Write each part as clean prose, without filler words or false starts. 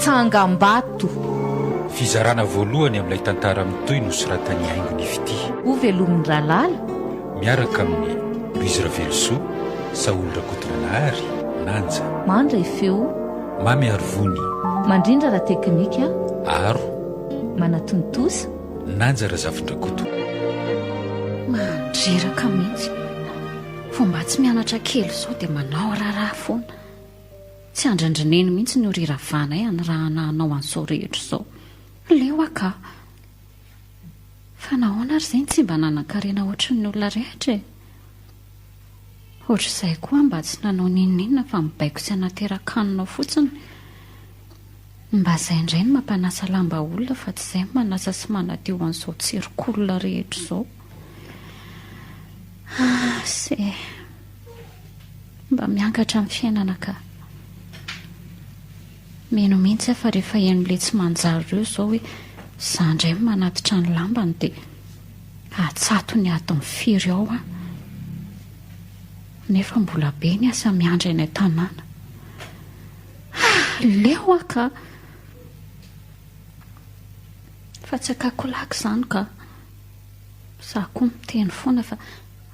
Tsangambato. Fizarana voalohany amin'ilay tantara mitohy nosoratan'i Haingo ny Fitia. Ho velomin'i Ralala. Miaraka amin'i Louise Ravelosoa, Saholy Rakotonanahary, Nanja. Mandray feo. Mamy Arivony. Mandrindra ara-teknika. Aro. Manatontosa. Nanja Razafindrakoto. Mandreraka mihitsy. Vao mba tsy mianatra kely izao dia manao raharaha foana. Tsy andrin-dry Neny mihitsy ny ho riravanay hanirahana hanao an'izao rehetra izao. Leo aho ka! Fa nahoana ary izay no tsy mba nanan-karena ohatry ny olona rehetra e? Ohatr'izay koa aho mba tsy nanao n'inon'inona fa mibaiko sy hanateran-kanina ao fotsiny. Mba izay indray no mampanasa lamba olona fa tsy izay no manasa sy manadio an'izao tsirok'olona rehetra izao. Ah, se. Mba miangatra ny fiainana ka. Mino mihitsy aho fa rehefa henon'ilay tsy manjary ireo izao hoe izaho indray no manatitra ny lambany dia hatsatony adiny firy ao aho. Nefa mbola be ny asa miandry any an-tanàna. Ah, leo aho ka. Fa tsy akako laky izany ka. Izaho koa miteny foana fa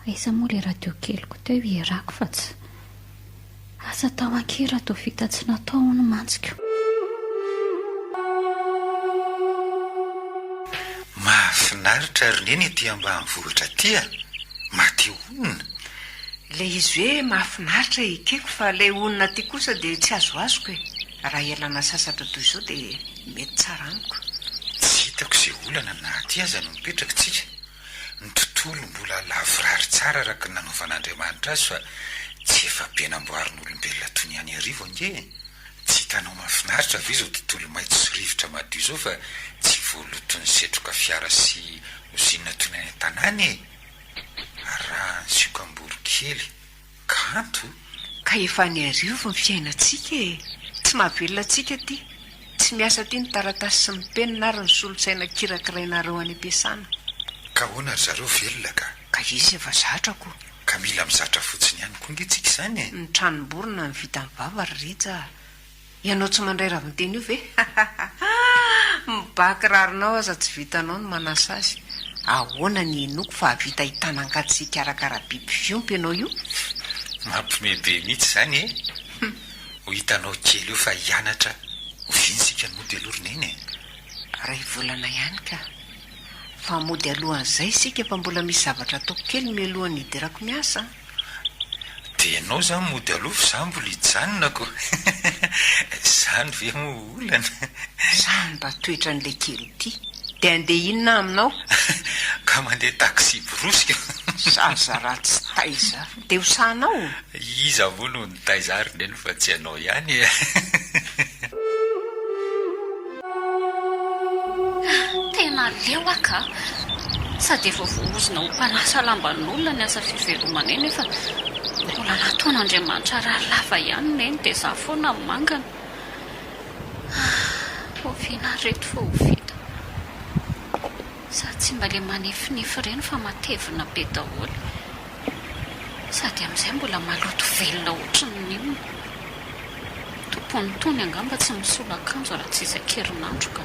aiza moa ilay radio keliko teo hierako fa tsy asa tao ankira toa vita tsy natao hono mantsy ko. Mahafinaritra ry neny aty ambanivohitra aty a! Maty honina. Ilay izy hoe mahafinaritra ekeko fa ilay honina aty kosa dia tsy azoazoko e! Raha hialana sasatra toy izao dia mety tsara amiko. Tsy hitako izay olana na aty aza no mipetraka tsika. Ny tontolo mbola lavorary tsara araka ny nanaovan'Andriamanitra azy fa tsy efa be namboarin'olombelona toy ny any Iarivo ange e! Tsy hitanao mahafinaritra ve izao tontolo maitso sy rivotra madio izao fa tsy voaloton'ny setroka fiara sy ozinina toy ny any an-tanàna e! Arahan'ny siokam-boronkely. Kanto? Ka efa any Iarivo ny fiainantsika e! Tsy mahavelona antsika aty. Tsy miasa aty ny taratasy sy ny penina ary ny solosaina kirakirainareo any am-piasana. Ka ahoana ry zareo velona ka? Ka izy efa zatra ko. Ka mila mizatra fotsiny ihany koa nge tsika izany e! Ny tranom-borona no vita ny vava ry Rija a! Ianao tsy mandray ravin-teny io ve? Ny ba kiraronao aza tsy vitanao ny manasa azy. Ahoana ny hinoako fa hahavita hitana angady sy hikarakara biby fiompy ianao io? Mampime be mihitsy izany e! Ho hitanao kely eo fa hianatra oviana isika no mody aloha ry Neny e? Iray volana ihany ka. Fa mody alohan'izay isika fa mbola misy zavatra ataoko kely mialohan'ny hidirako miasa an! Dia ianao izany mody aloha fa izaho mbola hijanona ko! Izany ve moa olana? Izany mba toetran'ilay kely ity. Dia handeha inona aho aminao? Ka mandeha taxi-brousse ko! Zaza ratsy taiza. Dia ho sahanao? Iza moa no nitaiza ahy ry Neny fa tsy ianao ihany e! Tena leo aho ka! Sady efa voaozona ho mpanasa lamban'olona ny asa fivelomanay nefa mbola nataon'Andriamanitra rary lava ihany Neny dia izaho foana no mangana. Oviana ary ireto vao ho vita? Sady tsy mba ilay manefinefy ireny fa matevina be daholo. Sady amin'izay mbola maloto velona ohatry ny inona. Tompon'ny tony angamba tsy misolo akanjo raha tsy isan-kerinandro ka.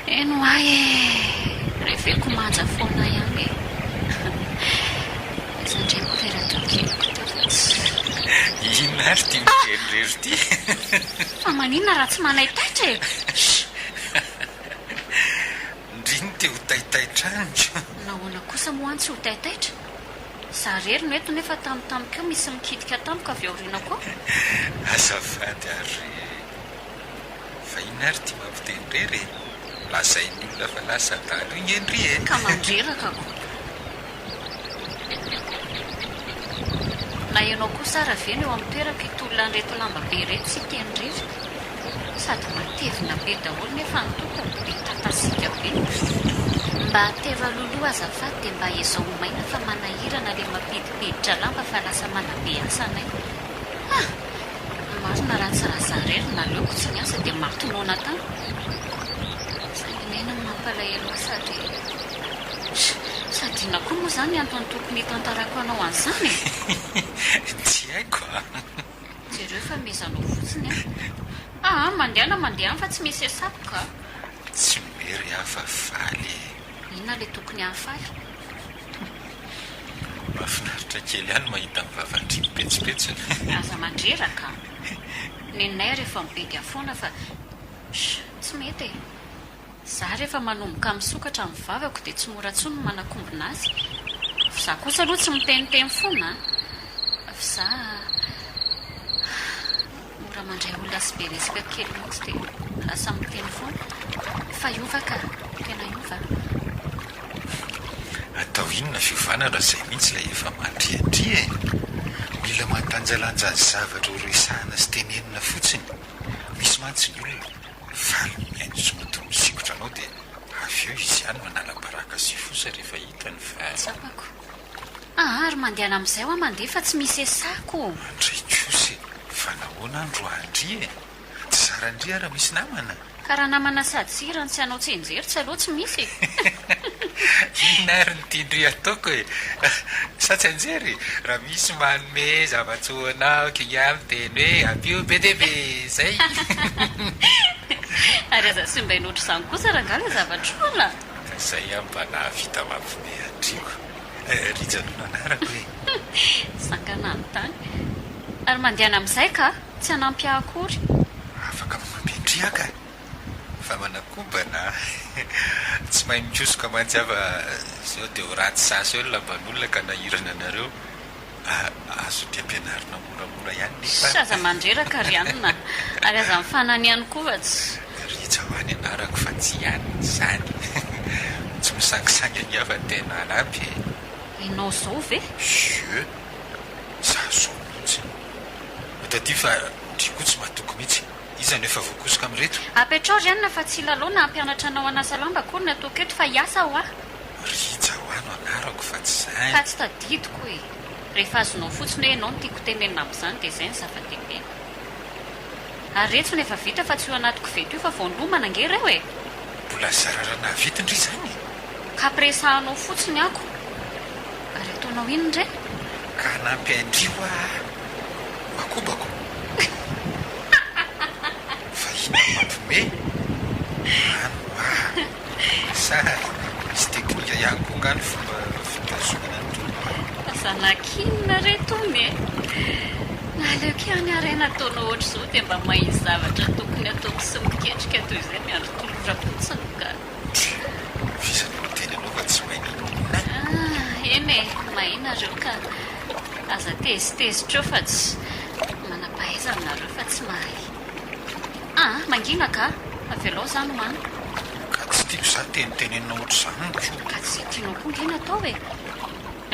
Eny ho ahy e! Reveko manja foana ihany e! Aiza indray moa ilay radio keliko teo fa tsy. Inona ary ity miteny irery ity? Fa maninona raha tsy manaitaitra e? Ndry no te ho taitaitra amiko. Nahoana kosa moa aho tsy ho taitaitra? Za rery no eto nefa tampotampoka eo misy mikitika tampoka avy aorianako ao. Azafady ary re. Fa inona ary ity mampiteny irery e? Lazain'ny olona fa lasa adala io nge ndry e! Ka mandreraka ko. Na ianao kosa ara ve no eo amin'ny toerako hitolona an'ireto lamba be ireto sy hiteny irery? Sady matevina be daholo nefa ny tompony be tatasiaka be. Mba atero aloloha azafady dia mba ezao ho maina fa manahirana le mampidipiditra lamba fa lasa manabe asa anay. Ah! Marina raha tsy raha za irery naleoko tsy niasa dia maty noana tany. Saingy neny no mampalahelo ahy sady sady inona koa moa izany antony tokony hitantarako anao an'izany e? Tsy haiko a! Jereo fa mezanao fotsiny an! Aa, mandehana mandeha any fa tsy misy esako ka. Tsy mery aho fa faly e. Inona ilay tokony hahafaly? Mahafinaritra kely ihany mahita ny vavan-dry mipetsopetsona. Aza mandreraka a! Neninay ary efa mibedy ahy foana fa sh! Tsy mety e! Za rehefa manomboka misokatra ny vavako dia tsy mora intsony ny manakombona azy. F'za kosa aloha tsy miteniteny foana a! F'za mora mandray olona sy be resaka kely mihitsy dia lasa miteny foana. Fa hiova ka! Tena hiova a! Atao inona fiovana raha izay mihitsy ilay efa mandriandria e! Mila mandanjalanja ny zavatra ho resahana sy tenenina fotsiny. Misy mantsy ny olona Faly mihaino sy mody misikotra anao dia avy eo izy ihany manala baraka sy fosa rehefa hitany fa. Tsapako. Aa ary mandehana amin'izay hoa mandeha fa tsy misy esako. Andray kosa e! Fa nahoana andro andry e? Tsy zaran-dry ara misy namana? Ka raha namana sady sira no tsy hanao tsianjery tsy aleo tsy misy e! Inona ary ny tian-dry ataoko e? Sa tsianjery? Raha misy manome zava-tsoa anao kinga miteny hoe ampio be dia be! Zay! Ary aza simbaina ohatr'izany kosa rangahy ilay zava-tsoa. Ka zay aho mba nahavita mampime an-driko. Rija no nanarako e! Zaka nanontany. Ary mandehana amin'izay ka! Tsy hanampy ahy akory. Afaka manampy an-dry aho ka! Fa manakobana a! Tsy mahay mikosoka mantsy aho fa sao dia ho ratsy sasa eo ny lamban'olona ka nahirana anareo. Azon-dry ampianarina moramora ihany nefa. Ssy aza mandreraka ry anona a! Ary aza mifanany ihany koa fa tsy. Rija hoa ny anarako fa tsy anona izany. Tsy misangisangy ange aho fa tena hanampy e! Ianao izao ve? Jeu! Za zao mihitsy. Tadidio fa ndry koa tsy matoky mihitsy. Iza no efa voakosoka amin'ireto? Apetrao ry anona fa tsy hilalao na hampianatra anao hanasa lamba akory ny ataoko eto fa hiasa hoa. Rija hoa no anarako fa tsy zany. Ka tsy tadidiko e! Rehefa azonao fotsiny hoe ianao no tiako tenenina amin'izany dia izay no zava-dehibe. Ary retso no efa vita fa tsy io anaty koveta io fa vao nilomana ange ireo e! Mbola zarara nahavita ndry izany e! Ka ampiresahanao fotsiny ako. Ary ataonao inona re? Ka hanampy an-dry hoa aho. Bakobako. Fa inona no mampiomehy? Any hoa. Sa misy teknika ihany koa nga ny fomba fitazomana ny tolom-ba? Zanak'inona re tony e? Naleoko ihany harena ataonao ohatr'izao dia mba mahay zavatra tokony ataoko sy miketrika toy izay miandry tolotra fotsiny ka. Tsia, f'iza no miteny anao fa tsy mahay n'inon'inona? Ah, eny e, mahay nareo ka. Aza tezitezitra eo fa tsy manam-pahaizana nareo fa tsy mahay. Ah, mangina ka! Avelao izany ho any. Ka tsy tiako izaho tenitenenina ohatr'izany ko. Ka tsy izay tianao koa nge no atao e!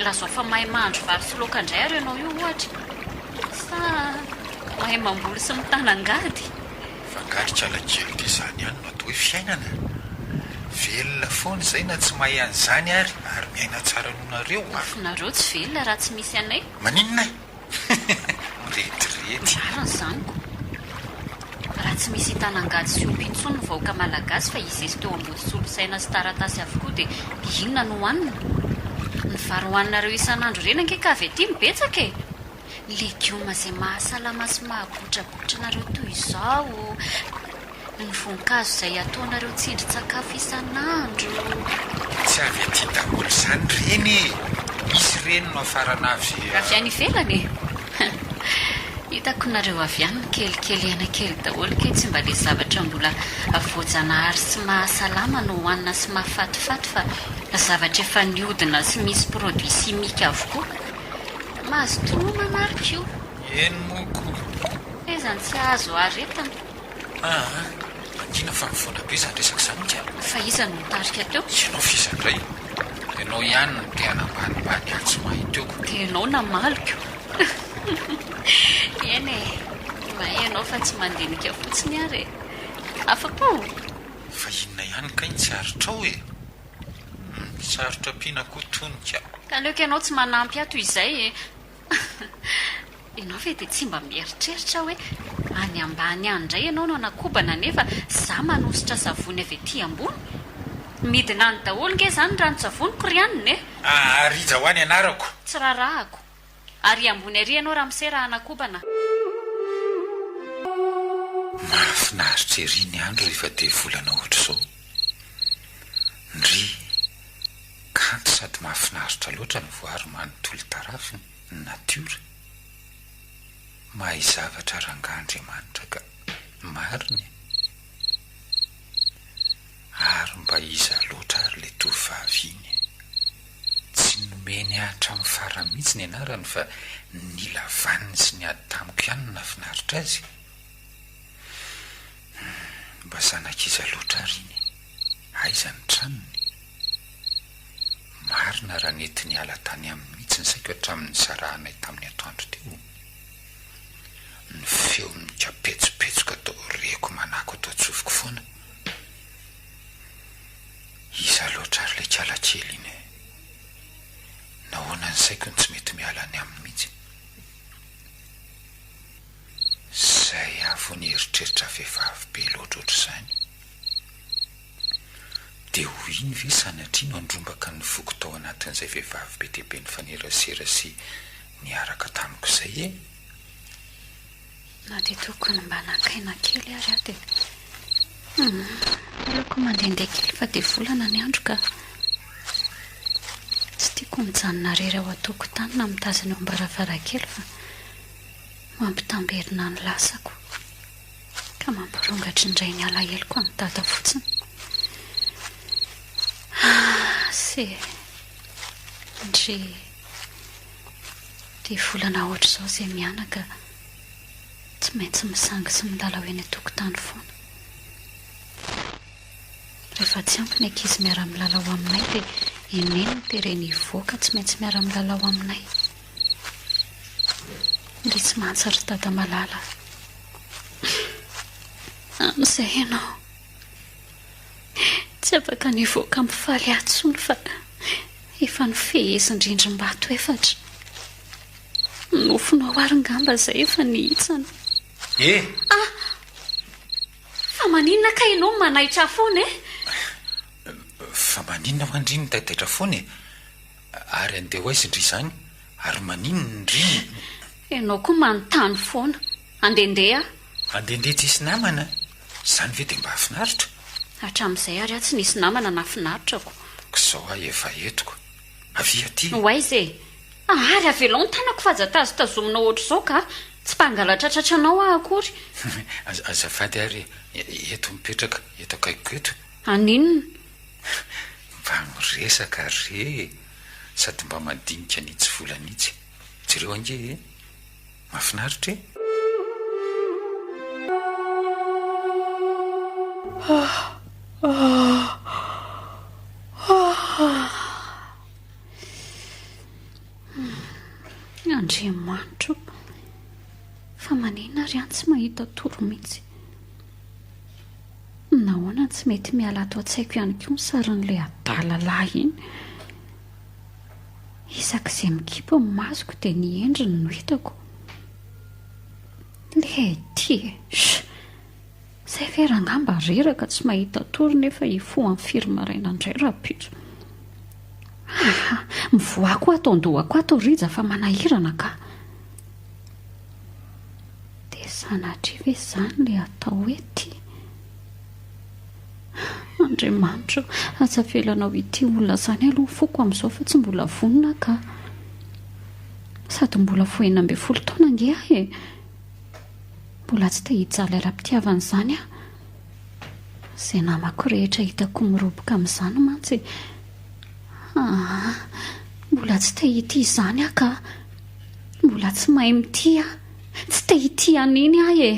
Lazao fa mahay mahandro vary sy laoka indray ary ianao io ohatra. Sa mahay mamboly sy mitana angady? Fa angaha ry kalakely dia izany ihany no atao hoe fiainana? Velona foana izay na tsy mahay an'izany ary, ary miaina tsara noho nareo a! Nareo tsy velona raha tsy misy anay. Maninona e? Mirediredy. Marina izany ko. Raha tsy misy hitana angady sy omby intsony ny vahoaka malagasy fa hizesy teo ambody solosaina sy taratasy avokoa dia inona no hohanina? Ny vary hohaninareo isan'andro ireny ange ka avy aty no betsaka e! Ny legioma izay mahasalama sy mahabotrabotra anareo toy izao, ny voankazo izay ataonareo tsindrin-tsakafo isan'andro. Tsy avy aty daholo izany ireny e! Misy ireny no hafarana avy. Avy any ivelany e! Hitako nareo avy any mikelikely aina kely daholo kay tsy mba le zavatra mbola voajanahary sy mahasalama no hohanina sy mahafatifaty fa zavatra efa nihodina sy misy produit chimique avokoa. Mazotoa homana ary ko! Eny moa ko! Aiza no tsy hahazo aretina? Aa! Mangina fa mifoana be izany resaka izany ka! Fa iza no nitarika teo? Ianao f'iza indray? Ianao ihany no te hanambanimbany ahy tsy mahay teo ko! Dia ianao namaly ko! Eny e! Mahay ianao fa tsy mandinika fotsiny ary e! Afa-po? Fa inona ihany kay ny tsy aritrao e? Humm, sarotra ampiana koa tony ka. Ka aleoko ianao tsy manampy ahy toy izay e! Ianao ve dia tsy mba mieritreritra hoe any ambany any indray ianao no hanakobana nefa za manosotra savony avy aty ambony? Midina any daholo nge izany ny ranon-tsavoniko ry anona e! Aa Rija hoa ny anarako! Tsy raharahako. Ary ambony ary ianao ramose raha hanakobana. Mahafinaritra ery ny andro rehefa devolana ohatr'izao. Ndry! Kanto sady mahafinaritra loatra ny voary manontolo tarafiny, ny natiora. Mahay zavatra rangaha Andriamanitra ka. Marina e! Ary mba iza loatra ary ilay tovovavy iny e? Tsy nomeny ahy hatramin'ny farany mihitsy ny anarany fa ny nila vaniny sy niady tamiko ihany no nahafinaritra azy. Hum, mba zanak'iza loatra ary iny e? Aiza ny tranony? Marina raha nety niala tany aminy mihitsy ny saiko hatramin'ny nisarahanay tamin'ny atoandro teo. Ny feony mikapetsopetsoka toa reko manako ato an-tsofiko foana. Iza loatra ary ilay kala kely iny e? Nahoana ny saiko no tsy mety miala any aminy mihitsy? Izay aho vao nieritreritra vehivavy be loatra ohatr'izany. Dia ho iny ve sanatria no handrombaka ny foko tao anatin'izay vehivavy be dia be nifanerasera sy niaraka tamiko izay e? Na dia tokony mba naka aina kely ary aho dia hum, aleoko mandehandeha kely fa dia volana ny andro ka. Tsy tiako mijanona irery ao an-tokotany na mitazona eo am-baravarankely fa mampitamberina ny lasako ka mampirongatra indray ny alaheloko an'i Dada fotsiny. Ah, se. Ndry. Dia volana ohatr'izao izay mianaka tsy maintsy misangy sy milalao eny an-tokotany foana. Rehefa tsy ampy ny ankizy miara-milalao aminay dia i Neny no tereny hivoaka tsy maintsy miara-milalao aminay. Ndry tsy mantsy ry Dada malala a! Amin'izay ianao tsy afaka ny hivoaka mifaly ahy intsony fa Efa nofehezin-drindrim-bato efatra. Nofinao ary ngamba izay efa nihitsana. E! Ah! Fa maninona kay ianao no manaitra ahy foana e? Fa maninona hoa ndry no taitaitra foana e? Ary andeha ho aiza ndry izany? Ary maninona ndry no. Ianao koa manontany foana. Andehandeha aho. Andehandeha tsisy namana? Izany ve dia mba hahafinaritra? Hatramin'izay ary aho tsy nisy namana nahafinaritra ko. K'izao aho efa eto ko. Avia aty. Ho aiza e? Ary avelao ny tanako fa aza tazotazominao ohatr'izao ka! Tsy mpangalatra tratranao aho akory. Azafady ary e, eto mipetraka, eto akaikiko eto. Haninona? Mba miresaka re e! Sady mba madinika an'itsy volana itsy. Jereo ange e! Mahafinaritra e! Andriamanitra o! Fa maninona ary aho tsy mahita tory mihitsy? Nahoana no tsy mety miala ato an-tsaiko ihany koa ny sarin'ilay adala lahy iny? Isaky izay mikipy ny masoko dia ny endriny no hitako. Ilay ity e! Sh! Izay ve rangahy mba reraka tsy mahita tory nefa hifoha amin'ny firy maraina indray rahampitso. Aha! Mivoaha koa ato an-dohako ato ry Rija fa manahirana ka! Dia sanatria ve izany ilay atao hoe tia? Andriamanitra o, aza avelanao hitia olona izany aloha ny foko amin'izao fa tsy mbola vonona aho ka. Sady mbola vao 16 taona ange aho e. Mbola tsy te hijaly ara-pitiavana izany aho. Izay namako rehetra hitako miroboka amin'izany mantsy. Aa, mbola tsy te hitia izany aho ka. Mbola tsy mahay mitia aho. Tsy te hitia an'iny aho e!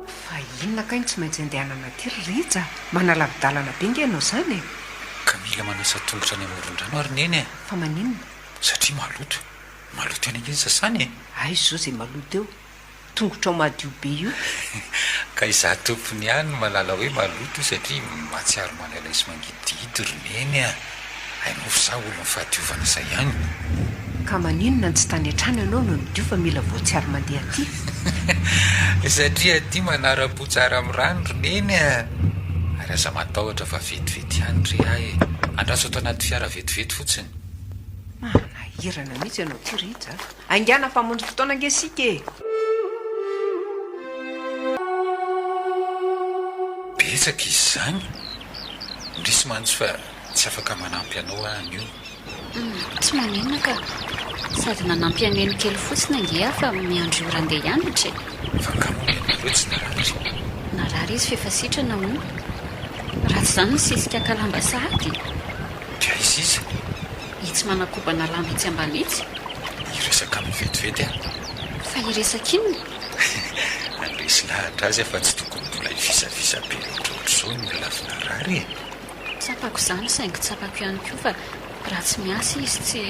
Fa inona kay no tsy maintsy andehanana aty ry Rija? Manalavi-dalana be nge ianao izany e! Ka mila manasa tongotra any amoron-drano ary Neny e! Fa maninona? Satria maloto. Maloto ihany ange ny sasany e! Aiza izao izay maloto eo? Tongotrao madio be io. Ka izaho tompony ihany no mahalala hoe maloto io satria mahatsiaro malailay sy mangidihidy ry Neny a! Hainao fa izaho olon'ny fahadiovana izay ihany. Ka maninona no tsy tany an-trano ianao no nidio fa mila voatsiary mandeha aty? Satria aty manara-po tsara amin'ny rano ry Neny a! Ary aza matahotra fa vetivety ihany re aho e! Andraso ato anaty fiara vetivety fotsiny. Manahirana. Manahirana mihitsy ianao ity Rija a! Haingàna fa hamonjy fotoana ange isika e! Betsaka izy izany. Indrisy mantsy fa tsy afaka manampy anao aho anio. Tsy maninona ka. Sady nanampy an'i Neny kely fotsiny ange aho fa miandry ora andeha hianatra e. Fa angaha moa ianareo tsy narary? Narary izy f'efa sitrana hono. Raha tsy izany nisisika kalamba sahady. Dia aiza izy? Itsy manakobana lamba itsy ambany itsy. Hiresaka aminy vetivety aho. Fa hiresaka inona? Handresy lahatra azy aho fa tsy tokony mbola hivisavisa be loatra ohatr'izao ny olona avy narary e. Tsapako izany saingy tsapako ihany koa fa raha tsy miasa izy tsy.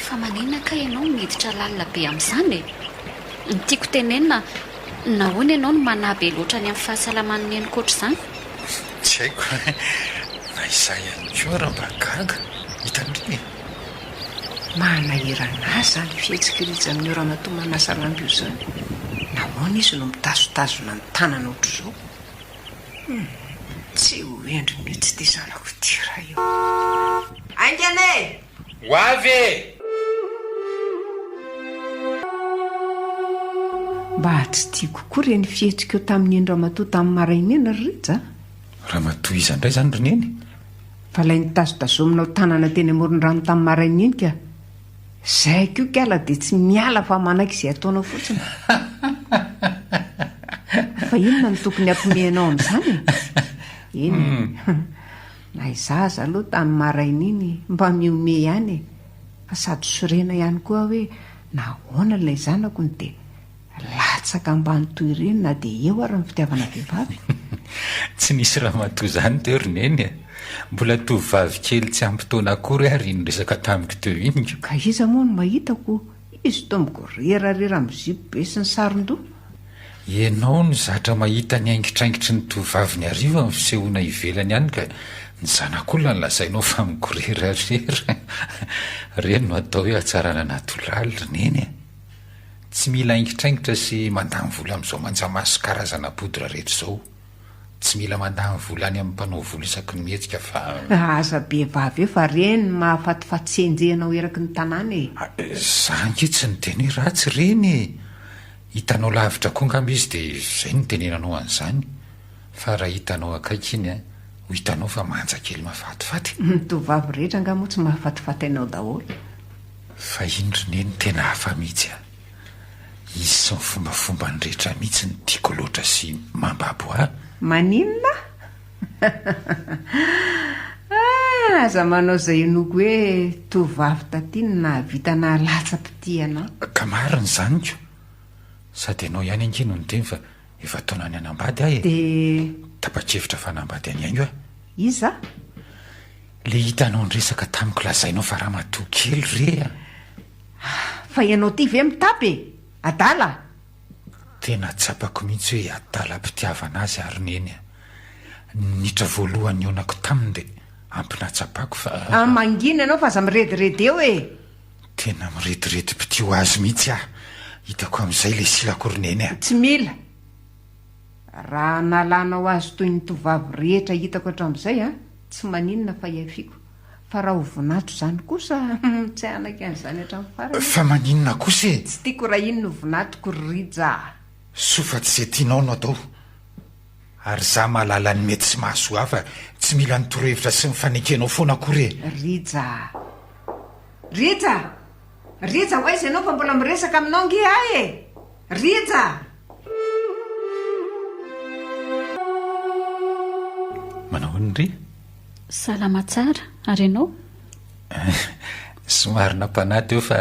Fa maninona kay ianao no miditra lalina be amin'izany e? Ny tiako tenenina, nahoana ianao no manahy be loatra ny amin'ny fahasalaman'i Neniko ohatr'izany? Tsy haiko, na izaho ihany koa ary mba gaga. Hitan-dry e! Manahirana ahy izany fihetsik'i Rija amin'io ramatoa manasa lamba io izany. Nahoana izy no mitazotazona ny tanana ohatr'izao? Humm, tsy ho hendry mihitsy ity zanako ity raha io. Haingana e! Ho avy e! Mba tsy tiako koa ireny fihetsikao tamin'iny ramatoa tamin'ny maraina iny ry Rija a! Ramatoa iza indray izany ry Neny? Fa ilay nitazotazominao tanana teny amoron-drano tamin'ny maraina iny ka! Zay koa kala dia tsy miala fa manaiky izay ataonao fotsiny. Fa inona no tokony hampiomehy anao amin'izany e? Eny e. Na izaho aza aloha tamin'ny maraina iny mba mihomehy ihany e. Fa sady sorena ihany koa aho hoe nahoana ilay zanako no dia Latsaka ambany toy ireny na dia eo ary ny fitiavana vehivavy. Tsy nisy ramatoa izany teo ry Neny a! Mbola tovovavy kely tsy ampy taona akory ary iny niresaka tamiko teo iny ko. Ka iza moa no mahita ko izy toa migorerarera amin'ny zipo be sy ny saron-doha? Ianao no zatra mahita ny aingitraingitry ny tovovavin'i Hariva amin'ny fisehoana ivelany any ka ny zanak'olona no lazainao fa migorerarera. Ireny no atao hoe hatsarana natoraly ry Neny a! Tsy mila aingitraingitra sy mandany vola amin'izao manjamaso karazana poudre rehetra izao. Tsy mila mandany vola any amin'ny mpanao volo isaky ny mihetsika fa. Aza be vava eo fa reny no mahafatifaty sy enjehinao eraky ny tanàna e! Za ange tsy niteny hoe ratsy reny e! Hitanao lavitra koa angamba izy dia izay no nitenenanao an'izany. Fa raha hitanao akaiky iny an, ho hitanao fa manja kely mahafatifaty. Ny tovovavy rehetra angaha moa tsy mahafatifaty anao daholo? Fa iny ry neny tena hafa mihitsy a! Izy sy ny fombafombany rehetra mihitsy no tiako loatra sy mambabo ahy. Maninona? Ah, aza manao izay hinoako hoe tovovavy taty no nahavita nahalatsa-pitia anao. Ka marina izany ko! Sady ianao ihany ange no niteny fa efa taonany hanambady aho e! Dia. Tapa-kevitra fa hanambady an'i Haingo aho. Iza? Le hitanao niresaka tamiko lazainao fa ramatoa kely re a! Fa ianao ty ve mitapy e! Adala! Tena tsapako mihitsy hoe adalam-pitiavana azy ary neny a! Ny minitra voalohany nihaonako taminy dia ampy nahatsapako fa. Ah mangina ianao fa aza mirediredy eo e! Tena mirediredim-pitia ho azy mihitsy aho! Hitako amin'izay le silako ry neny a! Tsy mila! Raha nalanao azy toy ny tovovavy rehetra hitako hatramin'izay an, tsy maninona fa ihafiako. Fa raha ho vinanto izany kosa, humm, tsy hanaiky an'izany hatramin'ny farany aho. Fa maninona kosa e? Tsy tiako raha iny no vinantoko ry Rija a! Soa fa tsy izay tianao no atao. Ary izaho mahalala ny mety sy mahasoa ahy fa tsy mila ny torohevitra sy ny fanekenao foana akory e! Rija a! Rija! Rija ho aiza ianao fa mbola miresaka aminao ange aho e! Rija! Manao ahoana ry? Salama tsara, ary ianao? Somary nampanahy teo fa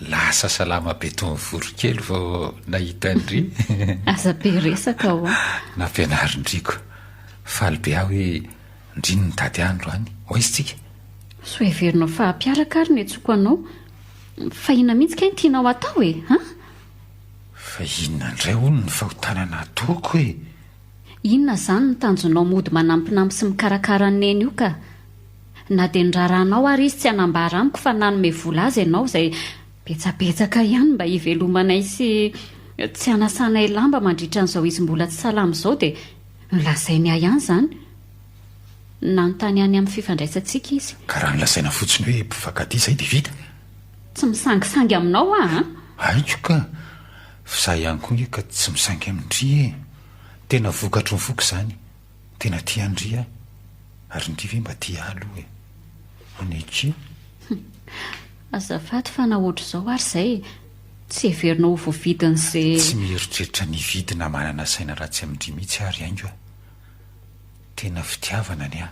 lasa salama be toy ny voronkely vao nahita an-dry. Aza be resaka hoa. Nampianarin-dry ko. Faly be aho hoe ndry no nitady ahy androany. Ho aiza tsika? Sao heverinao fa hampiaraka ary ny antsoko anao. Fa inona mihitsy kay no tianao hatao e? An? Fa inona indray hono ny fahotana nataoko e? Inona izany ny tanjonao mody manampinampy sy mikarakara an'i Neny io ka? Na dia nirarahanao ary izy tsy hanambara amiko fa nanome vola azy ianao izay betsabetsaka ihany mba hivelomanay sy tsy hanasanay lamba mandritra an'izao izy mbola tsy salama izao dia nolazainy ahy ihany izany. Nanontany ahy ny amin'ny fifandraisantsika izy. Ka raha nolazaina fotsiny hoe mpifankatia izay dia vita? Tsy misangisangy aminao aho an! Haiko ka! F'izaho ihany koa nge ka tsy misangy amin-dry e! Tena vokatry ny foko izany. Tena tia an-dry aho. Ary ndry ve mba tia ahy aloha e? Manaiky? Azafady fa na ohatr'izao ary izay tsy heverinao ho voavidin'izay. Tsy mieritreritra ny hividy na manana saina ratsy amin-dry mihitsy aho ry haingo a! Tena fitiavana ny ahy.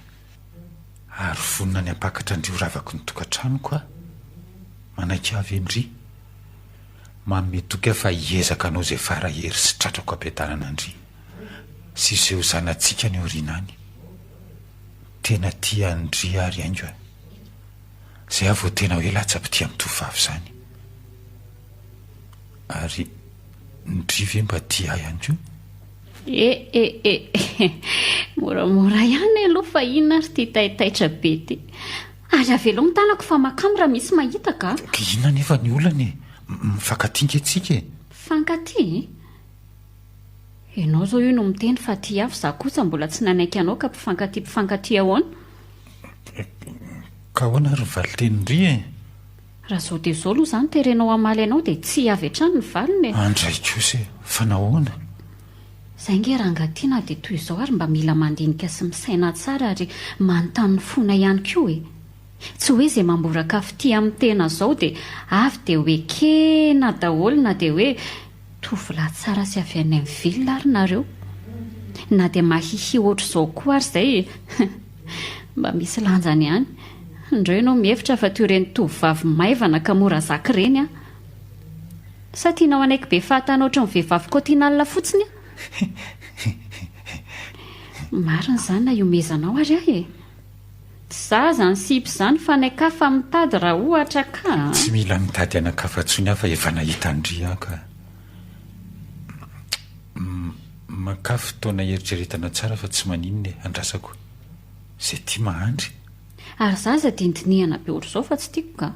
Ary vonona ny hampakatra an-dry ho ravako ny tokantranoko aho. Manaiky ahy ve ndry? Manome toky aho fa hiezaka hanao izay fara hery sy tratrako hampiadanana an-dry sy izay ho zanatsika any aoriana any. Tena tia an-dry aho ry haingo a! Izay aho vao tena hoe latsa-pitia amin'ny tovovavy izany. Ary ndry ve mba tia ahy ihany koa? Eh eh eh! Moramora ihany aloha fa inona ary ity taitaitra be ity? Ary avelao ny tanako fa makamo raha misy mahita ka! Ka inona anefa ny olana e? Mifankatia nge tsika e! Mifankatia? Ianao izao io no miteny fa tia ahy fa izaho kosa mbola tsy nanaiky anao ka mpifankatia mpifankatia ahoana? Ka ahoana ary ny valin-tenin-dry e? Raha izao dia izao aloha izany terenao hamaly anao dia tsia avy hatrany ny valiny e! Andray kosa e! Fa nahoana? Izay ange rangahy ty na dia toy izao ary mba mila mandinika sy misaina tsara ary manontany ny fona ihany koa e! Tsy hoe izay mamboraka fitia amin'ny tena izao dia avy dia ho ekena daholo na dia hoe tovolahy tsara sy avy any amin'ny ville ary nareo. Na dia mahihi ohatr'izao koa ary izay e! Mba misy lanjany ihany. Ndreo ianao mihevitra fa toy ireny tovovavy maivana ka mora zaka ireny aho. Sa tianao hanaiky be fahatany ohatry ny vehivavy kaotinalina fotsiny aho? Marina izany na ihomezanao ary aho e! Tsy za izany sipa izany fa any an-kafa mitady raha ohatra ka a! Tsy mila mitady any an-kafa intsony aho fa efa nahita an-dry aho ka. Makà fotoana hieritreretana tsara fa tsy maninona e, andrasako. Izay tia mahandry. Ary za aza dinidinihana be ohatr'izao fa tsy tiako ka.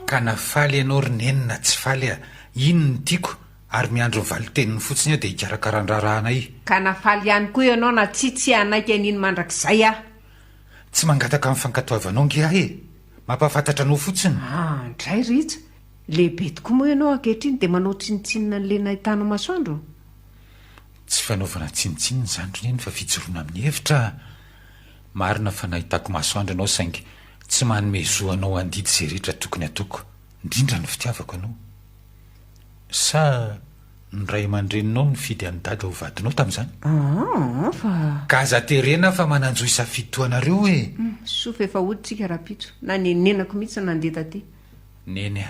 Ka na faly ianao ry neny na tsy faly a, iny no tiako ary miandry ny valin-teniny fotsiny aho dia hikarakara ny raharahanay. Ka na faly ihany koa ianao na tsia tsy hanaiky an'iny mandrakizay aho. Tsy mangataka ny fankatoavanao nge aho e! Mampahafantatra anao fotsiny. Ah, ndray Rija, lehibe tokoa moa ianao ankehitriny dia manao tsinontsinona an'ilay nahitana masoandro? Tsy fanaovana tsinontsinona izany ry Neny fa fijoroana amin'ny hevitra a! Marina fa nahitako masoandro ianao saingy tsy manome zo anao handidy izay rehetra tokony hataoko, indrindra ny fitiavako anao. Sa ny ray aman-dreninao no nifidy an'i Dada ho vadinao tamin'izany? Aa fa. Ka aza terena fa manan-jo hisafidy toa anareo e! Soa fa efa hody tsika rahampitso. Nanenenako mihitsy nandeha taty. Neny a!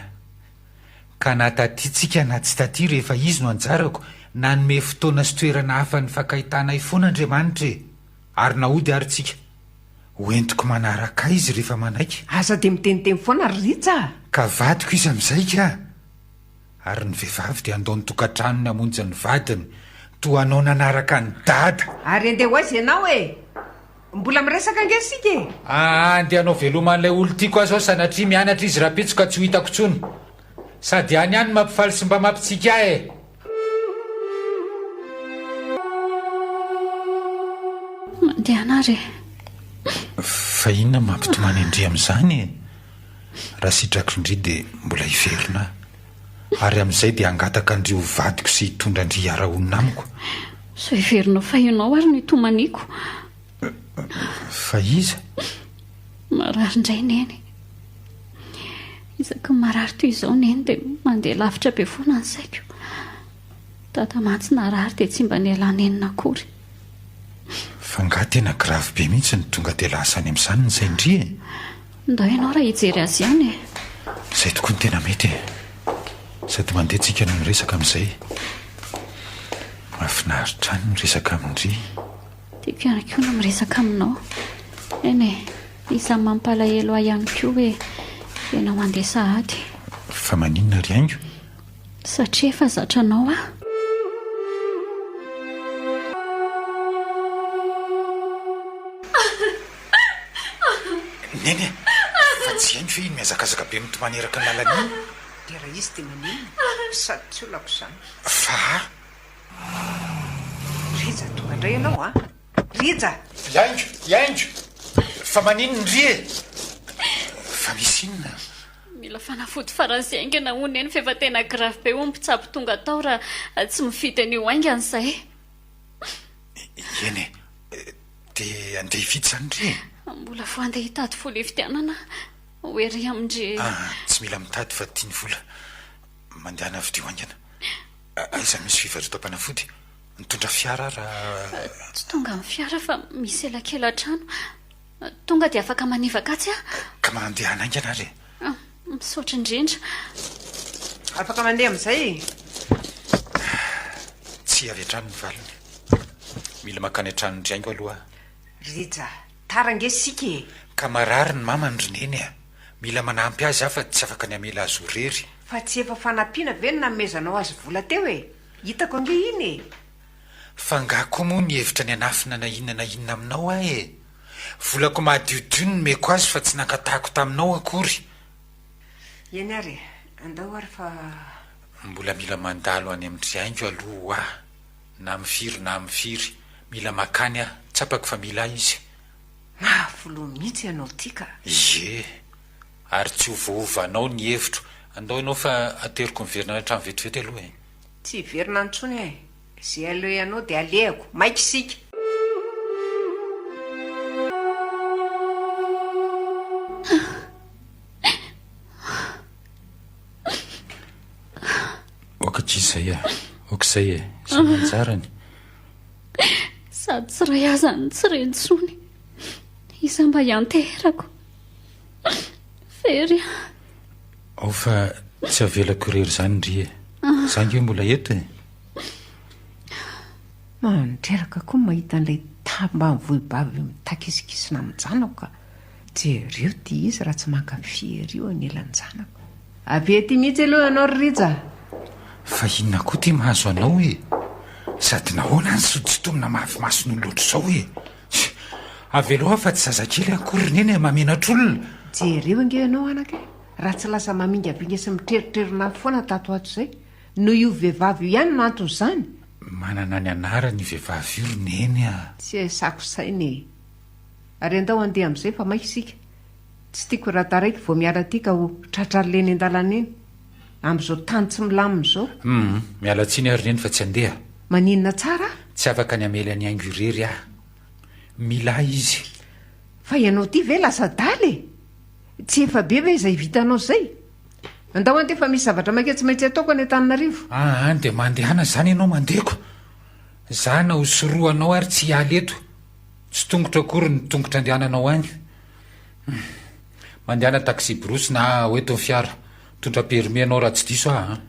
Ka na taty tsika na tsy taty rehefa izy no anjarako, nanome fotoana sy toerana hafa nifankahitana ahy foana Andriamanitra e! Ary na hody ary tsika. Ho entiko manaraka ahy izy rehefa manaiky. Aza dia miteniteny foana ry Rija a! Ka vadiko izy amin'izay ka! Ary ny vehivavy dia handao ny tokantranony hamonjy ny vadiny, toa anao nanaraka an'i Dada! Ary andeha ho aiza ianao e? Mbola miresaka ange isika e! Aa, andeha hanao veloma an'ilay olon-tiako aho izao, sanatria mianatra izy rahampitso ka tsy ho hitako intsony. Sady any ihany no mampifaly sy mba mampitsiky ahy e! Mandehana ary e! Fa inona no mampitomany an-dry amin'izany e? Raha sitrako ndry dia mbola hiverina aho. Ary amin'izay dia hangataka an-dry ho vadiko sy hitondra an-dry hiara-honina amiko. Sao heverinao fa ianao ary no hitomaniako. Fa iza? Marary indray Neny. Isaky ny marary toy izao Neny dia mandeha lavitra be foana ny saiko. Dada mantsy narary dia tsy mba nialà nenina akory. Fa nga tena grave be mihitsy no tonga dia lasa any amin'izany ny sain-dry e? Ndao ianao raha hijery azy ihany e! Izay tokoa no tena mety e! Sady mandeha tsika no miresaka amin'izay. Mahafinaritra ahy ny miresaka amin-dry. Tiako ihany koa ny miresaka aminao. Eny e, isan'ny mampalahelo ahy ihany koa hoe ianao handeha sahady. Fa maninona ry haingo? Satria efa zatra anao aho. Neny a! Fa tsy hainy ve iny mihazakazaka be mitomany eraky ny lalana iny? Dia raha izy dia maninona? Sady tsy olako izany. Fa. indray ianao a! Rija! Hiaingo! Hiaingo! Fa maninona ndry e? Fa misy inona? Mila fanafody faran'izay haingana hono neny fa efa tena grave be hono mpitsabo tonga tao raha tsy mividy an'io haingana izay. Eny e! Dia andeha hividy izany ndry e? Mbola vao andeha hitady vola hividianana ho ery amin-dry. Ah, tsy mila mitady fa tia ny vola. Mandehana vidio haingana. Aiza misy fivarotam-panafody? Mitondra fiara aho raha. Tsy tonga amin'ny fiara fa misy elakela-trano. Tonga dia afaka manivaka atsy aho. Ka mandehana haingana ary e. Misaotra indrindra. Afaka mandeha amin'izay e. Tsia avy hatrany ny valiny. Mila mankany an-tranon-dry Haingo aloha aho. Rija, tara ange isika e! Ka marary ny mamany ry Neny a! Mila manampy azy aho fa tsy afaka ny hamela azy ho irery. Fa tsy efa fanampiana ve no nanomezanao azy vola teo e? Hitako ange iny e! Fa angaha koa moa nihevitra ny hanafina na inona na inona aminao aho e? Volako madiodio no nomeko azy fa tsy nangatahako taminao akory. Eny ary e! Andao ary fa. Mbola mila mandalo any amin-dry Haingo aloha ho aho, na amin'ny firy na amin'ny firy. Mila makany aho, tsapako fa mila ahy izy. Mafy loha mihitsy ianao ity ka! Ie! Ary tsy ho voaovanao ny hevitro. Andao ianao fa ateriko miverina any an-trano vetivety aloha e! Tsy hiverina intsony aho e! Izay alehanao dia alehako. Maika isika! Ok akia izay a! Ok izay e! Samy anjarany. Sady tsy ray aza no tsy re intsony. Iza mba hianteherako? Very aho. Ao fa tsy avelako irery izany ndry e. Za nge mbola eto e. Mandreraka koa ny mahita an'ilay tambanivohibavy mitakisikisina amin-janako ka. Jereo ity izy raha tsy mankafy ery io anelan-janako. Avy ety mihitsy aloha ianao ry Rija a! Fa inona koa ity mahazo anao e? Sady nahoana ny sodosodomina mafy mason'olona ohatr'izao e? Avelao aho fa tsy zazakely akory ry Neny e, mahamenatr'olona. Jereo ange ianao anaka e! Raha tsy lasa mamingavinga sy mitreritrerona ahy foana tato ho ato izay, noho io vehivavy io ihany no anton'izany. Manana ny anarany io vehivavy io ry Neny a! Tsy aisako saina e! Ary andao handeha amin'izay fa maika isika. Tsy tiako raha taraiky vao miala aty ka ho tratran'ilay eny an-dalana eny. Amin'izao tany tsy milamina izao. Humm, miala tsiny aho ry Neny fa tsy handeha. Maninona tsara aho? Tsy afaka ny hamely an'i Haingo irery aho. Mila ahy izy. Fa ianao ity ve lasa adala e? Tsy efa be ve izay vitanao izay? Andao andeha fa misy zavatra maika tsy maintsy ataoko any Antananarivo. Aa, dia mandehana izany ianao mandeko. Za na ho sorohanao ary tsy hiala eto. Tsy tongotra akory ny tongotra andehananao any. Humm. Mandehana taxi-brousse na hoento ny fiara. Mitondra permis ianao raha tsy diso aho an.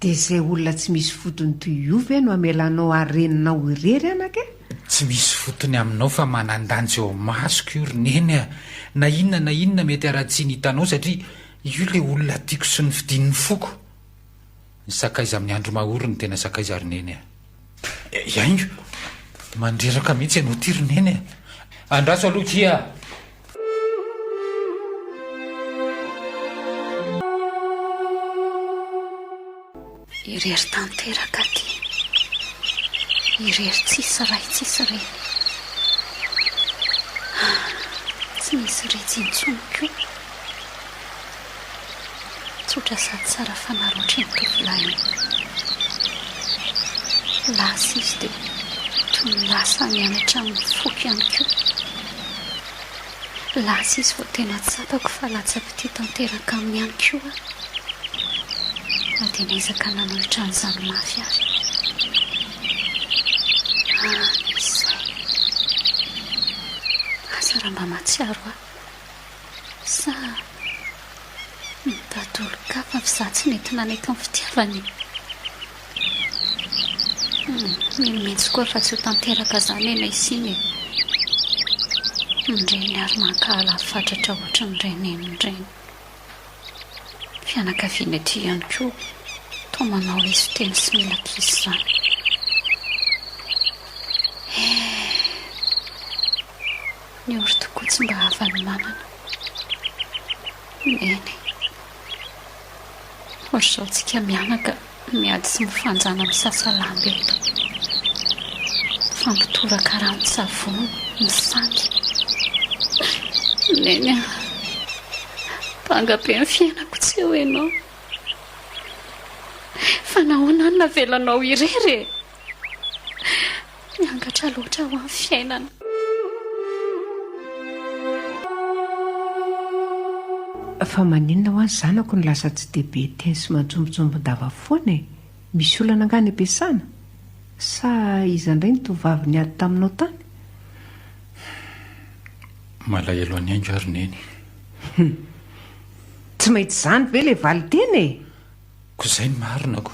Dia izay olona tsy misy fotony toy io ve no hamelanao hareninao irery anaka e? Tsy misy fotony aminao fa manan-danja eo amasoko io ry Neny a! Na inona na inona mety haratsiany hitanao satria io ilay olona tiako sy nofidian'ny foko. Ny sakaiza amin'ny andro mahory no tena sakaiza ry Neny a! Iaingo, mandreraka mihitsy ianao ity ry Neny a! Andraso aloha kia! Irery tanteraka aty. Irery tsisy ray tsisy reny. Tsy misy retsy intsony koa. Tsotra sady tsara fanahy loatra iny tovolahy iny. Lasa izy dia toy ny lasa nianatra amin'ny foko ihany koa. Lasa izy vao tena tsapako fa latsa-pitia tanteraka aminy ihany koa aho. Na dia niezaka nanohitra an'izany mafy ary. Any izy izay. Asa raha mba mahatsiaro ahy. Sa mitady olon-kafa fa izaho tsy nety nanaiky ny fitiavany e? Mino mihitsy koa fa tsy ho tanteraka izany e Naisina e! Ny reny ary mankahala fatratra ohatry ny reniny ireny. Fianakaviana ety ihany koa toa manao iso teny sy mila ankizy izany. Eh! Ny ory tokoa tsy mba havan'ny manana. Eny e. Ohatr'izao tsika mianaka miady sy mifanjana misasa lamba eto. Mifampitoraka ranon-tsavony, misangy. Neny a! Banga be ny fiainako tsy eo ianao. Fa nahoana aho no navelanao irery e? Miangatra loatra ho an'ny fiainana. Fa maninona hoa ny zanako no lasa tsy dia be teny sy manjombonjombon-dava foana e? Misy olana angaha any am-piasana? Sa iza indray ny tovovavy niady taminao tany? Malahelo an'i Haingo aho ry Neny. Hum. Tsy maintsy izany ve ilay valin-teny e? Ko izay no marina ko.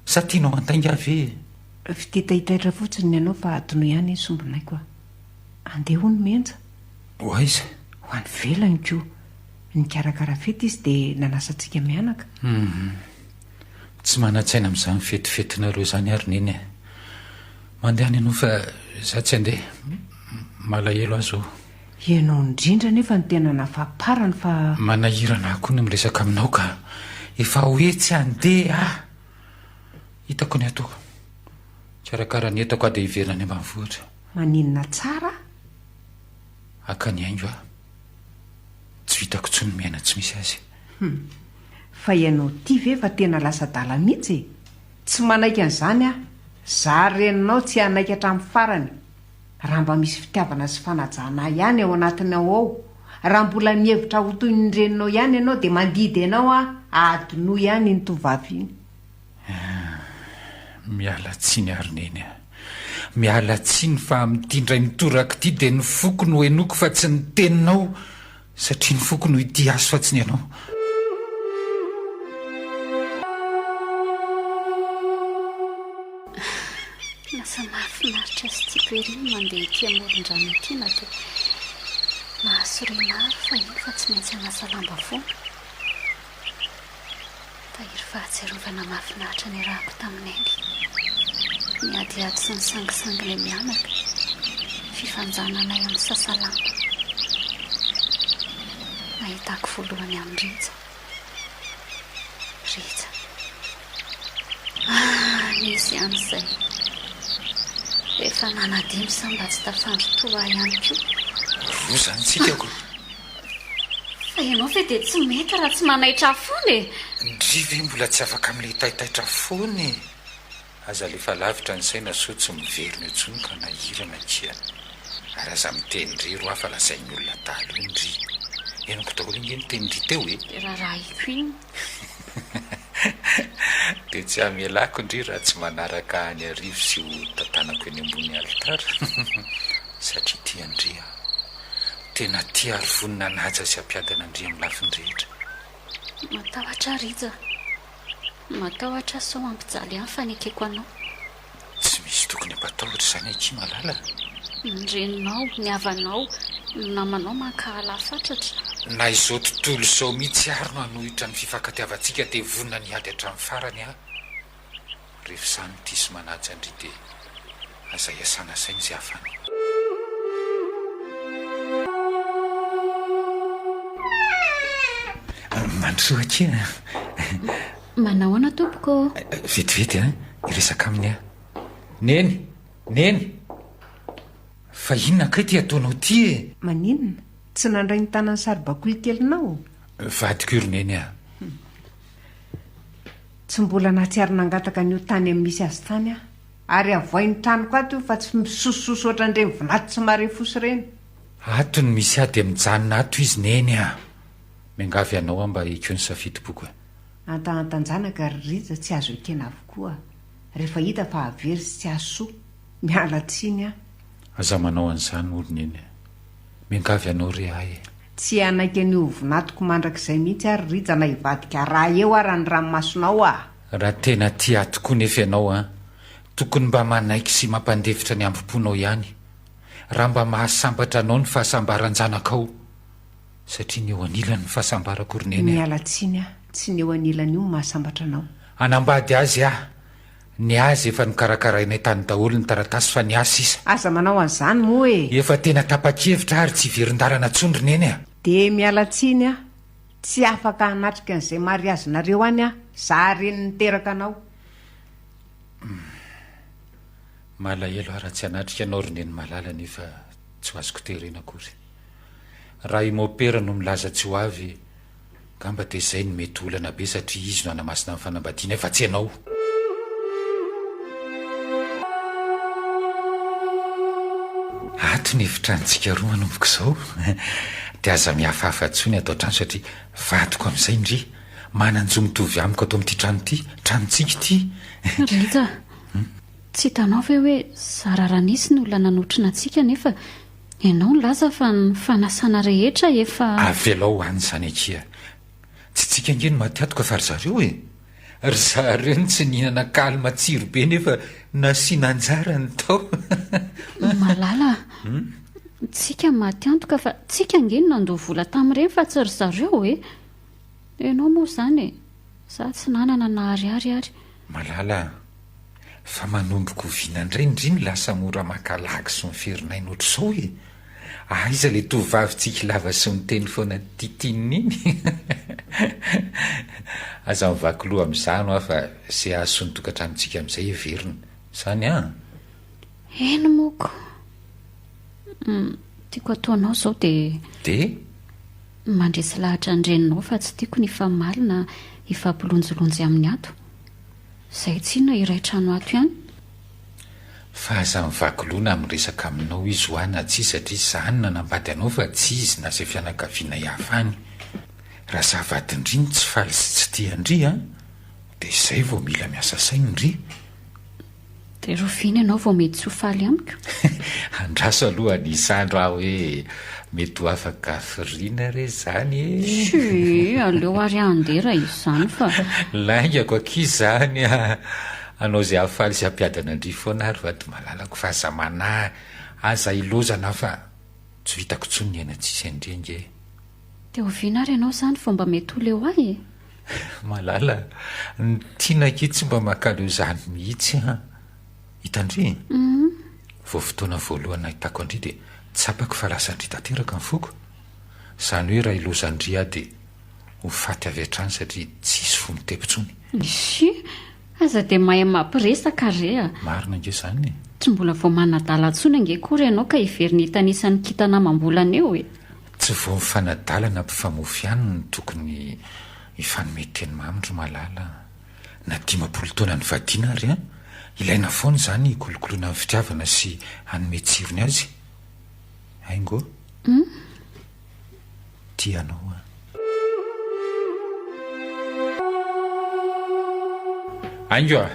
Sa tianao handainga aho ve e? Fitia taitaitra fotsiny ny anao fa adinoy ihany iny sombinaiko a. Andeha hono Menja. Ho aiza? Ho any ivelany ko. Nikarakara fety izy dia nanasa antsika mianaka. Hum. Tsy manan-tsaina amin'izany fetifetinareo izany aho ry Neny a. Mandehana ianao fa izaho tsy handeha. Malahelo aho izao. Ianao indrindra anefa no tena nafaparany fa. Manahirana ahy koa ny miresaka aminao ka. Efa hoe tsy handeha aho. Hitako ny ataoko. Hikarakara ny entako aho dia hiverina any ambanivohitra. Maninona tsara? Haka ny haingo aho. Tsy vitako intsony ny miaina tsy misy azy. Hum. Fa ianao ity ve fa tena lasa adala mihitsy e? Tsy manaiky an'izany aho. Za reninao tsy hanaiky hatramin'ny farany. Raha mba misy fitiavana sy fanajana ahy ihany ao anatinao ao, raha mbola mihevitra ho toy ny reninao ihany ianao dia mandidy anao aho adinoy ihany iny tovovavy iny. Miala tsiny ary Neny a. Miala tsiny fa amin'ity indray mitoraka ity dia ny foko no henoiko fa tsy ny teninao satria ny foko no hitia azy fa tsy ny anao. Lasa mahafinaritra sy tiako ery ny mandeha ety amoron-drano ety na dia mahasorena ahy fa iny fa tsy maintsy hanasa lamba foana. Tahiry fahatsiarovana mahafinaritra niarahako tamin'i Neny. Niadiady sy nisangisanginay mianaka, fifanjananay amin'ny sasalamba. Nahitako voalohany an'i Rija. Rija. Ah, nisy ihany izay. Efa nanadino sa mba tsy tafandry toa ahy ihany koa. Roa izany tsika ko. Fa ianao ve dia tsy mety raha tsy manaitra ahy foana e? Ndry ve mbola tsy afaka amin'ilay taitaitra foana e? Aza alefa lavitra ny saina soa tsy miverina eo intsony ka nahirana akia. Ary aza miteny ndry roa fa lazain'ny olona adala eo ndry. Henoko daholo ange ny tenin-dry teo e! Dia rarahiko iny. Dia tsy hamelako ndry raha tsy manaraka ahy any Arivo sy ho tantanako eny ambony alitara satria tia an-dry aho. Tena tia ary vonona hanaja sy hampiadana an-dry amin'ny lafiny rehetra. Matahotra aho Rija. Matahotra aho sao hampijaly ahy ny fanekeko anao. Tsy misy tokony hampatahotra izany akia malala a! Ny reninao, ny havanao, ny namanao mankahala ahy fatratra. Na izao tontolo izao mihitsy ary no hanohitra ny fifankatiavantsika dia vonona ny hiady hatramin'ny farany aho. Rehefa izaho no tia sy manaja an-dry dia aza iasana saina izay hafana. Mandrosoa akia a! Manahoana tompoko ô? Vetivety a! Hiresaka aminy aho. Neny! Neny! Fa inona kay ity ataonao ity e? Maninona? Tsy nandray ny tanan'ny saribakoly kelinao? Vadiko io ry Neny a! Tsy mbola nahatsiaro nangataka an'io tany amin'ny misy azy tany aho. Ary avoay ny tranoko ato io fa tsy misosososo ohatran'ireny vinato tsy mahare fosy ireny. Ato no misy ahy dia mijanona ato izy Neny a! Miangavy anao aho mba ekeo ny safidim-poko e. Antahantan-janaka ry Rija tsy azo ekena avokoa rehefa hita fa hahavery sy tsy hahasoa. Miala tsiny aho. Aza manao an'izany hoy ry Neny a! Miangavy anao re ahy e! Tsy hanaiky an'io ho vinatoko mandrakizay mihitsy aho ry Rija na hivadika rà eo ara ny ranomasonao ah! Raha tena tia ahy tokoa nefa ianao an, tokony mba manaiky sy mampandefitra ny hambom-ponao ihany, raha mba mahasambatra anao ny fahasambaran-janakao, satria ny eo anilany ny fahasambarako ry Neny a! Miala tsiny aho, tsy ny eo anilany io no mahasambatra anao. Hanambady azy aho, Ny azy efa nokarakarainay tany daholo ny taratasy fa ny ahy sisa. Aza manao an'izany moa e! Efa tena tapa-kevitra aho ary tsy hiverin-dalana intsony ry Neny a! Dia miala tsiny aho, tsy afaka hanatrika an'izay mariazinareo any aho, za reny niteraka anao. Humm. Malahelo aho raha tsy hanatrika anao ry Neny malala nefa tsy ho azoko terena akory. Raha i Mopera no milaza tsy ho avy, angamba dia izay no mety ho olana be satria izy no hanamasina ny fanambadianay fa tsy ianao. Ato ny efitranontsika roa manomboka izao dia aza mihafahafa intsony ato an-trano satria vadiko amin'izay ndry. Manan-jo mitovy amiko ato amin'ity trano ity, tranontsika ity. Rija, tsy hitanao ve hoe zara raha nisy ny olona nanotrona antsika nefa ianao nilaza fa ny fanasana rehetra efa. Avelao any izany akia. Tsy tsika ange no maty atoka fa ry zareo e! Ry zareo no tsy nihinana kaly matsiro be nefa nasiana anjara ny tao. Malala a! Tsika maty antoka fa tsika ange no nandoa vola tamin'ireny fa tsy ry zareo e! Ianao moa izany e! Za tsy nanana na ariary ary. Malala a! Fa manomboka oviana indray ndry no lasa mora maka lagy sy miferinaina ohatr'izao e? Aiza le tovovavy tsiky lava sy miteny foana titinina iny? Aza mivaky loha amin'izany hoa fa ze hahasoa ny tokantranontsika amin'izay heverina. Izany an! Eny moa ko! Tiako ataonao izao dia. Dia? Mandresy lahatra ny reninao fa tsy tiako ny hifamaly na hifampilonjilonjy aminy ato. Izay tsinona iray trano ato ihany. Fa aza mivaky loha na miresaka aminao izy hoa na tsia satria za no nanambady anao fa tsy izy na izay fianakavianay hafa any. Raha za vadin-dry no tsy faly sy tsy tia an-dry an, dia izay vao mila miasa saina ndry. Dia rahoviana ianao vao mety tsy ho faly amiko? Andraso aloha Anisandro aho hoe mety ho afaka hafiriana re izany e! Tsia, aleo ary aho handeha raha izany fa. Laingako akia izany a! Hanao izay hahafaly sy hampiadana an-dry foana aho ry vady malalako fa aza manahy, aza ilaozana aho fa tsy vitako intsony ny aina tsisy an-dry ange e! Dia oviana ary ianao izany vao mba mety ho leo ahy e? Malala, ny tiana akia tsy mba mankaleo izany mihitsy an! Hitan-dry e? Vao fotoana voalohany nahitako an-dry dia tsapako fa lasan-dry tanteraka ny foko. Izany hoe raha ilaozan-dry aho dia ho faty avy hatrany satria tsy hisy fo mitepo intsony. Isy! Aza dia mahay mampiresaka re a! Marina ange izany e! Tsy mbola vao manadala intsony ange akory ianao ka hiverina hitanisa ny kintana amam-bolana eo e! Tsy vao mifanadala na mpifamofy ihany no tokony hifanome teny mamy ry Malala a! Na 50 taona nivadiana ary an! Ilaina foana izany hikolokoloana ny fitiavana sy hanome tsirony azy. Haingo? Tia anao aho. Haingo a!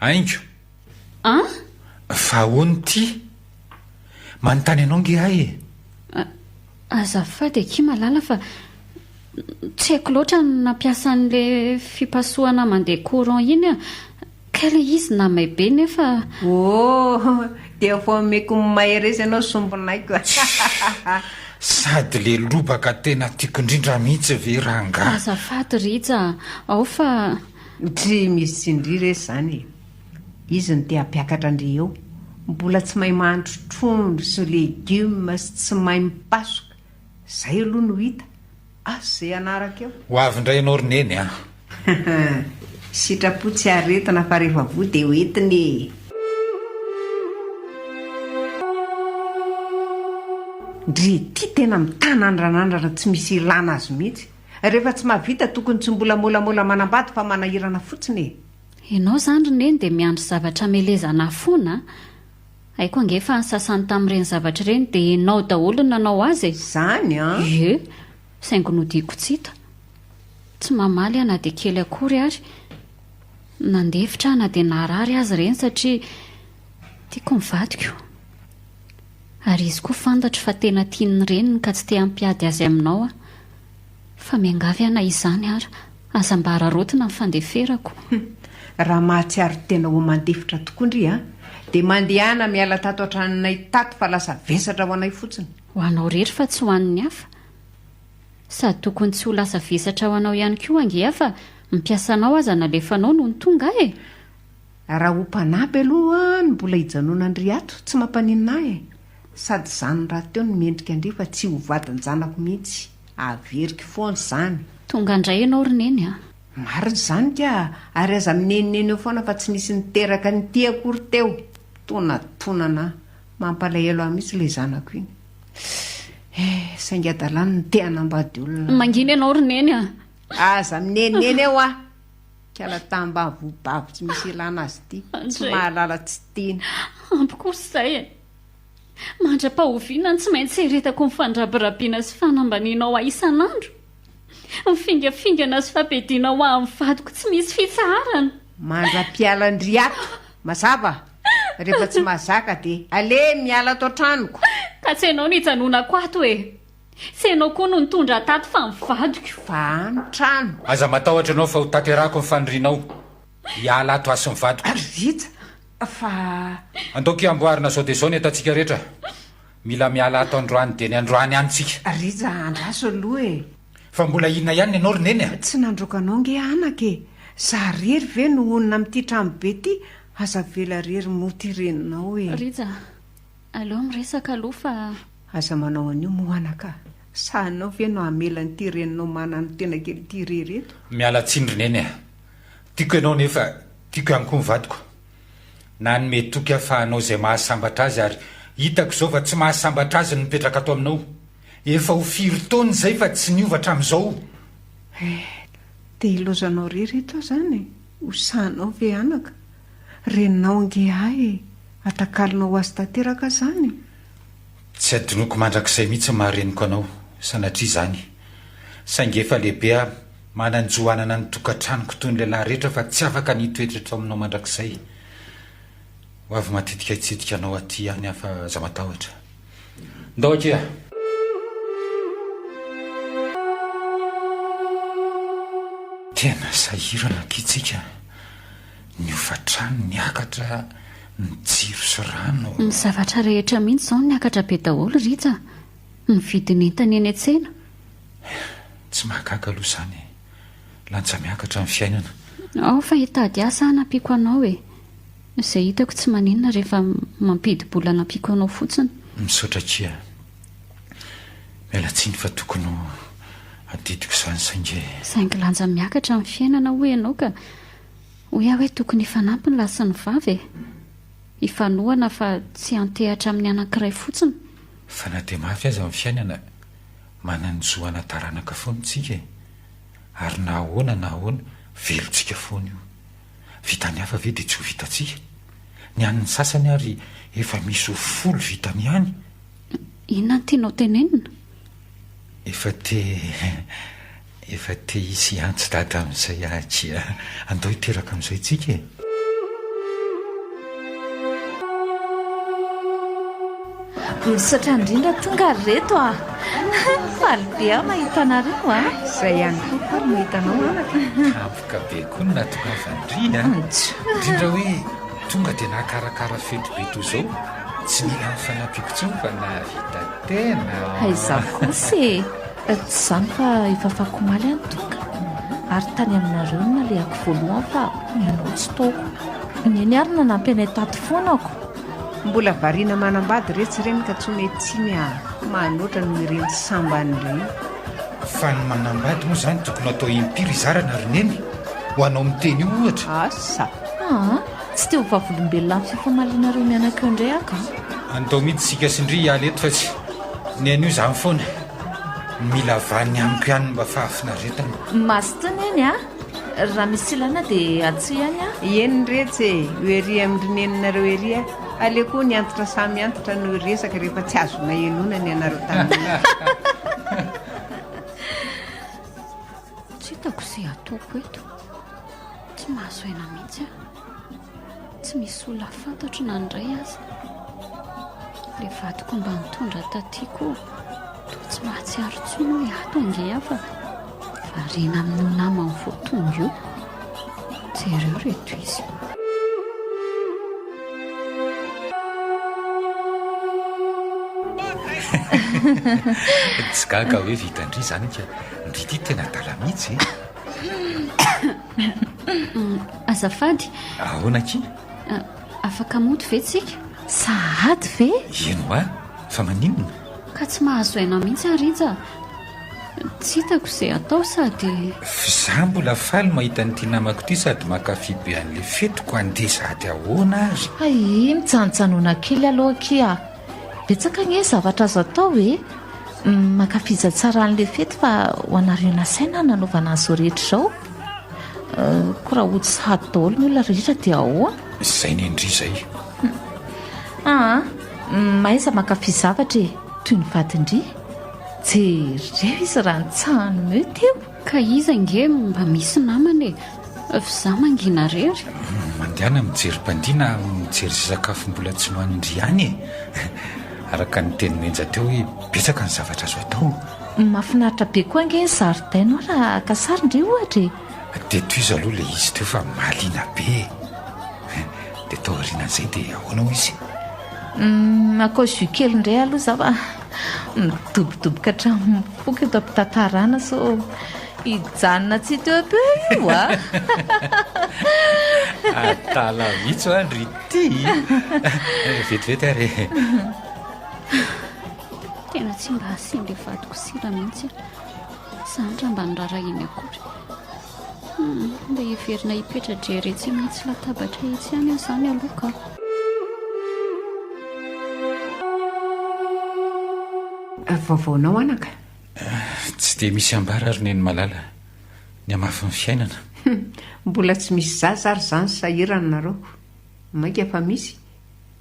Haingo! An? Fa ahoana ity? Manontany anao nge aho e! Azafady akia Malala fa tsy haiko loatra ny nampiasa an'ilay fipasohana mandeha courant iny a! Kay ilay izy namay be nefa. Oh! Dia efa omeko mahereza ianao sombinaiko a! Sady le lobaka tena tiako indrindra mihitsy ve rangaha? Azafady Rija a! Ao fa. Tsy misy tsindry re izany e! Izy no te hampiakatra an-dry eo. Mbola tsy mahay mahandro trondro sy legioma sy tsy mahay mipasoka. Izay aloha no hita. Asa izay hanaraka eo. Ho avy indray ianao ry Neny a! Sitrapo tsy aretina fa rehefa voa dia hoentina e! Ndry ity tena mitanandranandrana tsy misy ilana azy mihitsy. Rehefa tsy mahavita tokony tsy mbola môlamôla manambady fa manahirana fotsiny e! Ianao izany ry Neny dia miandry zavatra hamelezana ahy foana a! Haiko ange fa ny sasany tamin'ireny zavatra ireny dia ianao daholo no nanao azy e! Izany an! Ie, saingy nodiako tsy hita. Tsy mamaly aho na dia kely akory ary. Nandefitra aho na dia naharary aza ireny satria tiako ny vadiko. Ary izy koa fantatro fa tena tian'ny reniny ka tsy te hampiady azy aminao aho. Fa miangavy aho na izany ara, aza mba araraotina ny fandeferako. Raha mahatsiaro tena ho mandefitra tokoa ndry an, dia mandehana miala tato an-tranonay tato fa lasa vesatra ho anay fotsiny. Ho anao irery fa tsy ho an'ny hafa. Sady tokony tsy ho lasa vesatra ho anao ihany koa ange aho fa ny mpiasanao aza nalefanao nony tonga aho e! Raha ho mpanampy aloha no mbola hijanonandry ato, tsy mampaninona ahy e! Sady izany rahateo no mendrika an-dry fa tsy ho vadin-janako mihitsy. Averiko foana izany. Tonga indray ianao ry Neny a! Marina izany ka! Ary aza minenoneno eo foana fa tsy nisy niteraka an'ity akory teo. Tonantonana ahy. Mampalahelo ahy mihitsy ilay zanako iny. Eh, saingy hadalany ny te hanambady olona. Mangina ianao ry Neny a! Aza mineniny eo aho. Kala tambavy bavy tsy misy ilana azy ity. Tsy mahalala tsy tiana. Ampy kosa izay e! Mandra-pahoviana no tsy maintsy eretako ny fandrabirabiana sy fanambanianao ahy isan'andro? Ny fingafingana sy fampedianao ahy amin'ny vadiko tsy misy fitsaharana? Mandra-pialan-dry ato! Mazava? Rehefa tsy mahazaka dia aleha miala ato an-tranoko! Ka tsy ianao no hijanonako ato e! Tsy ianao koa no nitondra ahy tato fa ny vadiko! Fa any trano! Aza matahotra ianao fa ho tanterahako ny fanirianao. Hiala ato aho sy ny vadiko. Rija, fa. Andao kia amboarina zao dia zao ny entantsika rehetra. Mila miala ato androany dia ny androany ihany tsika. Rija, andraso aloha e. Fa mbola inona ihany ny anao ry Neny a? Tsy nandroaka anao nge anaka e! Za rery ve no honina amin'ity tranobe ity? Aza avela rery moa ty reninao e! Rija, aleo miresaka aloha fa. Aza manao an'io moa anaka a! Sahinao ve no hamela an'ity reninao mananotena kely ity irery eto? Miala tsiny ry Neny a! Tiako ianao nefa tiako ihany koa ny vadiko. Nanome toky aho fa hanao izay mahasambatra azy ary hitako izao fa tsy mahasambatra azy ny mipetraka ato aminao. Efa ho firy taona izay fa tsy niova hatramin'izao. Eh, te hilaozanao irery eto aho izany e? Ho sahinao ve anaka? Reninao ange ahy e! Atakalonao ho azy tanteraka aho izany e? Tsy adinoko mandrakizay mihitsy ny maha reniko anao, sanatria izany. Saingy efa lehibe aho, manan-jo hanana ny tokantranoko toy ny lehilahy rehetra fa tsy afaka ny hitoetra eto aminao mandrakizay. Ho avy matetika hitsidika anao aty ihany aho fa aza matahotra. Ndao akia! Tena sahirana akia tsika, ny hofantrano niakatra, ny jiro sy rano. Ny zavatra rehetra mihitsy izao niakatra be daholo Rija a! Ny vidin'entana eny an-tsena. Tsy mahagaga aloha izany e! Lanja miakatra ny fiainana. Ao fa hitady asa hanampiako anao e! Izay hitako tsy maninona rehefa mampidi-bola hanampiako anao fotsiny. Misaotra akia. Miala tsiny fa tokony ho adidiko izany saingy. Saingy lanja miakatra ny fiainana hoy ianao ka hoy aho hoe tokony hifanampy ny lahy sy ny vavy e! Hifanohana fa tsy hiantehatra amin'ny anankiray fotsiny. Fa na dia mafy aza ny fiainana, manan-jo hana-taranaka foana isika e! Ary na ahoana na ahoana, velontsika foana io. Vitan'ny hafa ve dia tsy ho vitantsika? Ny an'ny sasany ary efa misy ho folo vitany ihany. Inona no tianao tenenina? Efa te efa te hisy hiantso dada amin'izay aho akia. Andao hiteraka amin'izay tsika e! Misaotra indrindra tonga ry reto a! Faly be aho mahita anareo a! Izay ihany koa faly mahita anao anaka. Tampoka be koa ny nahatongavan-dry a! Indrindra hoe tonga dia nahakarakara fety be toy izao. Tsy nila ny fanampiako intsony fa nahavita tena. Hay izaho kosa e! Tsy izany fa efa afakomaly aho no tonga. Ary tany aminareo no nalehako voalohany fa ianao tsy taoko. Neny ary nanampy anay tato foana ko. Mbola variana manambady retsy ireny ka tsy omey tsiny ah! Manoatra noho ireny sambany ireny. Fa ny manambady moa izany tokony atao impiry izarana ry Neny? Ho anao miteny io ohatra. Asa! Aa! Tsy te ho vavolombelona amin'ny fifamalianareo mianaka eo indray aho ka! Andao mihitsy isika sy ndry hiala eto fa tsy ny an'io izany foana. Mila vaniny amiko ihany ny mba fahafinaretana. Mazotoa Neny a! Raha misy ilana dia antsoy ihany aho. Eny retsy e! Io ery amin-dry neninareo ery a! Aleo koa ny antitra samy antitra no hiresaka rehefa tsy azonay henoina ny anareo tanora. Tsy hitako izay ataoko eto. Tsy mahazo aina mihitsy aho. Tsy misy olona fantatro na ny iray aza. Ilay vadiko mba nitondra taty koa toa tsy mahatsiaro intsony hoe ato ange aho fa variana amin'io namany vao tonga io. Jereo ireto izy. Tsy gaga hoe vitan-dry izany ka. Ndry ity tena adala mihitsy e. Azafady. Ahoana akia? Afaka mody ve tsika? Sahady ve? Eny hoa, fa maninona? Ka tsy mahazo aina mihitsy aho Rija. Tsy hitako izay atao sady. F'izaho mbola faly mahita an'ity namako ity sady mankafy be an'ilay fetiko andeha sady ahoana ary? Hay, mijanonjanona kely aloha akia a! Betsaka anie ny zavatra azo atao e! Mankafiza tsara an'ilay fety fa ho anareo nasaina nanaovana an'izao rehetra izao. Koa raha hody sahady daholo ny olona rehetra dia ahoana? Izay ny an-dry izay. Aa, mahaiza mankafy zavatra e! Toy ny vadin-dry. Jereo izy raha nitsahany meo teo. Ka iza ange mba misy namana e! F'izaho mangina irery. Mandehana mijery mpandihy na mijery izay sakafo mbola tsy nohanin-dry ihany e! Araka ny tenin'i Menja teo hoe betsaka ny zavatra azo atao. Mahafinaritra be koa ange ny zaridaina ao raha haka sary ndry ohatra e! Dia tohizo aloha ilay izy teo fa mahaliana be e! Dia tao aorianan'izay dia ahoana hoy izy? Maka jus kely indray aloha za fa midobodoboka hatramin'ny foko eto am-pitantarana sao hijanona tsy hita eo be io a! Adala mihitsy hoa ndry ity! Vetivety ary e! Tena tsy mba asian'ilay vadiko sira mihitsy aho. Izany raha mba noraharahiany akory. Mba hiverina hipetra-drery etsy amin'itsy latabatra itsy ihany aho izany aloha ka. Vaovaonao anaka? Tsy dia misy ambara ry Neny malala, ny hamafin'ny fiainana. Mbola tsy misy zaza ary izany sahirana nareo. Mainka fa misy.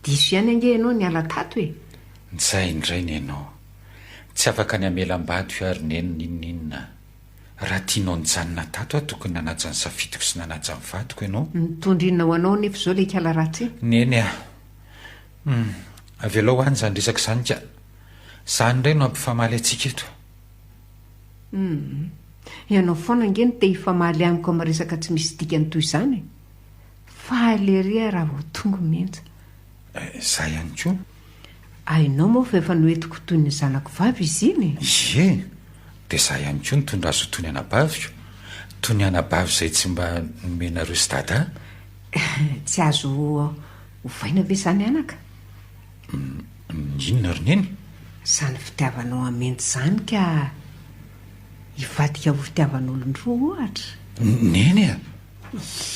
Diso ihany ange ianao niala tato e! Njay indray Nenao. Tsy afaka ny hamela am-badiko aho ry Neny n'inon'inona. Raha tianao nijanona tato aho tokony nanaja ny safidiko sy nanaja ny vadiko ianao. Mitondra inona ho anao anefa izao ilay ikala ratsy iny? Neny a! Hum, avelao any izany resaka izany ka! Izany indray no hampifamaly antsika eto. Hum, ianao foana ange no te hifamaly amiko amin'ny resaka tsy misy dikany toy izany e! Faly ery aho raha vao tonga Menja. Izaho ihany koa. Hainao moa fa efa noentiko toy ny zanako vavy izy iny e? Ie, dia izaho ihany koa nitondra azy ho toy ny anabaviko. Toy ny anabavy izay tsy mba nomenareo sy Dada. Tsy azo ovaina ve izany anaka? Ny inona ry Neny? Izany fitiavanao an'i Menja izany ka hivadika ho fitiavan'olon-droa ohatra? Neny a!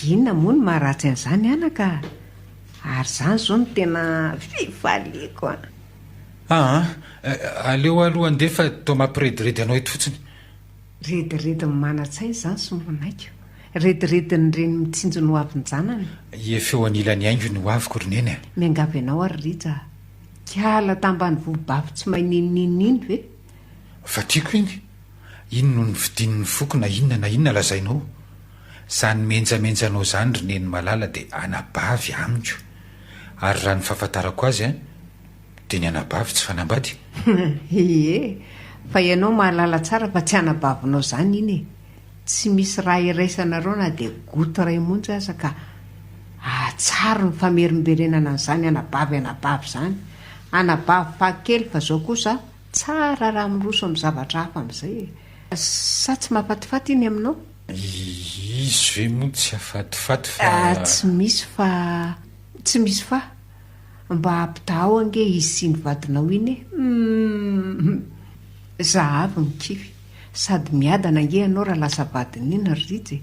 Inona moa no maharatsy an'izany anaka a! Ary izany izao no tena fifaliako a! Aa, aleo aloha andeha fa toa mampirediredy anao eto fotsiny. Rediredin'ny manan-tsaina izany Sombinaiko. Rediredin'ny reny mitsinjo ny hoavin-janany. Efa eo anilan'ny haingo ny hoaviko ry Neny a! Miangavy anao aho ry Rija a! Kiala tambanivohibavy tsy mahay n'inon'inona iny ve? Fa tiako iny. Iny no novidian'ny foko na inona na inona lazainao. Zany menjamenjanao zany ry neny malala dia anabavy amiko. Ary raha ny fahafantarako azy an, dia ny anabavy tsy fanambady. Ie, fa ianao mahalala tsara fa tsy anabavinao zany iny e. Tsy misy raha iraisanareo na dia goutte iray monja aza ka ahatsaro ny famerimberenana an'izany anabavy anabavy izany. Anabavy fahakely fa zao kosa Tsara raha miroso amin'ny zavatra hafa amin'izay e! Sa tsy mahafatifaty iny aminao? Izy ve moa tsy hafatifaty fa. Tsy misy fa, tsy misy fa. Mba ampitahao ange izy sy iny vadinao iny e! Humm! Za avy mikify. Sady miadana ange ianao raha lasa vadin'iny ry Rija e!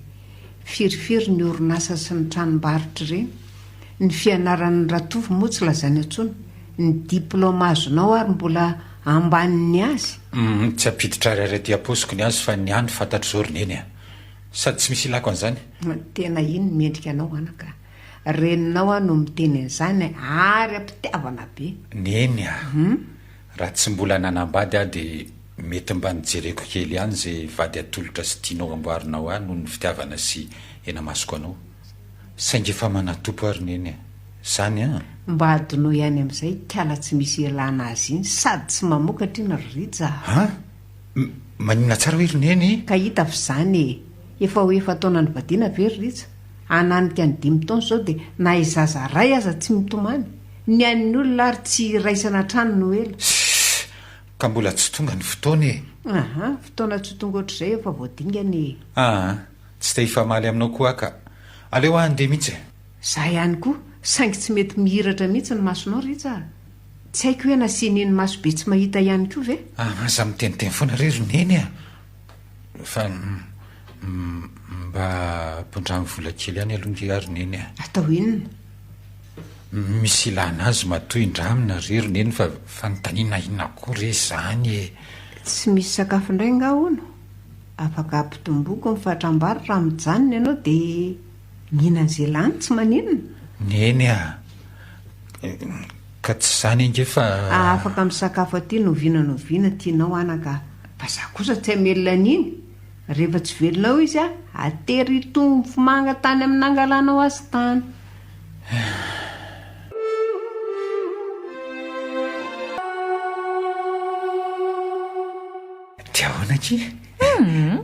Firifiry ny orinasa sy ny tranombarotra ireny. Ny fianaran'i Ratovo moa tsy lazaina intsony. Ny diplôme azonao ary mbola ambanin'ny azy. Humm tsy hampiditra ariary aty am-paosiko ny azy fa ny ahy no fantatro izao ry Neny a! Sady tsy misy ilako an'izany. Tena iny no mendrika anao anaka a! Reninao aho no miteny an'izany ary am-pitiavana be. Neny a! Raha tsy mbola nanambady aho dia mety mba nijereko kely ihany izay vady atolotra sy tianao amboarinao ahy noho ny fitiavana sy hena-masoko anao. Saingy efa manatompo aho ry Neny a! Zany an! Mba adinoy any amin'izay ikala tsy misy ilana azy iny sady tsy mamokatra iny ry Rija a! An! Maninona tsara hoe ry Neny? Ka hita f'izany e! Efa ho efa-taona nivadiana ve ry Rija? Hananika ny dimy taona izao dia na i zaza ray aza tsy mitomany. Ny an'ny olona ary tsy iraisana hatrany no ela. Ssss! Ka mbola tsy tonga ny fotoana e! Aha, fotoana tsy ho tonga ohatr'izay efa voadingana e! Aa, tsy te hifamaly aminao koa aho ka. Aleo aho handeha mihitsy e! Za ihany koa, saingy tsy mety mihiratra mihitsy ny masonao Rija a! Tsy haiko hoe nasian'iny maso be tsy mahita ihany koa ve? Aza miteniteny foana re ry Neny a! Fa mba ampiandramo vola kely ihany aloha nge ary Neny a! Atao inona? Misy ilana azy matoa indramina re ry Neny fa fanontaniana inona koa re izany e! Tsy misy sakafo indray angaha hono? Afaka ampitomboiko ny fatram-bary raha mijanona ianao dia mihinana izay lany tsy maninona. Neny a! Ka tsy izany ange fa. Afaka misakafo aty n'oviana n'oviana tianao anaka a! Fa za kosa tsy hamelona an'iny! Rehefa tsy velona ao izy a, atery hitombo manga tany amin'ny nangalanao azy tany. Dia ahoana akia? Humm!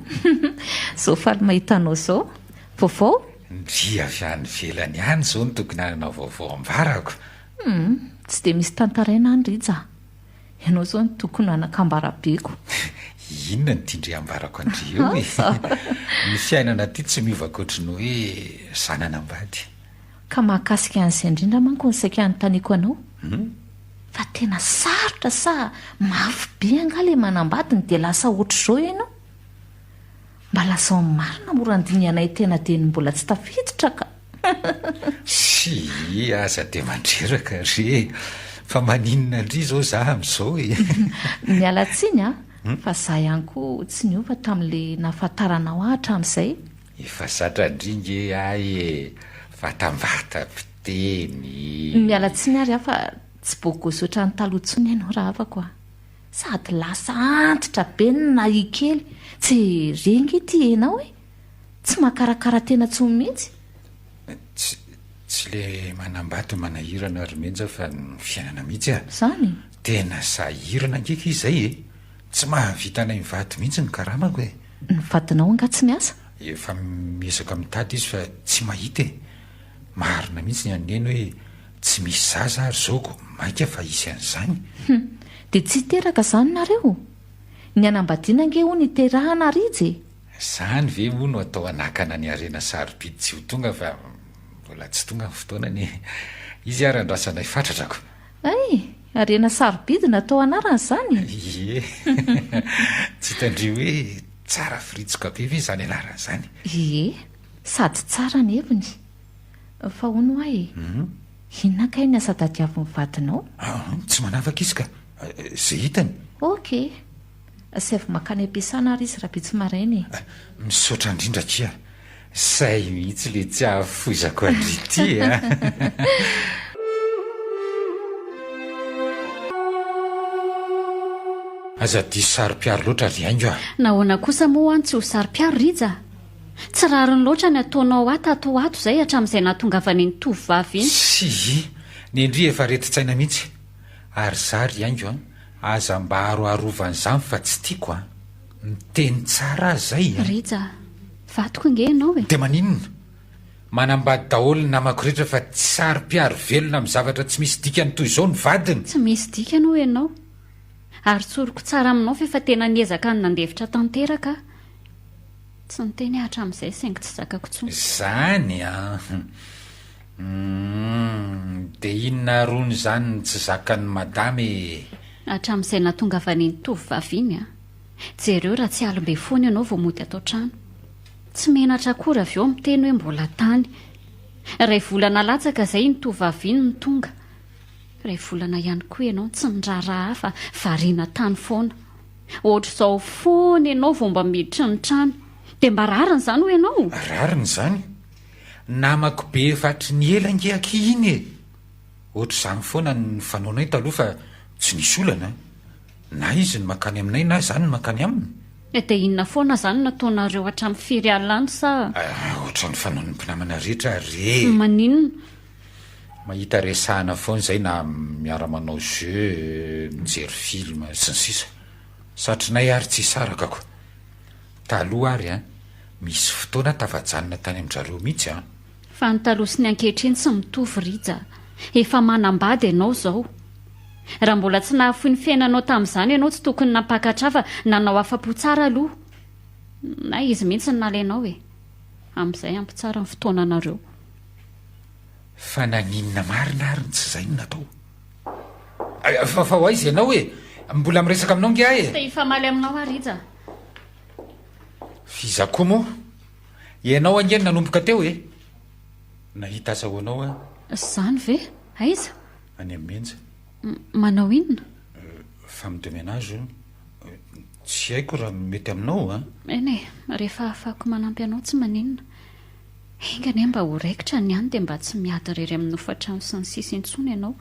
Zao faly mahita anao zao. Vaovao? Ndry avy any ivelany any zao no tokony hanana vaovao ambarako. Humm! Tsy dia misy tantaraina any Rija a! Ianao zao no tokony hanakambara-beko. Inona no tian-dry ambarako an-dry eo e? Ny fiainana aty tsy miova ankoatry ny hoe za nanambady. Ka mahakasika an'izay indrindra manko ny saika hanontaniako anao. Fa tena sarotra sa mafy be angaha ilay manambady no dia lasa ohatr'izao ianao? Mba lazao ny marina mora andinihanay tena dieny mbola tsy tafiditra ka! Tsia, aza dia mandreraka re e! Fa maninona ndry izao za amin'izao e? Miala tsiny a, fa za ihany koa tsy niova tamin'ilay nahafantaranao ahy hatramin'izay. Efa zatra ndry nge ahy e! Vatambatam-piteny. Miala tsiny ary aho fa tsy bôgôsy ohatran'ny taloha intsony ianao rahavako a! Sady lasa antitra be ny nahia kely. Jereo nge ity enao e! Tsy mahakarakara tena intsony mihitsy. Tsy tsy le manambady no manahirana ry Menja fa ny fiainana mihitsy a! Zany? Tena sahirana ange kay izay e! Tsy mahavita anay mivady mihitsy ny karamako e! Ny vadinao angaha tsy miasa? Efa miezaka mitady izy fa tsy mahita e! Marina mihitsy ny an'i Neny hoe tsy misy zaza ary zao ko maika fa hisy an'izany. Hum! Dia tsy hiteraka izany nareo? Ny hanambadiana ange hono hiterahana Rija e! Izany ve moa no atao hanakana ny harena sarobidy tsy ho tonga fa mbola tsy tonga ny fotoanany e! Izy ary andrasanay fatratra ko! Hay! Harena sarobidy natao anarana izany e! Ie! Tsy hitan-dry hoe tsara firitsoka be ve izany anarana izany? Ie! Sady tsara ny heviny. Fa hono hoa e! Inona kay ny asa tadiavin'ny vadinao? Tsy manavaka izy ka! Izay hitany! Ok! Asaivo mankany am-piasana ary izy rahampitso maraina e! Misaotra indrindra akia! Zay mihitsy le tsy ahafoizako an-dry ity a! Aza diso saro-piaro loatra ry Haingo a! Nahoana kosa moa aho no tsy ho saro-piaro Rija? Tsy rariny loatra ny ataonao ahy tato ho ato izay hatramin'izay nahatongavan'iny tovovavy iny. Tsia, ny an-dry efa aretin-tsaina mihitsy. Ary za ry Haingo a, aza mba aroarovana izany fa tsy tiako a! Miteny tsara aho izay a! Rija, vadiko ange ianao e! Dia maninona? Manambady daholo ny namako rehetra fa tsy saro-piaro velona amin'ny zavatra tsy misy dikany toy izao ny vadiny! Tsy misy dikany hoy ianao. Ary tsoriko tsara aminao f'efa tena niezaka ny nandefitra tanteraka aho. Tsy niteny aho hatramin'izay saingy tsy zakako intsony. Izany an! Humm, dia inona rony izany no tsy zakan'i madama e? Hatramin'izay nahatongavan'iny tovovavy iny an! Jereo raha tsy alim-be foana ianao vao mody ato an-trano. Tsy menatra akory avy eo miteny hoe mbola tany. Iray volana latsaka izay iny tovovavy iny no tonga. Iray volana ihany koa ianao tsy niraharaha ahy fa variana tany foana. Ohatr'izao foana ianao vao mba miditra ny trano. Dia mba rariny izany hoy ianao? Rariny izany? Namako be efa hatry ny ela ange akia iny e! Ohatr'izany foana ny fanaonay taloha fa tsy nisy olana. Na izy no mankany aminay na izaho no mankany aminy. Dia inona foana izany no ataonareo hatramin'ny firy alina any sa? Ohatran'ny fanaon'ny mpinamana rehetra re e! Maninona? Mahita resahana foana izay na miara-manao jeux, mijery film, sy ny sisa. Satrinay ary tsy hisaraka ko. Taloha ary an, misy fotoana tafajanona tany amin-drareo mihitsy an. Fa ny taloha sy ny ankehitriny tsy mitovy Rija a! Efa manambady ianao izao. Raha mbola tsy nahafoy ny fiainanao tamin'izany ianao tsy tokony nampakatra ahy fa nanao afa-po tsara aloha. Na izy mihitsy no nalainao e! Amin'izay ampy tsara ny fotoananareo. Fa naninona marina ary no tsy izay no natao? Fa fa ho aiza ianao e? Mbola miresaka aminao nge aho e! Tsy te hifamaly aminao aho Rija a! F'iza koa moa? Ianao ange no nanomboka teo e! Nahita asa ho anao aho. Izany ve? Aiza? Any amin'ny Menja. Manao inona? Femme de ménage hono. Tsy haiko raha mety aminao an! Eny e, rehefa ahafahako manampy anao tsy maninona. Enga anie mba ho raikitra ny any dia mba tsy miady irery amin'ny hofan-trano sy ny sisa intsony ianao.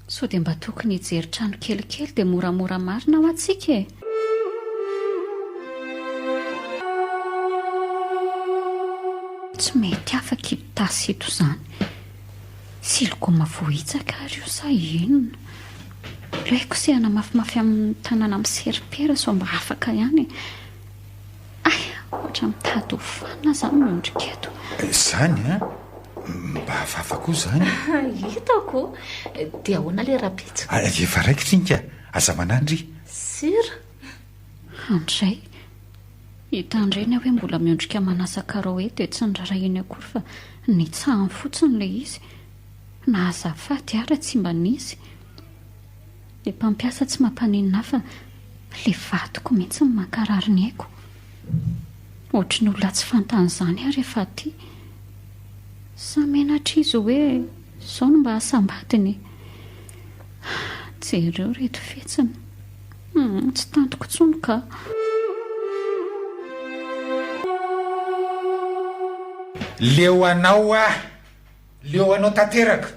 Sao dia mba tokony hijery trano kelikely dia moramora marina hoa tsika e! Tsy mety afaka ito tasy ito izany. Silikoma voahitsaka ary io sa inona? Aleo kosehana mafimafy amin'ny tanana miseripera sao mba afaka ihany e! Hay! Ohatra mitady ho fanina zany miondrika eto. Zany an! Mba hafahafa koa zany. Hitako! Dia ahoana ilay rahampitso? Efa raikitra iny ka! Aza manandry. Sûr? Andray! Hitandreny aho hoe mbola miondrika manasa carreau eto dia tsy nirarahiany akory fa nitsahany fotsiny ilay izy. Na azafady ara tsy mba nisy. Le mpampiasa tsy mampaninona ahy fa le vadiko mihitsy no mankarary ny aiko. Ohatry ny olona tsy fantany izany aho rehefa aty. Sa menatra izy hoe izao no mba asam-badiny e. Jereo ireto fihetsiny. Hum, tsy tantiko intsony ka. Leo anao aho. Leo anao tanteraka.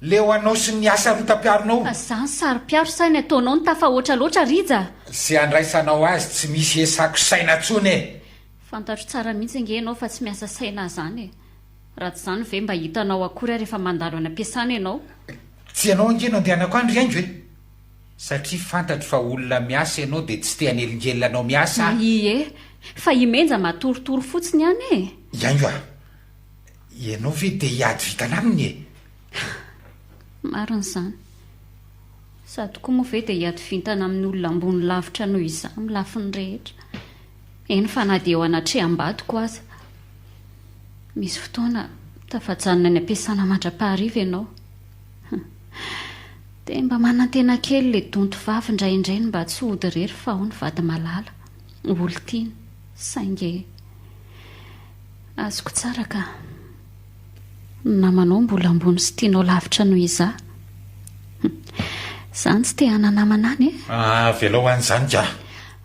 Leo anao sy ny hasarotam-piaronao. Fa zany saro-piaro sa ny ataonao no tafahoatra loatra Rija a! Ze andraisanao azy tsy misy iasako saina tsony e! Fantatro tsara mihitsy ange ianao fa tsy miasa saina zany e! Raha tsy zany ve mba hitanao akory aho rehefa mandalo any am-piasana ianao? Tsy ianao ange no andehanako any ry Haingo e! Satria fantatro fa olona miasa ianao dia tsy te hanelingelina anao miasa aho. Ie, fa i Menja matoritory fotsiny any e! I Haingo a! Ianao ve dia hiady vintana aminy e? Marina izany. Sady koa moa ve dia hiady vintana amin'ny olona ambony lavitra noho izaho amin'ny lafiny rehetra. Eny fa na dia eo anatreham-badiko aza. Misy fotoana tafajanona any am-piasana mandra-pahariva ianao. Dia mba manantena kely ilay donto vavy indraindray ny mba tsy hody irery fa ao ny vady malala, olon-tiana. Saingy. Azoko tsara ka. Ny namanao mbola ambony sy tianao lavitra noho izaho. Izany tsy te hana-namana any e? Avelao any izany ka.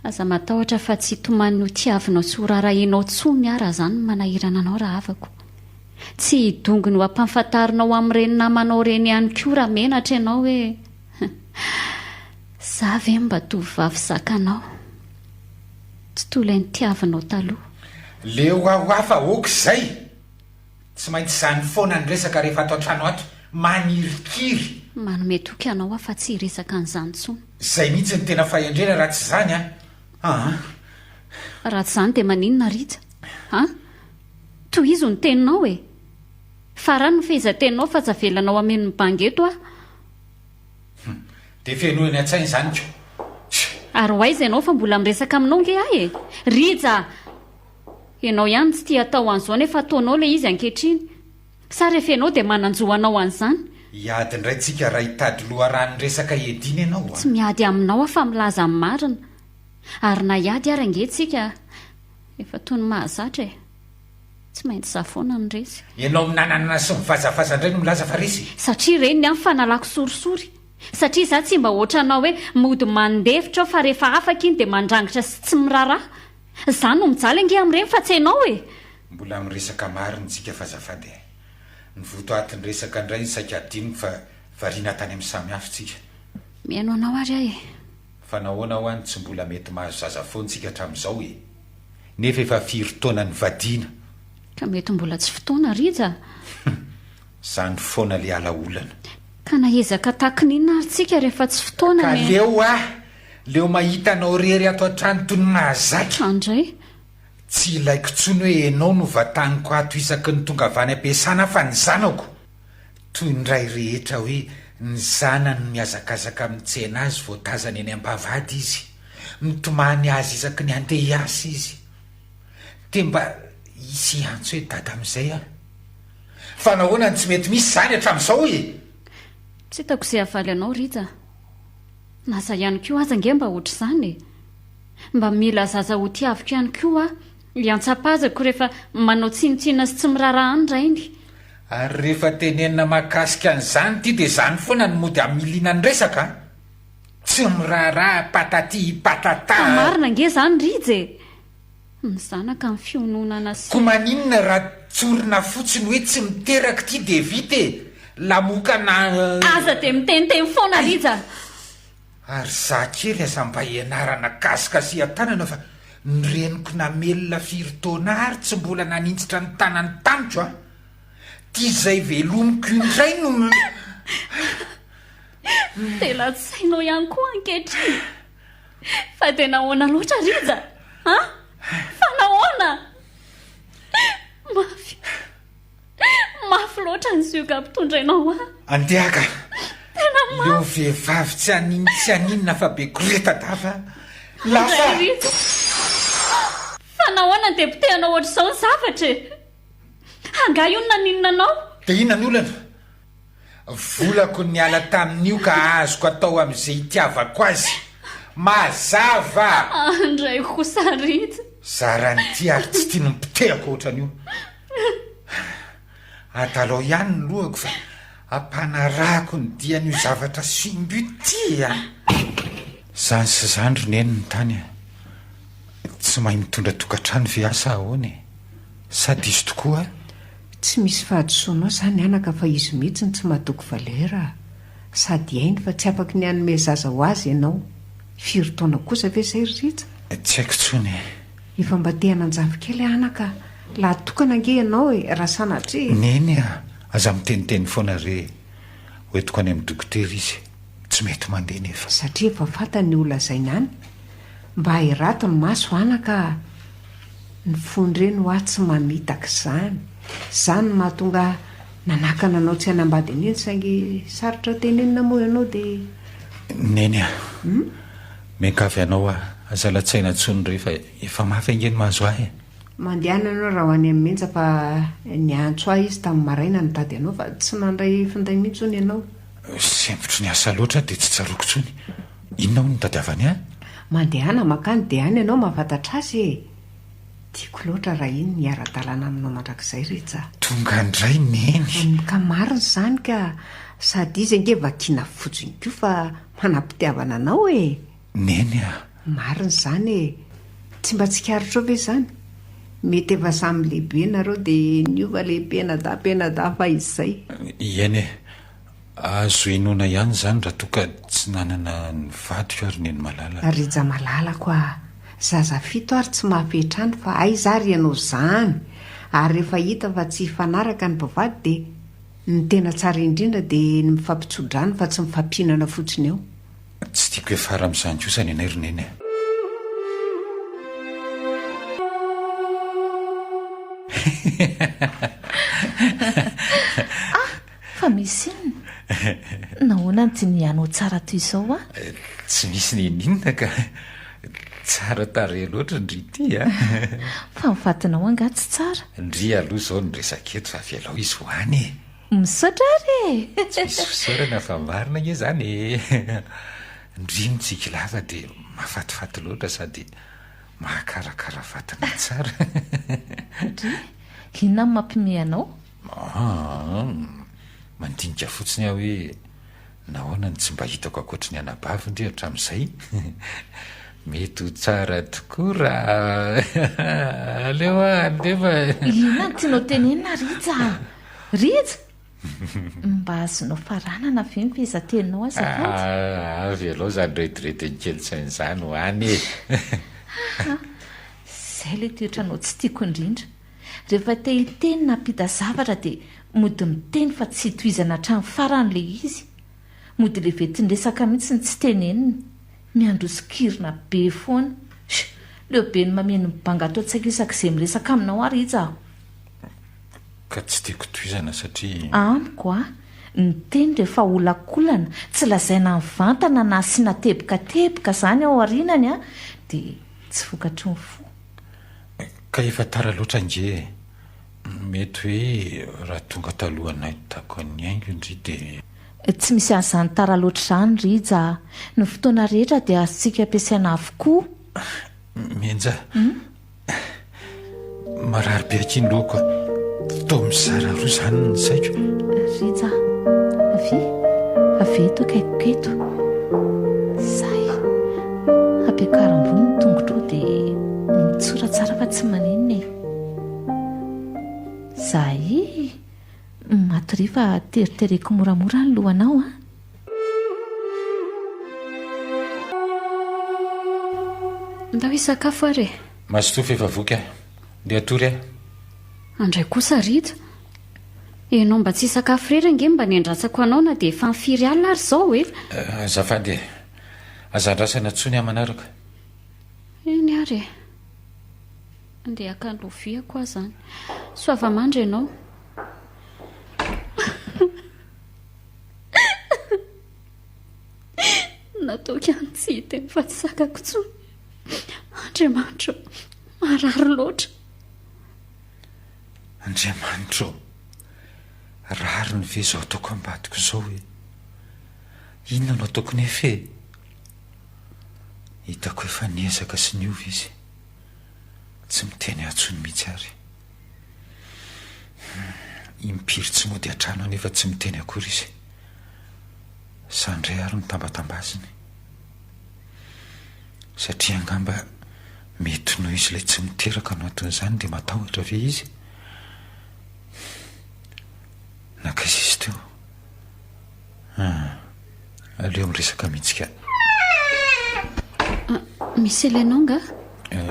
Aza matahotra fa tsy hitomany ho tiavinao sy ho rarahianao intsony aho raha izany no manahirana anao rahavako. Tsy hidongy ny ho ampahafantarinao amin'ireny namanao ireny ihany koa raha menatra ianao hoe izaho ve mba tovovavy zakanao. Tsy toy ilay nitiavinao taloha. Leo aho hafa ok izay! Tsy maintsy izany foana ny resaka rehefa ato an-trano ato, manirikiry! Manome toky anao aho fa tsy hiresaka an'izany intsony. Izay mihitsy no tena fahendrena raha tsy izany an! Aa. Raha tsy izany dia maninona Rija? An? Tohizo ny teninao e! Farano ny fehezanteninao fa tsy avelanao hameno ny banga eto aho. Hum. Dia fenoy any an-tsaina izany ko. Ary ho aiza ianao fa mbola miresaka aminao nge ahy e! Rija a! Ianao ihany tsy tia atao an'izao nefa ataonao ilay izy ankehitriny. Sa rehefa ianao dia manan-jo hanao an'izany? Hiady indray tsika raha hitady loharanon-dresaka hiadiana ianao a! Tsy miady aminao aho fa milaza ny marina. Ary na hiady ary ange tsika efa toy ny mahazatra e! Tsy maintsy za foana no resy. Ianao minananana sy mivazavaza indray no milaza fa resy? Satria ireny ny ahy fanalako sorisory. Satria za tsy mba ohatranao hoe mody mandefitra ao fa rehefa afaka iny dia mandrangitra sy tsy miraharaha. Za no mijaly ange amin'ireny fa tsy ianao e! Mbola miresaka marina tsika fa azafady e! Ny votoatin-dresaka indray no saika adinoko fa variana tany amin'ny samy hafa tsika. Mihaino anao ary aho e! Fa nahoana hoa no tsy mbola mety mahazo zaza foana tsika hatramin'izao e? Nefa efa firy taona nivadiana? Ka mety mbola tsy fotoana Rija a! Hum! Zany foana le ala olana. Ka na ezaka takin'inona ary tsika rehefa tsy fotoana Ka ny. leo ah! Leo mahita anao rery ato an-trano toy ny mahazatra. Andray. Tsy ilaiko intsony hoe enao no vataniko ato isaky ny tonga avy any am-piasana fa ny zanako. Toy ny ray rehetra hoe ny zanany no mihazakazaka mitsena azy vao tazany eny am-bavahady izy. Mitomany azy isaky ny handeha hiasa izy. Dia mba hisy hiantso hoe dada amin'izay aho. Fa nahoana no tsy mety misy izany hatramin'izao e? Tsy hitako izay havaly anao Rija a! Na za ihany koa aza ange mba ohatr'izany e! Mba mila zaza ho tiaviko ihany koa aho, hiantsapazako rehefa manao tsinontsinona sy tsy miraharaha ahy ny rainy. Ary rehefa tenenina mahakasika an'izany ity dia izany foana no mody hamiliana ny resaka an! Tsy miraharaha patati patata Fa an! marina ange izany Rija e! Ny zanaka ny fiononana sy. Ko maninona raha tsorina fotsiny hoe tsy miteraka ity dia vita e! Lamoka na. Aza dia miteniteny foana Rija a! Ary za kely aza mba ianarana gasikasihan-tanana fa ny reniko namelona firy taona ary tsy mbola naninjitra ny tanany tamiko a! Ty izay velomiko indray no m. Dia latsainao ihany koa ankehitriny? Fa dia nahoana loatra Rija a? Fa nahoana? Mafy. Mafy loatra ny zioga ampitondrainao ahy. Andeha ka. Tena mafy. Leo vehivavy tsy hanin tsy haninona fa be koretadava. Lasa. Fa nahoana no dia potehanao ohatr'izao ny zavatra e? Angaha io no naninona anao? Dia inona ny olana? Volako niala tamin'io ka azoko atao amin'izay itiavako azy. Mazava! Andray kosa Rija. Zaran'ity ary tsy tiany nipotehako ohatran'io. Adalao ihany ny lohako fa ampanarahako ny dian'io zavatra simba io ty a! Zany sy zany ry neny ny tany a! Tsy mahay mitondra tokantrano ve aho sa ahoana e? Sa diso tokoa aho? Tsy misy fahadisoanao izany anaka fa izy mihitsy no tsy mahatoky valeur a! Sady hainy fa tsy afaky ny hanome zaza ho azy ianao. Firy taona kosa ve izay ry Rija? Tsy haiko intsony e! Efa mba te hanan-jafikely aho anaka a! Lahy tokana ange ianao e! Raha sanatria. Neny a! Aza miteniteny foana re e! Hoentiko any amin'ny dokotera izy. Tsy mety mandeha nefa. Satria efa fantany ny holazaina any. Mba ahirato ny maso anaka a! Ny fon-dreny hoa tsy mamitaka izany. Izany no mahatonga ahy nanakana anao tsy hanambady an'iny saingy sarotra tenenina moa ianao dia. Neny a! Miangavy anao aho, aza latsaina intsony re fa efa mafy ange ny mahazo ahy e! Mandehana ianao raha ho any amin'i Menja fa niantso ahy izy tamin'ny maraina nitady anao fa tsy nandray finday mihitsy hono ianao. Sempotry ny asa loatra aho dia tsy tsaroako intsony. Inona hono no tadiavany ahy? Mandehana mankany dia any ianao mahafantatra azy e! Tiako loatra raha iny ny hiara-dalana aminao mandrakizay Rija a! Tonga indray Neny! Ka marina izany ka! Sady izy ange vakiana fotsiny koa fa manam-pitiavana anao e! Neny a! Marina izany e! Tsy mba tsikaritrao ve izany? Mety efa samy lehibe nareo dia niova le mpianadahy mpianadahy fahizay. Eny e! Azo inoana ihany izany raha toa ka tsy nanana ny vadiko ary Neny malala. Rija malalako a! Zaza fito ary tsy mahafehy trano fa aiza ary ianao izany? Ary rehefa hita fa tsy hifanaraka ny mpivady dia ny tena tsara indrindra dia ny mifampitsodrano fa tsy mifampihinana fotsiny eo. Tsy tiako hiafara amin'izany kosa ny anay ry Neny a! Ah! Fa misy inona? Nahoana no dinihanao tsara toy izao aho? Tsy misy n'inon'inona ka. Tsara tarehy loatra ndry ity a! Fa ny vadinao angaha tsy tsara? Ndry aloha izao no resaka eto fa avelao izy ho any e! Misaotra ary e! Tsy misy fisaorana fa marina ange izany e! Ndry mitsiky lava dia mahafatifaty loatra sady mahakarakara vatana tsara. Ndry, inona no mampiomehy anao? Aa, mandinika fotsiny aho hoe nahoana no tsy mba hitako ankoatry ny anabavy ndry hatramin'izay? Mety ho tsara tokoa raha aleo aho handefa e! Inona no tianao tenenina Rija a? Rija! Mba azonao faranana ve ny fehezanteninao azafady? Aa, avelao izany rediredin'ny kely saina izany ho any e! Aa, izay ilay toetranao tsy tiako indrindra. Rehefa te hiteny na hampita zavatra dia mody miteny fa tsy tohizana hatramin'ny farany ilay izy. Mody ilay ventin-dresaka mihitsy no tsy tenenina. Miandrosokirina be foana. Sh! Leo be ny mameno ny banga ato an-tsaiko isak'izay miresaka aminao aho Rija a! Ka tsy tiako tohizana satria. Amiko a! Ny teny rehefa olakolana, tsy lazaina mivantana na asiana teboka teboka izany ao aorianany a! dia tsy vokatry ny fo. Ka efa tara loatra ange e! Mety hoe raha tonga talohan'ny nahitako an'i Haingo ndry dia. Tsy misy an'izany tara loatra izany Rija a! Ny fotoana rehetra dia azontsika ampiasaina avokoa. Mihenja. Marary be akia ny lohako a. Toa mizara roa izany ny saiko. Rija, avia, avia eto akaikiko eto. Sahy. Ampiakaro ambony ny tongotrao dia mitsora tsara fa tsy maninona e. Zahay, matoria fa teritereko moramora ny lohanao an. Ndao hisakafo ary e. Mazotoa f'efa voky aho. Ndeha hatory aho. Andray kosa Rija. Ianao mba tsy hisakafo irery ange mba niandrasako anao na dia efa firy alina ary izao e. Azafady e. Aza andrasana intsony aho manaraka. Eny ary e. Andeha haka ny loviako aho izany. Soava-mandry ianao. Nataoko ihany tsy hiteny fa tsy zakako intsony. Andriamanitra ô, marary loatra. Andriamanitra ô, rariny ve izao ataoko ambadiko izao e? Inona no ataoko nefa e? Hitako efa niezaka sy niova izy. Tsy miteny ahy intsony mihitsy ary. Impiry tsy mody an-trano anefa tsy miteny akory izy. Za indray ary no tambatambaziny. Satria angamba mety noho izy ilay tsy miteraka no anton'izany dia matahotra ve izy? Nankaiza izy teo? Ah, aleo miresaka mihitsy ka. Ah, misy ilainao nga? Eh,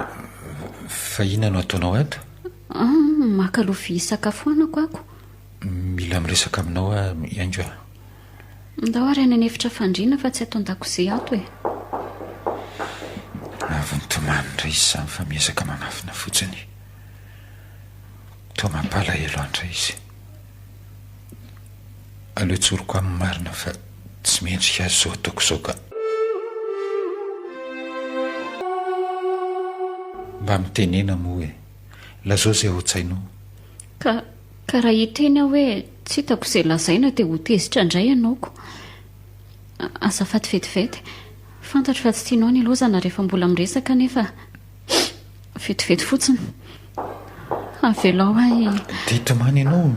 fa inona no ataonao ato? Ah, maka lovia hisakafoanako ako. Mila miresaka aminao aho Haingo a. Ndao ary any an'efitra fandriana fa tsy ato an-dakozia ato e. Avy nitomany indray izy izany fa miezaka manafina fotsiny. Toa mampalahelo ahy indray izy. Aleo tsoriko aminy marina fa tsy mendrika azy izao ataoko izao ka. Mba mitenena moa e. Lazao izay ao an-tsainao. Ka, ka raha hiteny aho hoe tsy hitako izay lazaina dia ho tezitra indray ianao ko. Azafady vetivety. Fantatro fa tsy tianao ny hilozana rehefa mbola miresaka nefa vetivety fotsiny. Avelao ahy. Dia hitomany ianao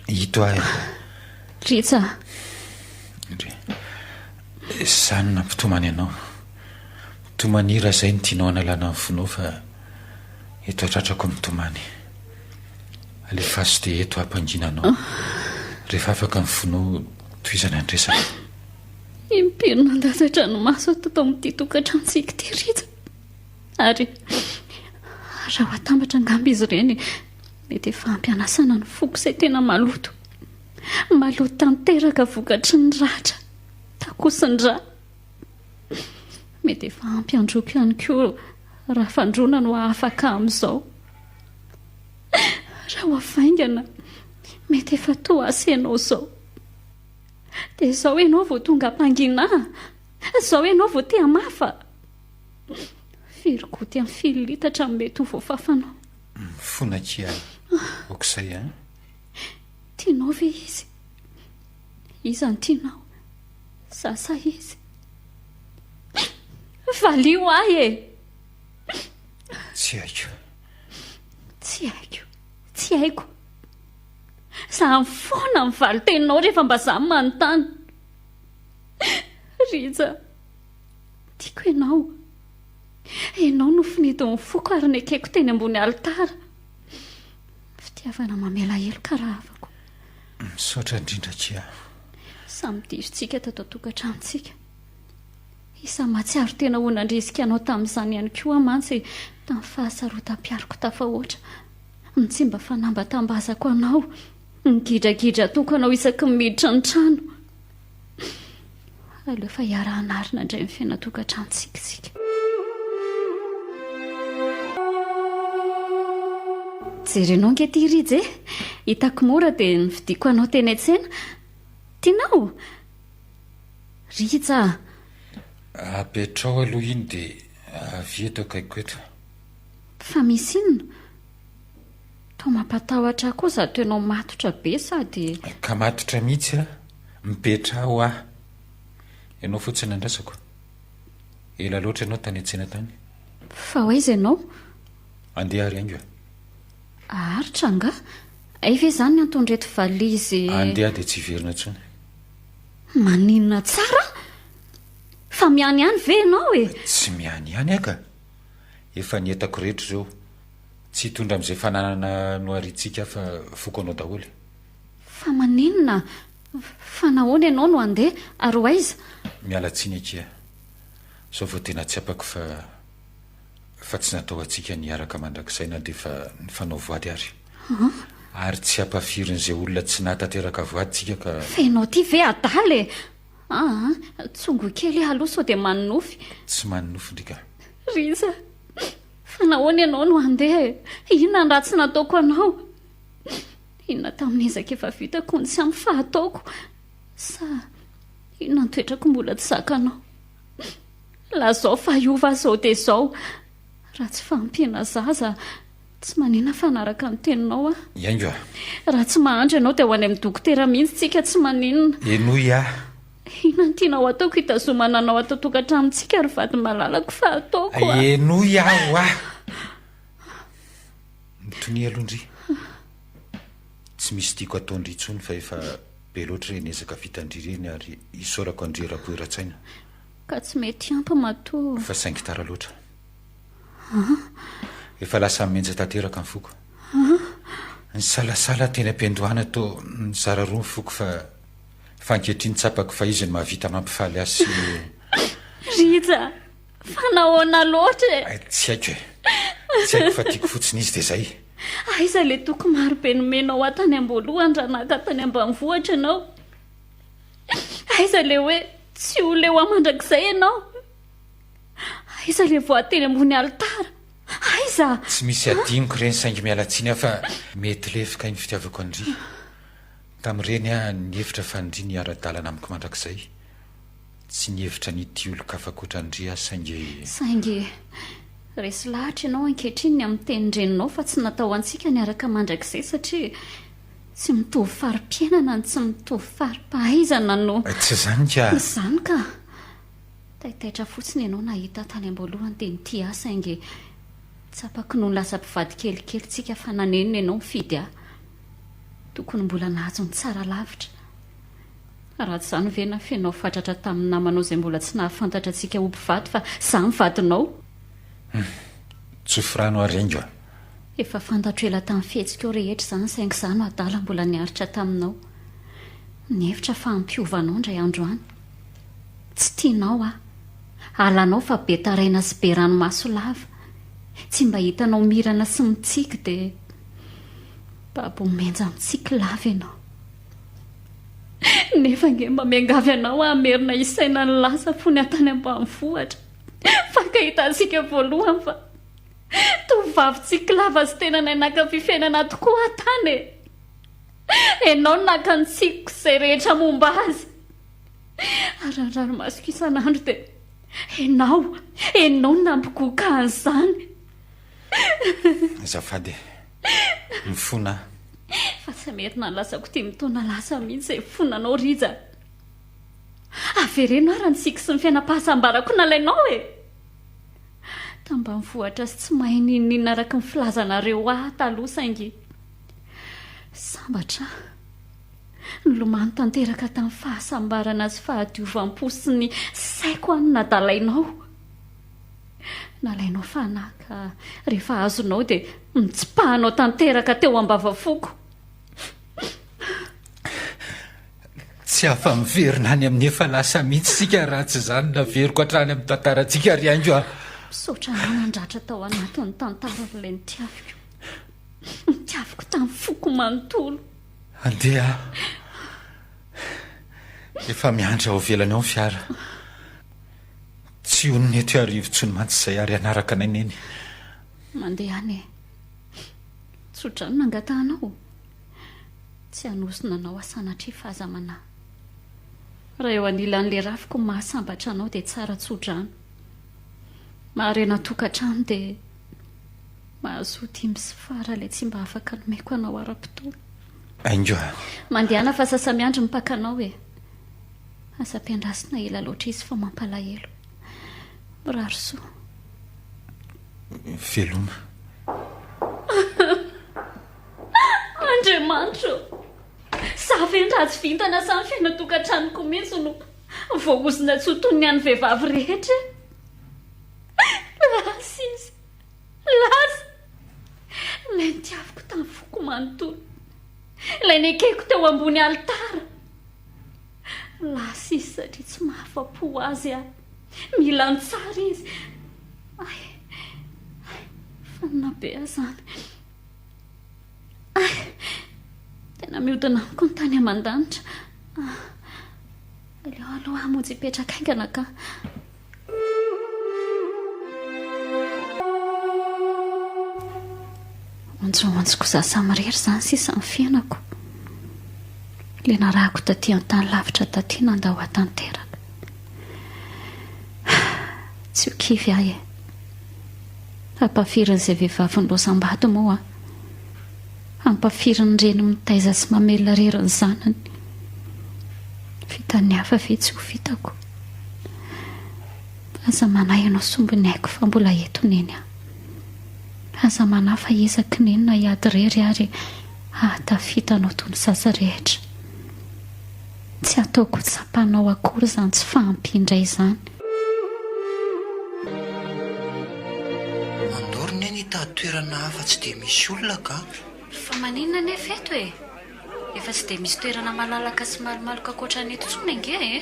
ito ahy. Ritsa. Ndry. Izany no nampitomany anao. Mitomania raha izay no tianao hanalana ny fonao fa eto an-tratrako mitomany. Alefaso dia eto hampangina anao. Rehefa afaka ny fonao, tohizana ny resaka. Impiry nandatsa-dranomaso aho tato amin'ity tokantranontsika ity Rija. Ary raha ho atambatra angamba izy ireny, mety efa ampy hanasana ny foko izay tena maloto. Maloto tanteraka vokatry ny ratra takosin-drà. Mety efa ampy androko ihany koa raha fandroana no hahafaka amin'izao. Raha ho hafaingana, mety efa toa asa ianao izao. Dia izao ianao vao tonga hampangina ahy? Izao ianao vao te hamafa? Firy goutte amin'ny firy litatra no mety ho voafafanao? Mifona akia aok'izay an! Tianao ve izy? Iza no tianao? Za sa izy? Valio ahy e! Tsy haiko. Tsy haiko. Tsy haiko. Zany foana ny valin-teninao rehefa mba za manontany. Rija, tiako ianao. Ianao no finidin'ny foko ary nekeko teny ambony alitara. Fitiavana mamela heloka rahavako. Misaotra indrindra akia. Samy diso tsika tato an-tokantranontsika. Isan'ny mahatsiaro tena ho nandrisika anao tamin'izany ihany koa aho mantsy tamin'ny fahasarotam-piariko tafahoatra. Ny tsy mba fanambatambazako anao, ny gidragidra ataoko anao isaky ny miditra ny trano. Aleo fa hiara-hanarina indray ny fiainan-tokantranontsika isika. Jerenao ange ity Rija e! Hitako mora dia novidiako anao teny an-tsena. Tianao? Rija a! Apetraho aloha iny dia avia eto akaikiko eto. Fa misy inona? Toa mampatahotra ahy koa izato ianao matotra be sady. Ka matotra mihitsy aho. Mipetraha hoa. Ianao fotsiny andrasako. Ela loatra ianao tany an-tsena tany. Fa ho aiza ianao? Andeha ary haingo e. Haharitra angaha? Hay ve izany ny anton'ireto valizy. Andeha dia tsy hiverina intsony. Maninona tsara? Fa miany ihany ve ianao e? Tsy miany ihany aho ka. Efa ny entako rehetra ireo. Tsy hitondra amin'izay fananana nohariantsika aho fa foko anao daholo. Fa maninona? Fa nahoana ianao no handeha ary ho aiza? Miala tsiny akia. Izao vao tena tsapako fa fa tsy natao antsika ny hiaraka mandrakizay na dia efa nifanao voady ary. Ary tsy hampafirin'izay olona tsy nahatanteraka voady tsika ka. Fa ianao ity ve adala e? Aa, tsongoy kely aho aloha sao dia manonofy. Tsy manonofy ndry ka. Rija, fa nahoana ianao no handeha e? Inona ny ratsy nataoko anao? Inona tamin'ny ezaka efa vitako no tsy ampy fa ataoko? Sa inona ny toetrako mbola tsy zakanao? Lazao fa hiova aho izao dia izao. Raha tsy fahampiana zaza, tsy manina fa hanaraka ny teninao aho. Hiaingo aho. Raha tsy mahandry ianao dia ho any amin'ny dokotera mihitsy tsika, tsy maninona. Henoy aho. Inona no tianao hataoko hitazomana anao ato an-tokantranontsika ry vady malalako fa ataoko a. Henoy aho hoa. Mitonia aloha ndry. Tsy misy tiako atao ndry intsony fa efa be loatra ireny ezaka vitan-dry ireny ary isaorako an-dry eram-po eran-tsaina. Ka tsy mety ampy matoa. Fa saingy tara loatra. Efa lasa menja tanteraka ny foko. Nisalasala teny am-piandohana toa nizara roa ny foko fa fa ankehitriny tsapako fa izy no mahavita mampifaly ahy sy. Rija! Fa nahoana loatra e? Tsy haiko e. Tsy haiko fa tiako fotsiny izy dia izay. Aiza ilay toky maro be nomenao ahy tany am-boalohany raha naka tany ambanivohitra ianao? Aiza ilay hoe tsy ho leo ahy mandrakizay ianao? Aiza ilay voady teny ambony alitara? Aiza? Tsy misy adinoko ireny saingy miala tsiny aho fa mety lefy kay ny fitiavako an-dry. Tamin'ireny aho nihevitra fa ndry niara-dalana amiko mandrakizay. Tsy nihevitra ny hitia olon-kafa ankoatra an-dry aho saingy. Saingy resy lahatra ianao ankehitriny ny amin'ny tenin-dreninao fa tsy natao ho antsika ny hiaraka mandrakizay satria tsy mitovy fari-piainana no tsy mitovy fari-pahaizana no. Tsy izany ka! Izany ka! Taitaitra fotsiny ianao nahita ahy tany am-boalohany dia nitia ahy saingy tsapako nony lasa mpivady kelikely tsika fa nanenina ianao nifidy ahy. Tokony mbola nahazo ny tsara lavitra. Raha tsy izany ve nafenao fatratra tamin'ny namanao izay mbola tsy nahafantatra antsika ho mpivady fa izaho ny vadinao? Hum. Tsofy rano ary haingo a! Efa fantatro ela tamin'ny fihetsikao rehetra izany saingy izaho no adala mbola niaritra taminao. Nihevitra fa hampiova anao indray andro any. Tsy tianao aho. Halanao fa be taraina sy be ranomaso lava. Tsy mba hitanao mirana sy mitsiky dia babo menja mitsiky lava ianao. Nefa ange mba miangavy anao aho hamerina hisaina ny lasa fony aho tany ambanivohitra. Fankahitantsika voalohany fa tovovavy tsiky lava sy tena nahay nankafy fiainana tokoa aho tany e! Ianao no naka ny tsikiko sy izay rehetra momba azy. Ary ny ranomasoko isan'andro dia ianao, ianao no nampigoka an'izany. Azafady e. Mifona aho. Fa tsy hamerina ny lasako dimy taona lasa mihitsy izay fonanao Rija. Avereno ary ny tsiky sy ny fiainam-pahasambarako nalainao e! Tambanivohitra sy tsy mahay n'inon'inona araka ny filazanareo ahy taloha saingy sambatra aho. Nilomano tanteraka tamin'ny fahasambarana sy fahadiovam-po sy ny saiko aho no nadalainao. Nalainao fanahy ka rehefa azonao dia notsipahanao tanteraka teo am-bavafoko. Tsy afa-miverina any amin'ny efa lasa mihitsy isika raha tsy izany naveriko hatrany amin'ny tantarantsika ry haingo a! Misaotra anao nandratra tao anatin'ny tantara ry ilay nitiaviko. Nitiaviko tamin'ny foko manontolo. Andeha aho. Efa miandry ao ivelany ao ny fiara. Tsy honina eto Iarivo intsony mantsy izay ary hanaraka anay Neny. Mandeha any e. Tso-drano no angatahanao. Tsy hanozona anao aho sanatria fa aza manahy. Raha eo anilan'ilay rafiko ny mahasambatra anao dia tsara tso-drano. Maharena tokantrano dia mahazoa dimy sy fara ilay tsy mba afaka nomeko anao ara-potoana. Haingo a! Mandehana fa sasa-miandry ny mpaka anao e. Aza ampiandrasina ela loatra izy fa mampalahelo. Mirary soa. Veloma. Andriamanitra ô! Za ve ny ratsy vintana sa ny fiainan-tokantranoko mihitsy no voaozona tsy ho toy ny an'ny vehivavy rehetra e? Lasa izy! Lasa! Ilay nitiaviko tamin'ny foko manontolo. Ilay nekeko teo ambony alitara. Lasa izy satria tsy mahafa-po azy aho. Mila ny tsara izy. Ay, ay, fanina be aho izany. Ay, tena mihodina amiko ny tany aman-danitra. Ah, aleo aloha hamonjy hipetraka haingana ka. Onjohonjoko za samirery izany sisa ny fiainako. Ilay narahako taty an-tany lavitra taty nandao ahy tanteraka. Tsy ho kivy aho e. Ampafirin'izay vehivavy nilaozam-bady moa aho. Ampafirin'ny reny mitaiza sy mamelona irery ny zanany. Vitan'ny hafa ve tsy ho vitako? Aza manahy ianao sombiny aiko fa mbola eto neny a. Aza manahy fa ezaky neny na hiady irery ary hahatafita anao toy ny zaza rehetra. Tsy hataoko ho tsapanao akory izany tsy fahampian-dray izany. Andao ry neny hitady toerana hafa tsy dia misy olona ka. Fa maninona anefa eto e? Efa tsy dia misy toerana malalaka sy malomaloka ankoatra ny eto intsony ange e!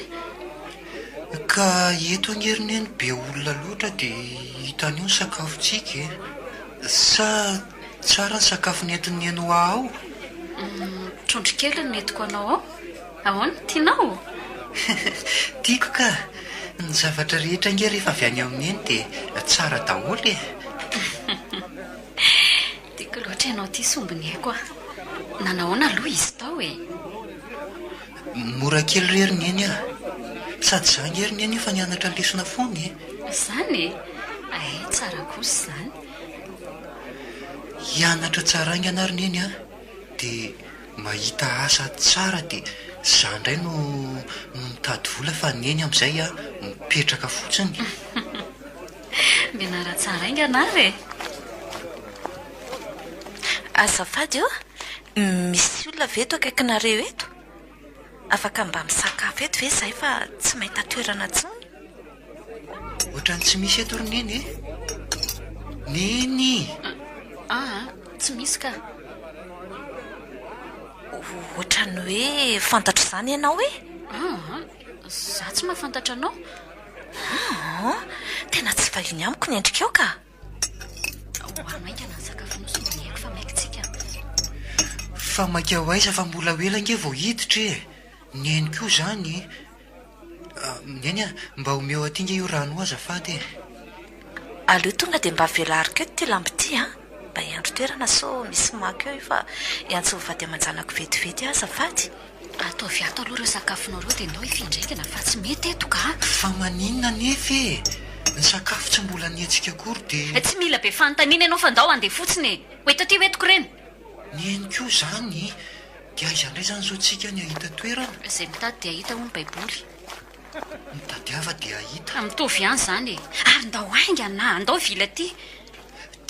Ka eto ange ry neny be olona loatra dia hitany eo ny sakafontsika e! Sa tsara ny sakafo nentin'i neny ho ahy ao? Trondro kely no nentiko anao ao. Ahoana? Tianao? Tiako ka! Ny zavatra rehetra ange rehefa avy any amin'i neny dia tsara daholo e! Tiako loatra ianao ity sombiny aiko a! Nanahoana aloha izy tao e? Mora kely re ry Neny a! Sady za ange ry Neny efa nianatra lesona foana e! Izany e? Hay, tsara kosa izany. Hianatra tsara haingana ry Neny a! Dia mahita asa tsara dia za indray no no mitady vola fa Neny amin'izay a mipetraka fotsiny. Mianara tsara haingana ary e! Azafady ô, misy olona ve eto akaikinareo eto? Afaka mba misakafo eto ve izahay fa tsy mahita toerana intsony? Ohatran'ny tsy misy eto ry Neny e! Neny! Aa, tsy misy ka! Ohatran'ny hoe fantatro izany ianao e! Aa, izaho tsy mahafantatra anao. Aa, tena tsy vahiny amiko ny endrikao ka! Ho ano haingana ny sakafonao sao mba miaiky fa maika tsika. Fa maika ho aiza fa mbola ho ela ange vao hiditra e! Neny koa izany e! Neny a, mba omeo aty nge io rano io azafady e! Aleo tonga dia mba velariko eto ity lamba ity a! Mba hiandry toerana sao misy maka eo io fa hiantso ny vady aman-janako vetivety aho azafady. Ataovy ato aloha ireo sakafonao ireo dia ndao hifindra haingana fa tsy mety eto ka! Fa maninona anefa e! Ny sakafo tsy mbola nihetsika akory dia. Tsy mila be fanontaniana ianao fa ndao handeha fotsiny e! Ho eto aty ho entiko ireny! Neny koa izany e! Dia aiza indray izany izao tsika ny hahita toerana? Izay mitady dia hahita hoy ny baiboly. Mitadiava dia hahita. Mitovy ihany izany e! Ary ndao haingana, ndao hivily aty!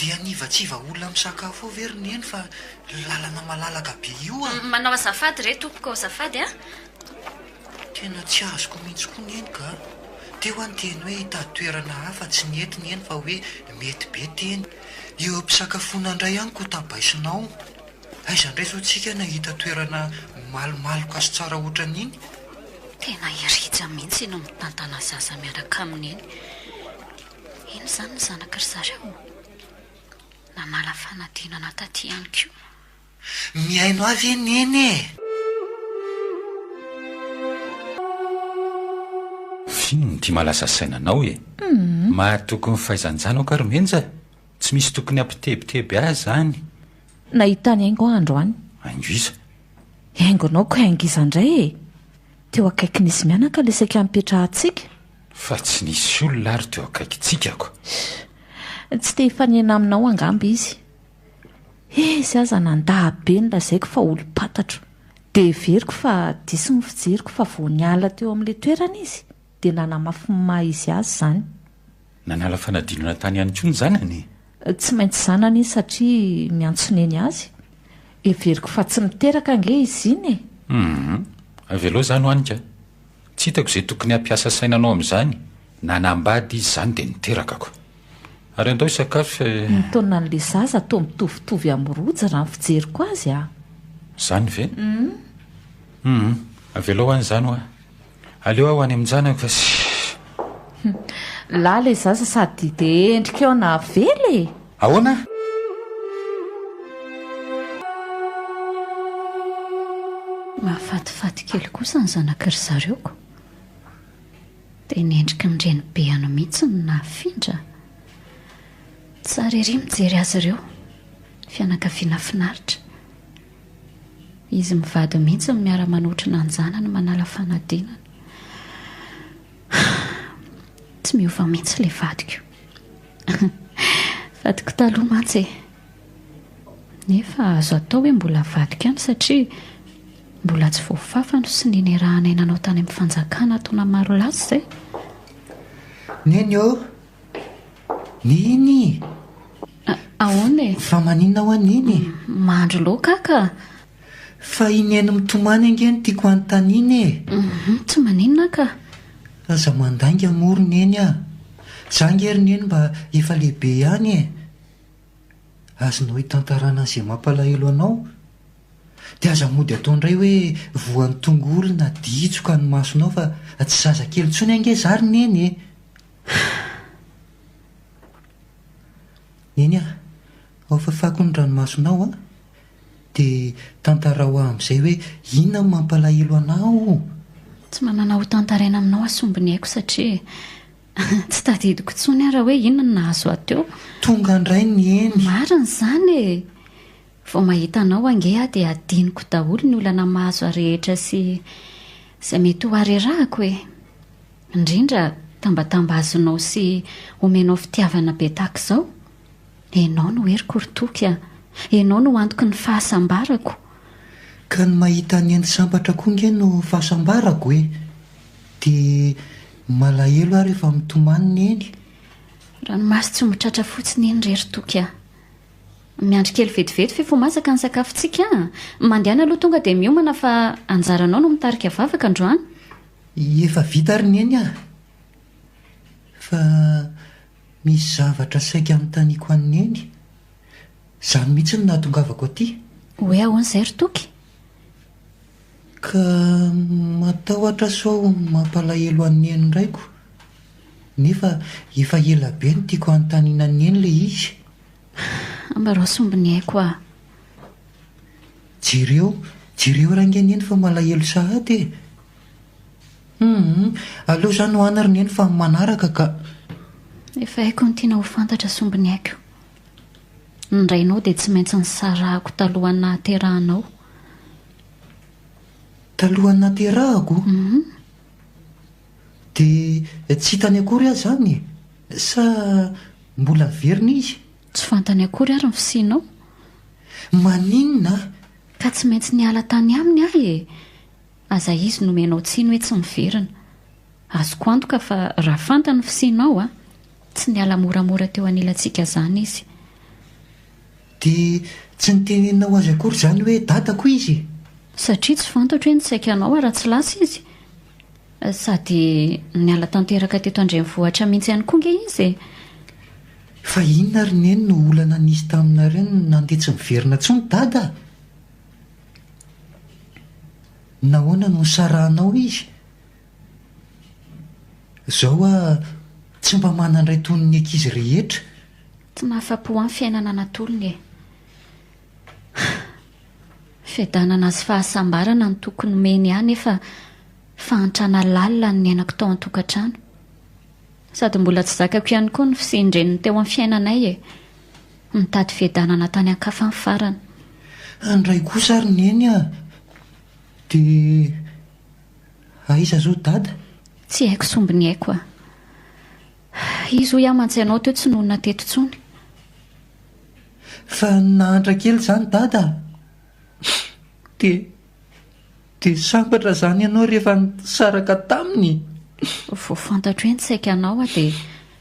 Dia hanivatsiva olona misakafo eo ve ry Neny fa lalana malalaka be io a! Manao azafady re tompoko azafady a! Tena tsy azoko mihitsy koa Neny ka! Teo aho niteny hoe hitady toerana hafa tsy nety Neny fa hoe mety be teny. Eo am-pisakafoana indray aho no kotabaisinao. Aiza indray izao tsika nahita toerana malomaloka sy tsara ohatran'iny? Tena i Rija mihitsy no mitantana zaza miaraka aminy iny. Ino izany ny zanaky ry zareo? Nanala fanadinana taty ihany koa. Mihaino ahy ve Neny e? F'inona ity mahalasa saina anao e? Mahatoky ny fahaizan-janako aho ry Menja. Tsy misy tokony hampitebiteby ahy izany. Nahita an'i Haingo aho androany. Haingo iza? Haingonao ko haingo iza indray e! Teo akaikin'izy mianaka ilay saika nipetrahantsika. Fa tsy nisy olona ary teo akaikintsika ko. Tsy te hifanena aminao angamba izy. Izy aza nandà be ny lazaiko fa olom-pantatro. Dia heveriko fa diso ny fijeriko fa vao niala teo amin'ilay toerana izy dia nanamafy ny maha izy azy izany. Nanala fanadinana tany ihany koa ny zanany? Tsy maintsy zanany iny satria miantso neny azy. Heveriko fa tsy miteraka ange izy iny e! Hum. Avelao izany ho any ka. Tsy hitako izay tokony hampiasa saina anao amin'izany, nanambady izy izany dia niteraka ko. Ary andao hisakafo e. Ny taonan'ilay zaza toa mitovitovy amin'i Rojo raha ny fijeriko azy a! Izany ve? Hum. Avelao ho any izany hoa. Aleo aho any amin-janako fa sy. Lahy ilay zaza sady dia endrika eo nahavela e! Ahoana? Mahafatifaty kely kosa ny zanaky ry zareo ko. Tena endriky ny renibeany mihitsy no nahafindra. Tsara ery mijery azy ireo. Fianakaviana finaritra. Izy mivady mihitsy no miara-manotrona an-janany manala fanadinana. Tsy miova mihitsy ilay vadiko. Vadiko taloha mantsy e. Nefa azo atao hoe mbola vadiko ihany satria mbola tsy voafafa no sy ny niarahanay nanao tany amin'ny fanjakana taona maro lasa izay. Neny ô! Neny! Ahoana e? Fa maninona hoa Neny e? Mandry loaka aho ka! Fa i Neny mitomany ange no tiako hanontaniana e! Tsy maninona aho ka! Aza mandainga moa ry Neny a! Za ange ry Neny mba efa lehibe ihany e! Azonao itantarana an'izay mampalahelo anao? Dia aza mody atao indray hoe voan'ny tongolo na ditsoka ny masonao fa tsy zazakely intsony ange za ry Neny e! Neny a! Ao fafako ny ranomasonao a! Dia tantarao ahy amin'izay hoe inona no mampalahelo anao? Tsy manana ho tantaraina aminao aho sombiny aiko satria tsy tadidiko intsony ara hoe inona no nahazo ahy teo. Tonga indray ny eny. Marina izany e! Vao mahita anao ange aho dia adinoko daholo ny olana mahazo ahy rehetra sy izay mety ho harerahako e! Indrindra tambatambazonao sy omenao fitiavana be tahaka izao. Ianao no heriko ry Toky a! Ianao no antoky ny fahasambarako. Ka ny mahita an'i Neny sambatra koa nge no fahasambarako e! Dia malahelo aho rehefa mitomany Neny. Ranomaso tsy omby tratra fotsiny iny re ry Toky a! Miandry kely vetivety f'efa ho masaka ny sakafontsika a! Mandehana aloha tonga dia miomana fa anjaranao no mitarika vavaka androany. Efa vita ry Neny a! Fa Misy zavatra saika anontaniako an'i Neny. Izany mihitsy no nahatongavako aty. Hoe ahoana izay ry Toky? Ka matahotra sao mampalahelo an'i Neny indray ko. Nefa efa ela be no tiako hanontaniana an'i Neny ilay izy. Ambarao sombiny aiko aho. Jereo, jereo rangahy Neny fa malahelo sahady e. Humm, aleo za no any ry neny fa manaraka ka. Efa haiko ny tiana ho fantatra sombiny aiko. Ny rainao dia tsy maintsy nisarahako talohan'ny nahaterahanao. Talohan'ny nahaterahako? Humm. Dia tsy hitany akory aho izany e? Sa mbola niverina izy? Tsy fantany akory ary ny fisianao. Maninona? Ka tsy maintsy niala tany aminy aho e! Aza izy no omenao tsiny hoe tsy miverina. Azoko antoka fa raha fantany ny fisianao a, tsy niala moramora teo anilantsika zany izy. Dia tsy niteneninao azy akory izany hoe dadako izy? Satria tsy fantatro hoe nitsaika anao raha tsy lasa izy. Sady niala tanteraka teto an-drenivohitra mihitsy ihany koa nge izy e! Fa inona ry Neny no olana nisy taminareo no nandeha tsy niverina intsony dada? Nahoana no nisarahanao izy? Izao aho tsy mba manan-dray toy ny ankizy rehetra. Tsy mahafa-po ahy ny fiainana natolony e. Fiadanana sy fahasambarana no tokony nomeny ahy nefa fahantrana lalina no niainako tao an-tokantrano. Sady mbola tsy zakako ihany koa ny fisian-dreniny teo amin'ny fiainanay e. Nitady fiadanana tany an-kafa ny farany. Handray kosa ary Neny a! Dia aiza izao Dada? Tsy haiko sombiny haiko a! Izy hoy aho mantsy anao teo tsy nonina teto intsony. Fa nahantra kely izany Dada a! Dia dia sambatra izany ianao rehefa nisaraka taminy? Vao fantatro hoe nitsaika anao aho dia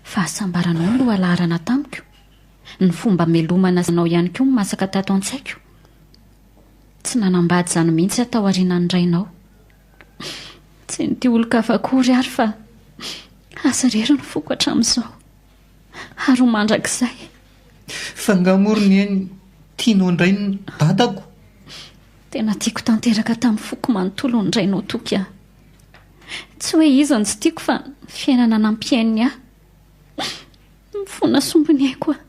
fahasambaranao no lohalaharana tamiko. Ny fomba hamelomana anao ihany koa masaka tato an-tsaiko. Tsy nanambady izany mihitsy aho taorianan'ny rainao. Tsy nitia olon-kafa akory ary fa azy irery ny foko hatramin'izao. Ary ho mandrakizay. Fa angaha moa ry Neny tianao indray ny dadako? Tena tiako tanteraka tamin'ny foko manontolo ny rainao Toky a! Tsy hoe izy no tsy tiako fa ny fiainana nampiaininy ahy. Mifona sombiny aiko aho.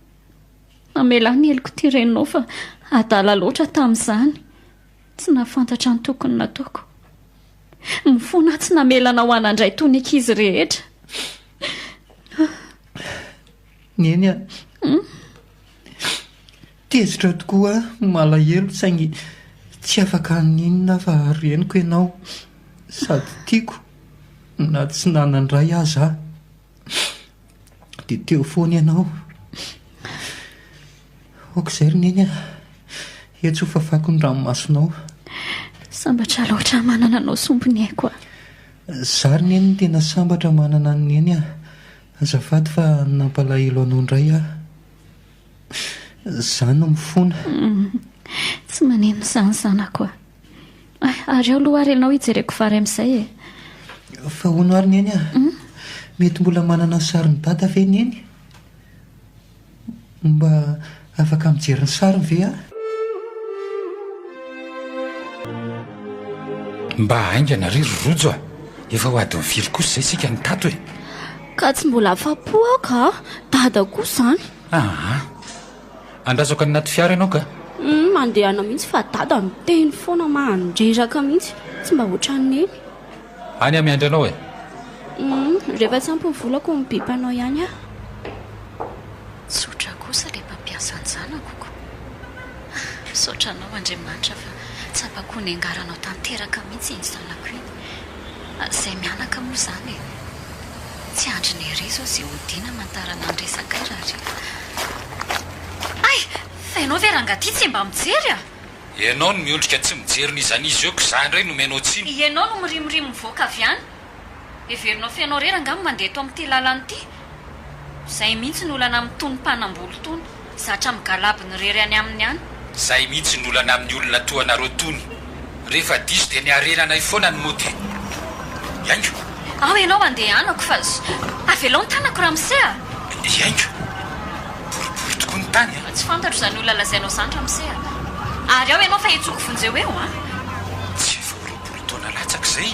Mamelà ny heloko ity reninao fa adala loatra tamin'izany. Tsy nahafantatra ny tokony nataoko. Mifona aho tsy namela anao hanan-dray toy ny ankizy rehetra. Neny a! Tezitra tokoa aho, malahelo saingy tsy afaka haninona aho fa reniko ianao sady tiako na tsy nanan-dray aza aho. Dia teo foana ianao. Aoka izay ry Neny a! Etsy ho fafako ny ranomasonao. Sambatra loatra aho manana anao sombiny aiko a! Za ry Neny no tena sambatra manana an'i Neny a! Azafady fa nampalahelo anao indray aho. Za no mifona. Tsy maninona izany zanako a! Ary ao aloha ary ianao hijereko vary amin'izay e! Fa hono ary Neny a! Mety mbola manana ny sarin'i Dada ve Neny? Mba afaka mijery ny sariny ve aho? Mba haingana re ry Rojo a! Efa ho adin'ny firy kosa izay isika no tato e! Ka tsy mbola afa-po aho ka! Dada koa izany! Aa! Andrasako any anaty fiara ianao ka! Humm, mandehana mihitsy fa dada miteny foana mandreraka mihitsy, tsy mba ohatran'i Neny. Any aho miandry anao e! Humm, rehefa tsy ampy ny volako mibip anao ihany aho. Tsotra kosa ilay mpampiasa an-janako ko! Misaotra anao Andriamanitra fa tsapako ho niangaranao tanteraka mihitsy iny zanako iny. Izay mianaka moa izany e! Tsy andrin'i ery izao izay hodiana hamantarana ny resakay rahariva. Hay! Fa ianao ve rangahy ity tsy mba mijery a! Ianao no miondrika tsy mijery n'iza n'iza eo ko za indray no omenao tsiny. Ianao no mirimorimo mivoaka avy any. Heverinao fa ianao irery angaha no mandeha eto amin'ity lalana ity? Izay mihitsy ny olana amin'itony mpanambola itony. Zatra migalabona irery any aminy any. Zay mihitsy ny olana amin'ny olona toa anareo tony. Rehefa diso dia ny harenanay foana no mody. Hiaingo. Ao ianao andehanako fa avelao ny tanako ramose a! Hiaingo. Boribory tokoa ny tany a! Tsy fantatro izany olona lazainao izany ramose a! Ary ao ianao fa hetsoko vonjeo eo a! Tsy efa ho 20 taona latsaka izay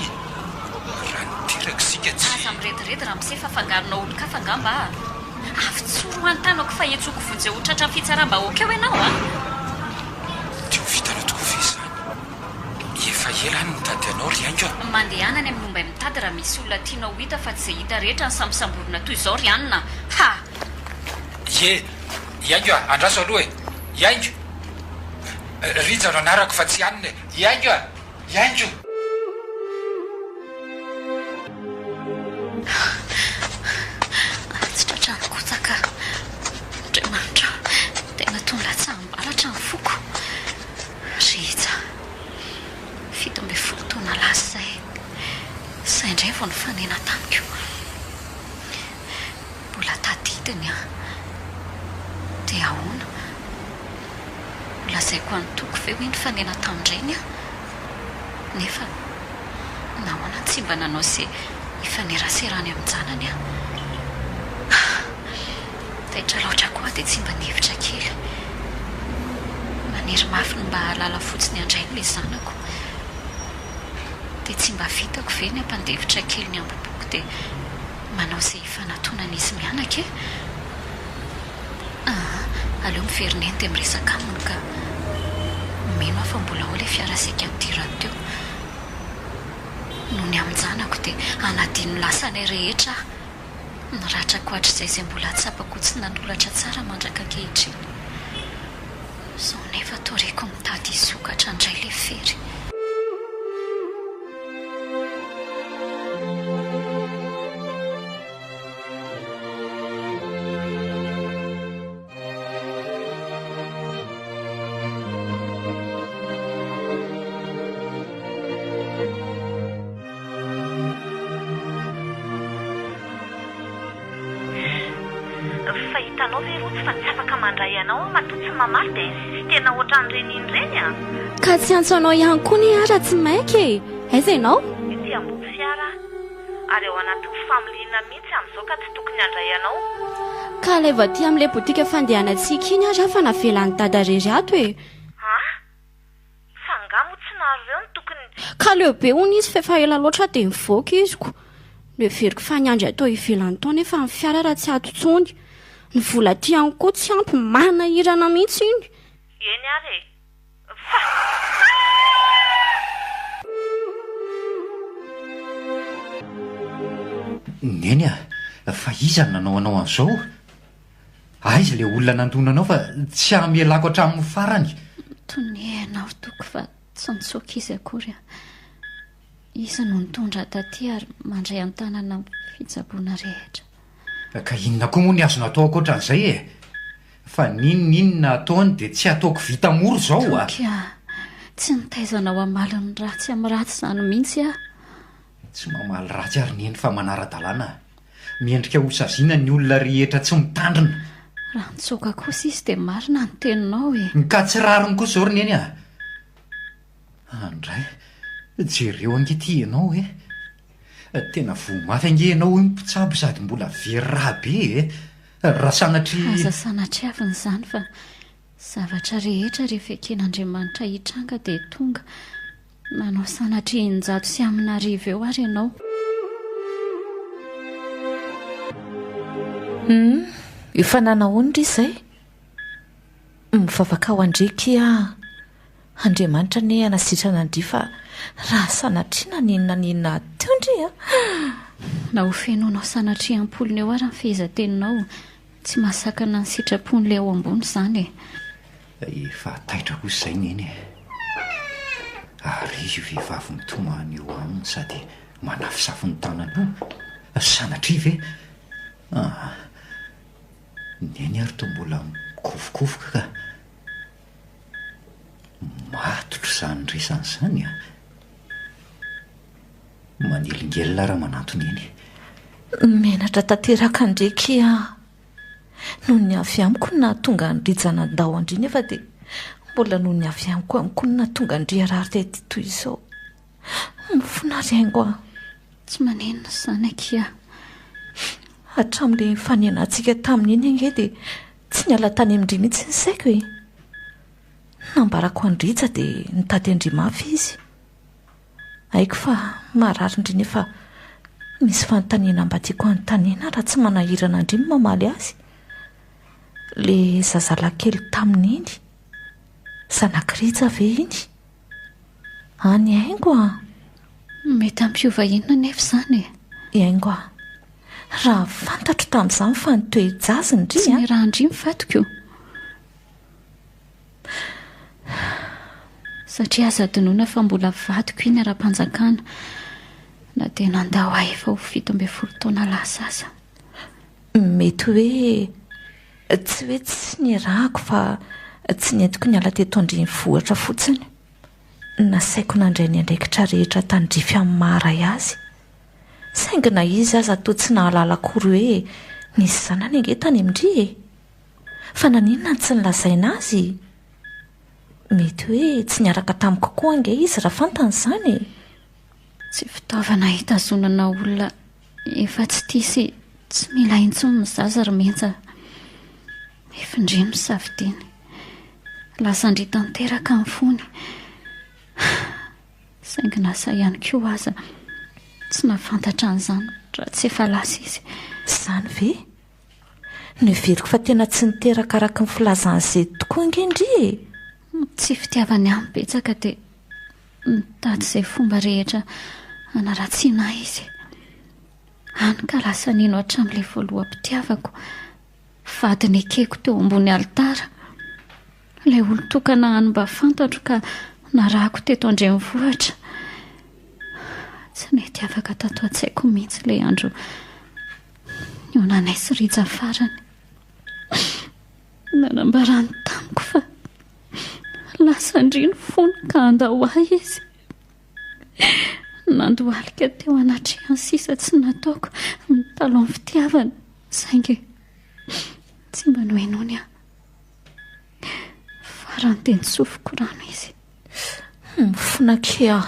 raha niteraka isika tsy. Aza mirediredy ramose fa afangaronao olon-kafa angamba a! Avotsory ho any tanako fa hetsoko vonjeo ho tratran'ny fitsaram-bahoaka eo ianao a! Dia ho vitanao tokoa ve izany? Efa ela aho no nitady anao ry Haingo a! Mandehana any amin'ny ombay mitady raha misy olona tianao ho hita fa tsy izay hita rehetra no sambosamborina toy izao ry anona a! Ha! Ie! I Haingo a! Andraso aloha e! I Haingo! Rija no anarako fa tsy anona e! I Haingo a! I Haingo! Tsy tratran'ny kotaka Andriamanitra o! Tena toa nilatsaham-baratra ny foko. Rija, 17 taona lasa izay, izay indray vao nifanena tamiko. Mbola tadidiny an! Dia ahoana? Holazaiko an'i Toky ve hoe nifanena tamin-drainy aho? Nefa nahoana tsy mba nanao izay hifaneraserany amin-janany aho? Taitra loatra koa aho dia tsy mba nihevitra kely. Maniry mafy ny mba hahalala fotsiny an-drainy ilay zanako. Dia tsy mba vitako ve ny hampandefitra kely ny hambom-poko dia manao izay hifanatonan'izy mianaka e? Aa, aleo miverina eny dia miresaka aminy ka. Mino aho fa mbola ao ilay fiara saika nidirany teo. Noho ny amin-janako dia hanadino ny lasanay rehetra aho. Ny ratrako hatrizay izay mbola tsapako ho tsy nanoratra tsara mandraka ankehitriny. Izao nefa toa reko mitady hisokatra indray ilay fery. Fa hitanao ve Rojo fa tsy afaka mandray anao aho matoa tsy mamaly dia insistena ohatran'ireny iny ireny a! Ka tsy hiantso anao ihany koa anie aho raha tsy maika e! Aiza ianao? Ety ambony fiara aho ary ao anatin'ny familiana mihitsy amin'izao ka tsy tokony handray anao. Ka alaivo aty amin'ilay botika fandehanantsika iny ary aho fa navelan'i Dada irery ato e! An! Fa angaha moa tsy nareo no tokony. Ka leo be hono izy fa efa ela loatra dia nivoaka izy ko. Noheveriko fa niandry atao ivelany tao nefa ny fiara raha tsy ato intsony. Ny vola aty ihany koa tsy ampy, manahirana mihitsy iny. Eny ary e! Fa. Neny a! Fa iza no nanao anao an'izao? Aiza ilay olona nandona anao fa tsy hamelako hatramin'ny farany. Tonia ianao ry Toky fa tsy nitsoaka izy akory aho. Izy no nitondra ahy taty ary mandray an-tanana ny fitsaboana rehetra. Ka inona koa moa ny azony atao ankoatran'izay e? Fa n'inon'inona ataony dia tsy ataoko vita mora izao a! Toky a! Tsy nitaiza anao hamaly ny ratsy amin'ny ratsy izany mihitsy aho. Tsy mamaly ratsy ary neny fa manara-dalàna. Mendrika ho saziana ny olona rehetra tsy mitandrina. Raha nitsoaka kosa izy dia marina ny teninao e. Ka tsy rariny kosa izao ry neny a! Andray, jereo ange ity ianao e! Tena voa mafy ange ianao hoy ny mpitsabo sady mbola very rà be e! Raha sanatria. Aza sanatriavina izany fa zavatra rehetra rehefa eken'Andriamanitra hitranga dia tonga. Manao sanatria 600 sy amin'arivo eo ary ianao. Humm, efa nanahoana ndry izay? Mivavaka ho an-dry akia aho. Andriamanitra anie hanasitrana an-dry fa raha sanatria na n'inona n'inona teo ndry a! Na ho fenoinao sanatria am-polony eo ary ny fehezanteninao, tsy mahasakana ny sitrapon'ilay ao ambony izany e! Efa taitra kosa izay Neny e! Ary io vehivavy mitomany eo aminy sady manafosafo ny tanany io, sanatria ve? Ah! Neny ary toa mbola mikofokofoka ka! Matotra izany resany izany an! Manelingelina raha manantona eny. Menatra tanteraka an-dry akia aho. Noho ny avy amiko no nahatonga an'i Rija nandao an-dry nefa dia mbola noho ny avy amiko ihany koa no nahatonga an-dry harary tety toy izao. Mifona ry haingo a! Tsy maninona izany akia. Hatramin'ilay nifanenantsika tamin'iny ange dia tsy niala tany amin-dry mihitsy ny saiko e! Nambarako an-dRija dia nitady an-dry mafy izy. Haiko fa marary ndry nefa misy fanontaniana mba tiako hanontaniana raha tsy manahirana ndry ny mamaly azy. Le zazalahy kely tamin'iny, zanak'i Rija ve iny? Any Haingo a! Mety hampiova inona anefa izany e? I Haingo a! Raha fantatro tamin'izany fa ny toe-jaza ndry a! Tsy niarahan-dry ny vadiko. Satria aza adinoina fa mbola vadiko iny ara-panjakana na dia nandao ahy efa ho 17 taona lasa aza. Mety hoe tsy hoe tsy nirahako fa tsy nentiko niala teto an-drenivohitra fotsiny. Nasaiko nandray ny andraikitra rehetra tandrify amin'ny maha ray azy. Saingy na izy aza toa tsy nahalala akory hoe nisy zanany ange tany amin-dry e! Fa naninona no tsy nilazaina azy? Mety hoe tsy niaraka tamiko koa ange izy raha fantany izany e! Tsy fitaovana hitazonana olona efa tsy tia sy tsy mila intsony ny zaza ry Menja. Efa indray no safidiany. Lasan-dry tanteraka ny fony. Saingy na sahy ihany koa aza tsy nahafantatra an'izany raha tsy efa lasa izy. Izany ve? Noheveriko fa tena tsy niteraka araka ny filazan'i Zed tokoa ange ndry e! Tsy fitiavany ahy betsaka dia nitady izay fomba rehetra hanaratsiana ahy izy. Hany ka lasa nino hatramin'ilay voaloham-pitiavako, vady nekeko teo ambony alitara. Ilay olon-tokana hany mba fantatro ka narahako teto an-drenivohitra. Tsy nety afaka tato an-tsaiko mihitsy ilay andro Nihaonanay sy Rija farany. Nanambarany tamiko fa lasa ndry ny fony ka handao ahy izy. Nandohalika teo anatrehany sisa tsy nataoko ny talon fitiavana saingy. nohenoiny aho. Farany dia nitsofiko rano izy. Mifona akia.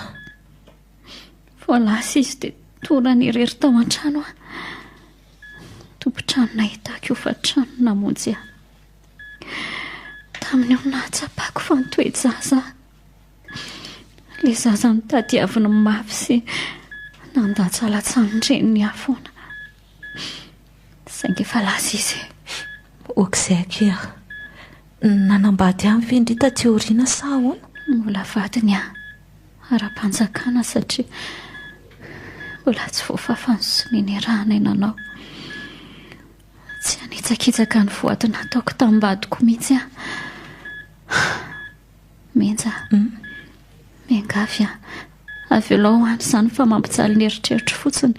Vao lasa izy dia torany irery tao an-trano aho. Tompon-trano nahitako hofantrano namonjy ahy. Tamin'io no nahatsapako fa nitoe-jaza aho. Ilay zaza notadiaviny mafy sy nandatsalatsan'ny reniny ahy foana. Saingy efa lasa izy. Ok izay akia. Nanambady ihany ve ndry taty aoriana sa ahoana? Mbola vadiny aho ara-panjakana satria mbola tsy voafafa ny sonia niarahanay nanao. Tsy hanitsakitsaka ny voady nataoko tamim-badiko mihitsy aho. Menja, miangavy aho. Avelao any izany fa mampijaly ny eritreritro fotsiny.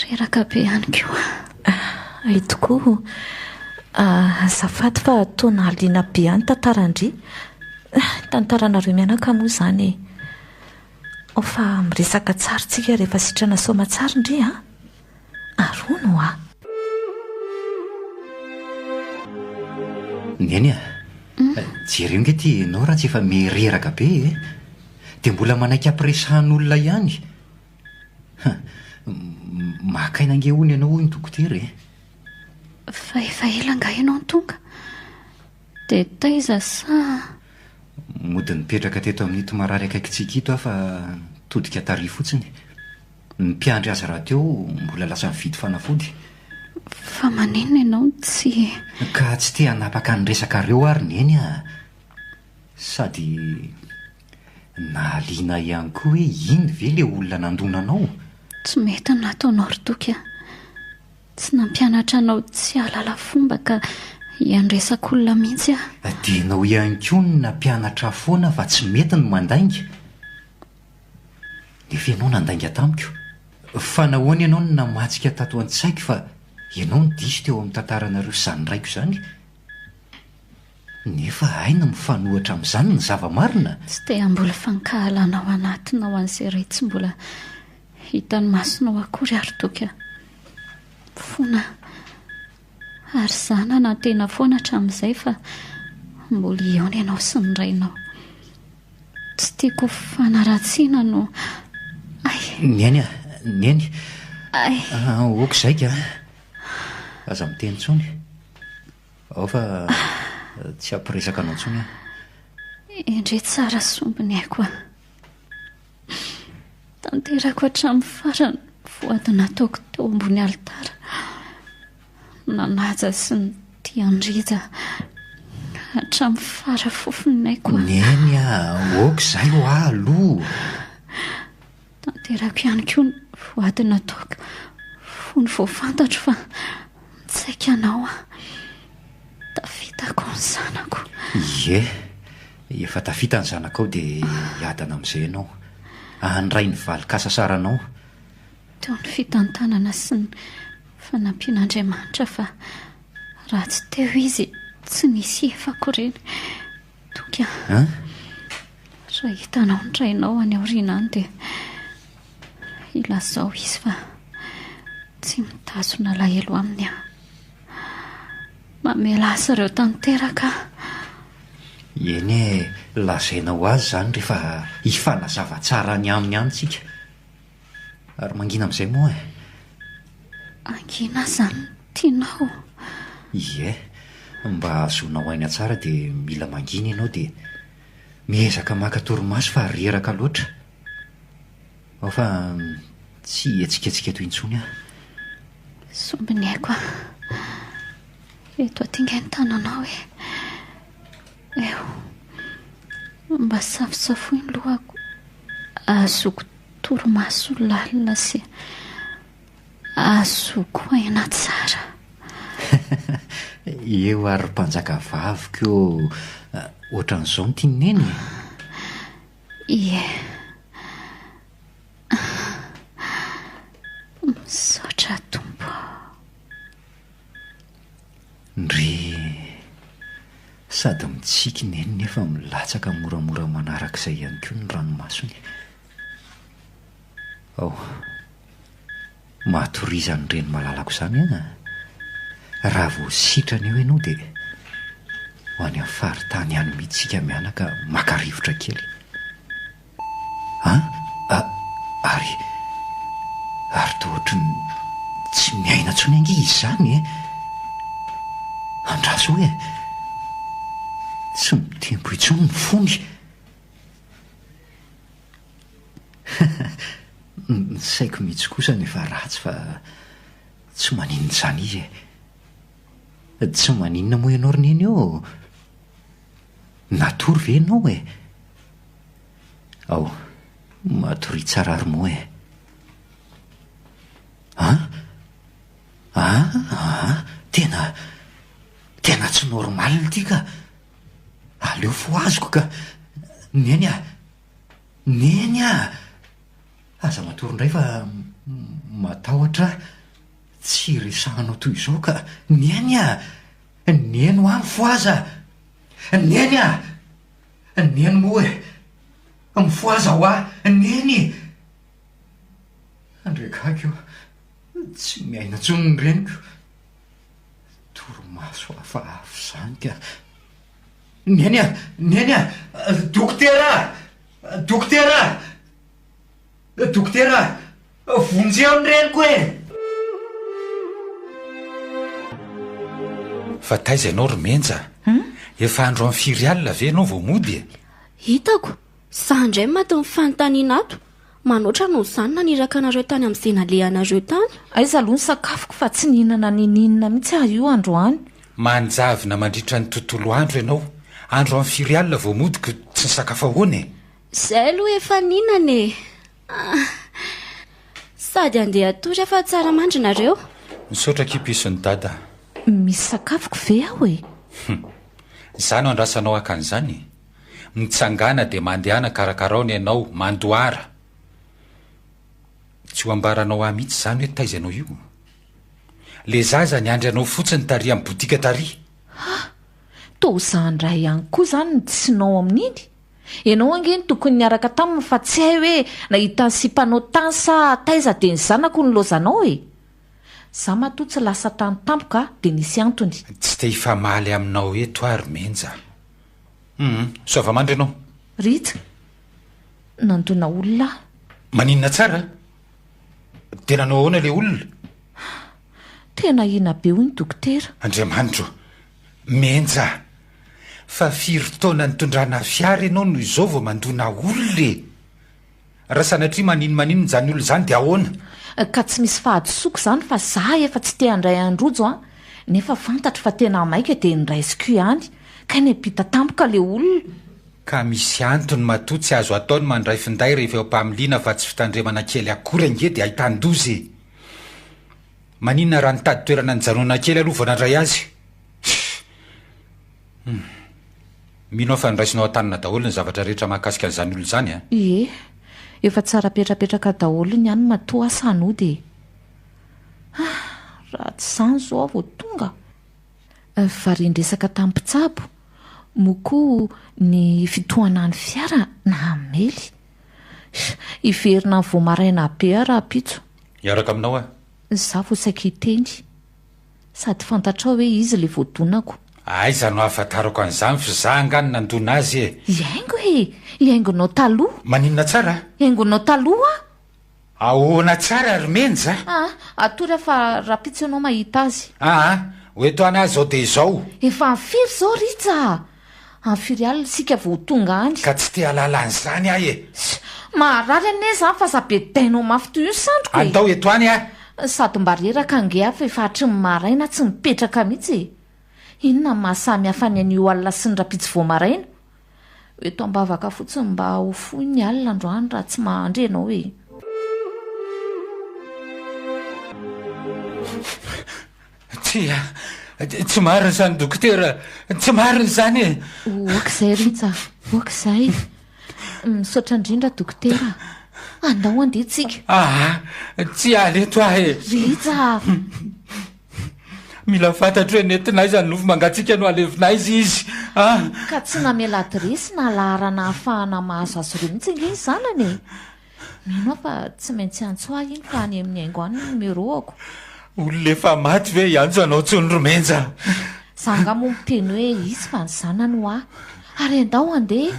Reraka be ihany koa aho. Hay tokoa. Azafady fa toa nahaliana be ahy ny tantaran-dry. Tantaranareo mianaka moa izany e. Ao fa miresaka tsara tsika rehefa sitrana soamatsara ndry a! Ary hono hoa. Neny a! Jereo nge ty enao raha tsy efa miha-reraka be e! Dia mbola manaiky ampiresahan'olona ihany! Ha! Maka aina ange hono ianao hoy ny dokotera e! Fa efa ela angaha ianao no tonga? Dia taiza sa? Mody nipetraka teto amin'ito marary akaikintsika ito aho fa nitodika tary fotsiny. Ny mpiandry azy rahateo mbola lasa nividy fanafody. Fa maninona ianao no tsy. Ka tsy te hanapaka ny resakareo aho ry Neny a! Sady nahaliana ahy ihany koa hoe iny ve ilay olona nandona anao? Tsy mety ny nataonao ry Toky a! Tsy nampianatra anao tsy hahalala fomba ka hiandresako olona mihitsy aho. Dia ianao ihany koa no nampianatra ahy foana fa tsy mety ny mandainga. Nefa ianao nandainga tamiko. Fa nahoana ianao no namatsika tato an-tsaiko fa ianao no diso teo amin'ny tantaranareo sy izany raiko izany? Nefa hay ny mifanohitra amin'izany ny zava-marina? Tsy te hamboly fankahalana ao anatinao an'izay ray tsy mbola hitan'ny masonao akory aho ry Toky a! Mifona aho. Ary izaho nanantena foana hatramin'izay fa mbola hihaona ianao sy ny rainao. Tsy tiako ho fanaratsiana no. Ay! Neny a! Neny! Ay! Ok izay ka! Aza miteny intsony. Ao fa tsy hampiresaka anao intsony aho. Endrey tsara sombiny aiko a. Tanterako hatramin'ny farany voady nataoko teo ambony alitara. Nanaja sy nitia an'i Rija hatramin'ny fara fofon'aiko aho. Neny a, ok izay hoa aloha. Tanterako ihany koa ny voady nataoko fony vao fantatro fa mitsaika anao aho. Tafitako ny zanako. Ie, efa tafita ny zanakao dia hiadana amin'izay ianao. Handray ny valin-kasasaranao. Teo ny fitantanana sy ny fanampian'Andriamanitra fa raha tsy teo izy tsy nisy efako ireny. Toky a! An? Raha hitanao ny rainao any aoriana any dia ilazao izy fa tsy mitazona alahelo aminy aho. Mamela azy ireo tanteraka aho. Eny e, lazaina ho azy izany rehefa hifanazava tsara any aminy any tsika. Ary mangina amin'izay moa e. Hangina izany no tianao? Ie, mba hahazoanao aina tsara dia mila mangina ianao dia miezaka maka torimaso fa reraka loatra. Ao fa tsy hihetsiketsika eto intsony aho. Sombiny aiko aho. Eto aty nge ny tananao e. Eo. Mba safosafoy ny lohako. Ahazoako torimaso lalina sy ahazoako aina tsara. Eo ary mpanjaka vaviko ô, ohatran'izao no tian'i Neny e? Ie. Misaotra Tompo ô. Ndry! Sady mitsiky Neny nefa milatsaka moramora manarak'izay ihany koa ny ranomasony. Ao. Matoria izany reny malalako izany an! Raha vao sitrana eo ianao dia ho any amin'ny faritany any mihitsy isika mianaka maka rivotra kely. An? A, ary, ary toa ohatry ny tsy miaina intsony ange izy izany e! Andraso e! Tsy mitempo intsony ny fony. Ny saiko mihitsy kosa no efa ratsy fa tsy maninona izany izy e! Tsy maninona moa ianao ry Neny ô! Natory ve ianao e? Ao, matoria tsara ary moa e! An? An? An? Tena, tena tsy normal ity ka! Aleo fohaziko ka! Neny a! Neny a! Aza matory indray fa matahotra aho tsy hiresahanao toy izao ka! Neny a! Neny hoa mifohaza! Neny a! Neny moa e! Mifohaza hoa! Neny! Andre gaga io, tsy miaina intsony ny reniko. Torimaso hafahafa izany ka! Neny a! Neny a! Dokotera a! Dokotera a! Dokotera a! Vonjeo ny reniko e! Fa taiza ianao ry Menja? Efa andro amin'ny firy alina ve ianao vao mody e? Hitako! Za indray matin'ny fanontaniana ato! Manoatra noho izany naniraka anareo tany amin'izay nalehanareo tany. Aiza aloha ny sakafoko fa tsy nihinana ninininona mihitsy aho io androany. Manjavona mandritra ny tontolo andro ianao. Andro amin'ny firy alina vao mody ko tsy nisakafo ahoana e? Zay aloha efa nihinana e! Ah! Sady handeha hatory aho fa tsara mandry nareo. Misaotra akia pison'i dada. Misy sakafoko ve ao e? Hum! Za no andrasanao haka an'izany e? Mitsangàna dia mandehana karakarao ny anao, mandohara! Tsy ho ambaranao ahy mihitsy izany hoe taiza ianao io? Le zaza niandry anao fotsiny tary amin'ny botika tary. Ha! Toa za ndray ihany koa zany no tsy nao amin'iny? Ianao ange no tokony niaraka taminy fa tsy hay hoe nahita ny sipanao tany sa taiza dia ny zanako no nilaozanao e! Za matoa tsy lasa tany tampoka dia nisy antony. Tsy te hifamaly aminao eto aho ry Menja. Hum, soava-mandry ianao. Rija, nandona olona aho. Maninona tsara? Dia nanao ahoana ilay olona? Tena ahiana be hoy ny dokotera. Andriamanitro, Menja! Fa firy taona nitondrana fiara ianao no izao vao mandona olona e? Raha sanatria maninomaninona izany olona izany dia ahoana? Ka tsy misy fahadisoako izany fa za efa tsy te handray an-drojo an! Nefa fantatro fa tena maika dia noraisiko ihany. Kay niampita tampoka le olona. Ka misy antony matoa tsy azo atao ny mandray finday rehefa eo am-pamiliana fa tsy fitandremana kely akory ange dia ahitan-doza e! Maninona raha nitady toerana nijanonana kely aloha vao nandray azy? Hum. Mino aho fa noraisinao an-tanana daholo ny zavatra rehetra mahakasika an'izany olona izany a! Ie, efa tsara petrapetraka daholo ny any matoa asa hanody e! Ah, raha tsy izany izao aho vao tonga. Varian-dresaka tamin'ny mpitsabo, moa koa ny fitohanan'ny fiara nahamely. Hiverina vao maraina be aho rahampitso. Hiaraka aminao aho. Izaho vao saika hiteny. Sady fantatrao hoe izy ilay voadonako. Aiza no ahafantarako an'izany f'izaho angaha no nandona azy e! Hihaingo e! Hihaingonao taloha. Maninona tsara? Hihaingonao taloha aho. Ahoana tsara ry Menja? Aa, atory aho fa rahampitso ianao mahita azy. Aa, ho eto any aho izao dia izao. Efa amin'ny firy izao Rija a? Amin'ny firy alina isika vao ho tonga any? Ka tsy te hahalala an'izany aho e! Maharary anie izany fa aza bedainao mafy toy io ny sandriko e! Andao eto any aho. Sady mba reraka ange aho fa efa hatry ny maraina tsy nipetraka mihitsy e! Inona no maha samy hafa ny anio alina sy ny rahampitso vao maraina? Eto am-bavaka fotsiny mba ho fohy ny alina androany raha tsy mahandry ianao e! Tsia, tsy marina izany dokotera, tsy marina izany e! Ok izay Rija, ok izay. Misaotra indrindra dokotera. Andao andeha tsika. Aa, tsy hiala eto aho e! Rija! Mila fantatro hoe nentina aiza ny nofo mangatsiaka no alevina aiza izy ah! Ka tsy namela adiresy na laharana ahafahana mahazo azy ireo mihitsy ange ny zanany e! Mino aho fa tsy maintsy hiantso ahy iny fa any amin'ny haingo any ny numéro-ako. Olona efa maty ve hiantso anao tsony ry Menja? Za angaha moa miteny hoe izy fa ny zanany hoa. Ary andao handeha.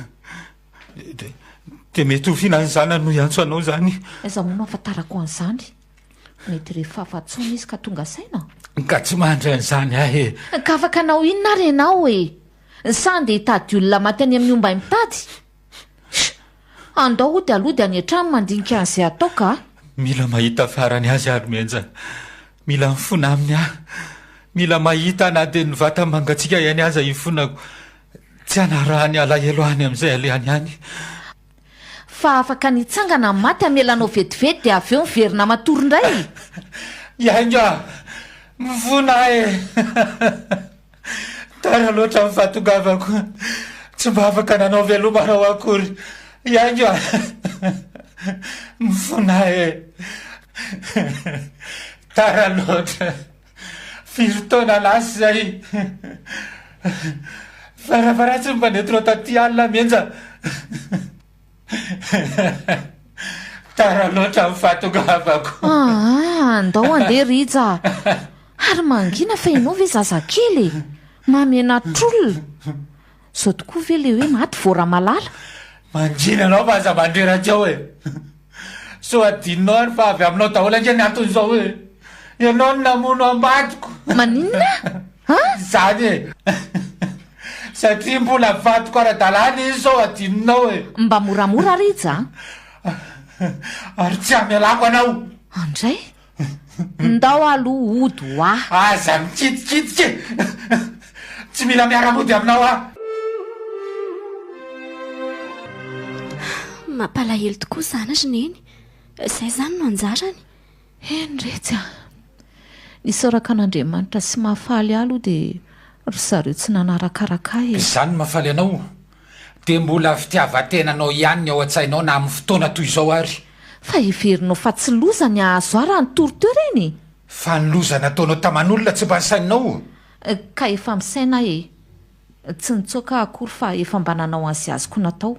Dia mety ho fihinan'ny zanany no hiantso anao izany. Aiza moa no ahafantarako an'izany? Mety rehefa afa-tsaona izy ka tonga saina. Ka tsy mandry an'izany aho e! Ka afaka hanao inona ary ianao e? Sa andeha hitady olona maty any amin'ny ombay mitady? Sh! Andao hody aloha dia any an-trano mandinika an'izay atao ka! Mila mahita farany azy aho ry Menja. Mila mifona aminy aho. Mila mahita na dia ny vata-mangatsiaka ihany aza hifonako. Tsy hanarahany alahelo any amin'izay alehany any. Fa afaka ny hitsangana ny maty hamela anao vetivety dia avy eo miverina matory indray e! Hiainga aho! Mifona aho e! Tara loatra ny fahatongavako. Tsy mba afaka nanao veloma anao akory. Hiainga aho! Mifona aho e! Tara loatra. Firy taona lasa izay. Farafaharatsiny mba nentinao taty alina Menja. Tara loatra ny fahatongavako. Aa, andao andeha Rija a. Ary mangina fa ianao ve zazakely e? Mahamenatr'olona. Izao tokoa ve ilay hoe maty vao Ramalala? Mangina anao fa aza mandreraka eo e. Sao adinonao ary fa avy aminao daholo ange ny anton'izao e! Ianao no namono am-badiko! Maninona? An? Izany e! Satria mbola vadiko ara-dalàna izy sao adinonao e! Mba moramora Rija a! Ary tsy hamelako anao! Andray? Ndao aloha hody hoa! Aza mikitikitika e! Tsy mila miara-mody aminao aho! Mampalahelo tokoa izany ry Neny. Izay izany no anjarany. Eny retsy a! Isaorako an'Andriamanitra sy mahafaly ahy aloha dia ry zareo tsy nanarakaraka ahy e! Izany no mahafaly anao? Dia mbola fitiavan-tenanao ihany ny ao an-tsainao na amin'ny fotoana toy izao ary. Fa heverinao fa tsy loza ny hahazo ahy raha nitory teo ireny e! Fa ny loza nataonao taman'olona tsy mba nisainao? Ka efa misaina aho e! Tsy nitsoaka aho akory fa efa mba nanao an'izay azoko natao.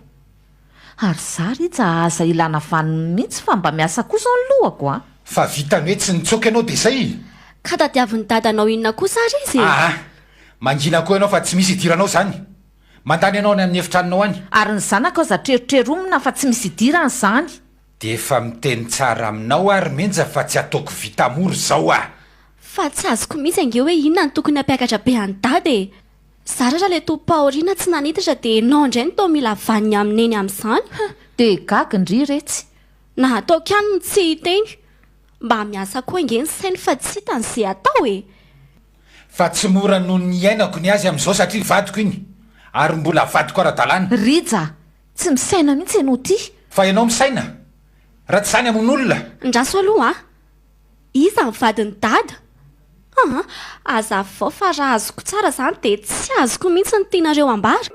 Ary za Rija aza ilana vaniny mihitsy fa mba miasa koa zao ny lohako a! Fa vitan'ny hoe tsy nitsoaka ianao dia izay? Ka tadiavin'i dadanao inona kosa ary izy e? Aa! Mangina koa ianao fa tsy misy idiranao izany! Mandany ianao any amin'ny efitranonao any. Ary ny zanako aza trerotreronina fa tsy misy idirany izany. Dia efa miteny tsara aminao aho ry Menja fa tsy ataoko vita mora izao ah! Fa tsy azoko mihitsy ange hoe inona no tokony hampiakatra be an'i Dada e! Zara raha ilay tompom-pahoriana tsy nanitatra dia enao indray no toa mila vaniny amin'i Neny amin'izany. Huh! Dia gaga ndry retsy. Na ataoko ihany ny tsy hiteny. Mba miasa koa ange ny sainy fa tsy hitany ze atao e! Fa tsy mora noho ny iainako ny azy amin'izao satria vadiko iny ary mbola vadiko ara-dalàna. Rija, tsy misaina mihitsy ianao ity. Fa ianao misaina? Raha tsy izany hamono olona. Ndraso aloha a! Iza ny vadin'i Dada? Aa! Azavao fa raha azoko tsara izany dia tsy azoko mihitsy ny tianareo ambara.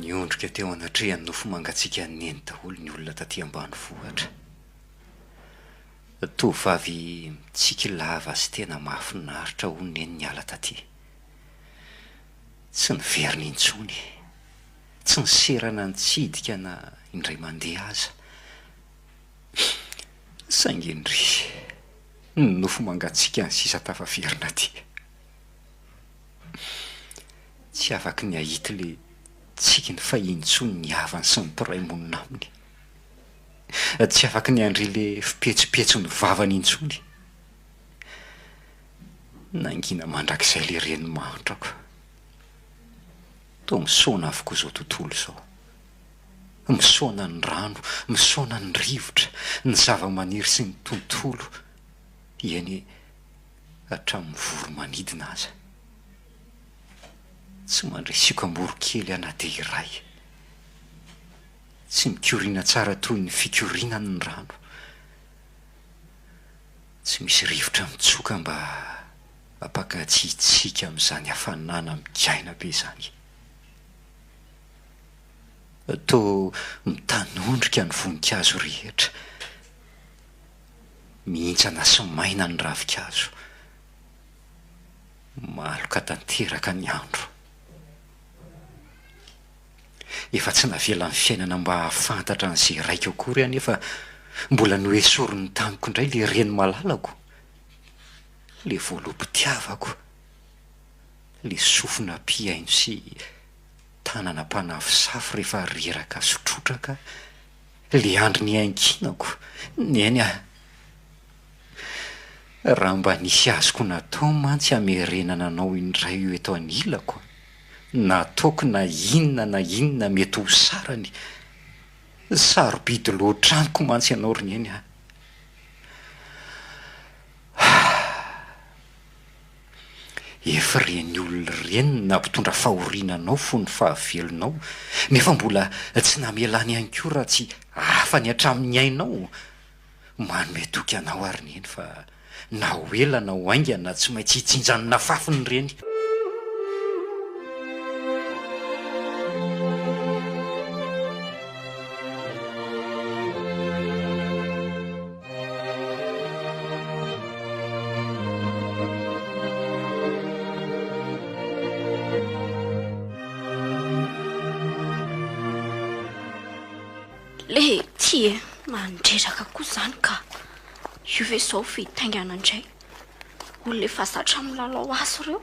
Niondrika teo anatrehan'ny nofo mangatsiakan'i Neny daholo ny olona taty ambanivohitra. Tovovavy mitsiky lava sy tena mahafinaritra hono Neny niala taty. Tsy niverina intsony. Tsy niserana nitsidika na indray mandeha aza. Saingy indrisy, ny nofo mangatsiaka ny sisa tafaverina aty. Tsy afaky ny hahita ilay tsikiny fahiny intsony ny havany sy ny mpiray monina aminy. Tsy afaky ny handre ilay fipetsopetson'ny vavany intsony. Nangina mandrakizay ilay reny mahantrako. Toa misaona avokoa izao tontolo izao. Misaona ny rano, misaona ny rivotra, ny zavamaniry sy ny tontolo, eny hatramin'ny voro-manidina aza. Tsy mandre siokam-boronkely aho na dia iray. Tsy mikoriana tsara toy ny fikorianany ny rano. Tsy misy rivotra mitsoka mba hampangatsiatsiaka amin'izany hafanana migaina be izany. Toa mitanondrika ny voninkazo rehetra. Mihintsana sy maina ny ravinkazo. Maloka tanteraka ny andro. Efa tsy navelan'ny fiainana mba hahafantatra an'izay raiko akory aho nefa mbola noesoriny tamiko indray ilay reny malalako, ilay voaloham-pitiavako, ilay sofina mpihaino sy tanana mpanafosafo rehefa reraka sy trotraka, ilay andry niankinako, Neny a! Raha mba nisy azoko natao mantsy hamerenana anao indray ho eto anilako, nataoko na inona na inona mety ho sarany, sarobidy loatra amiko mantsy ianao ry Neny a! Efa ireny olona ireny no nampitondra fahoriana anao fony fahavelonao, nefa mbola tsy namelany ihany koa raha tsy afany hatramin'ny ainao. Manome toky anao ary Neny fa na ho ela na ho haingana tsy maintsy hijinja ny nafafiny ireny. Le ty e, mandreraka koa zany ka. Io ve zao fitaingana indray. Olona efa zatra milalao azy ireo.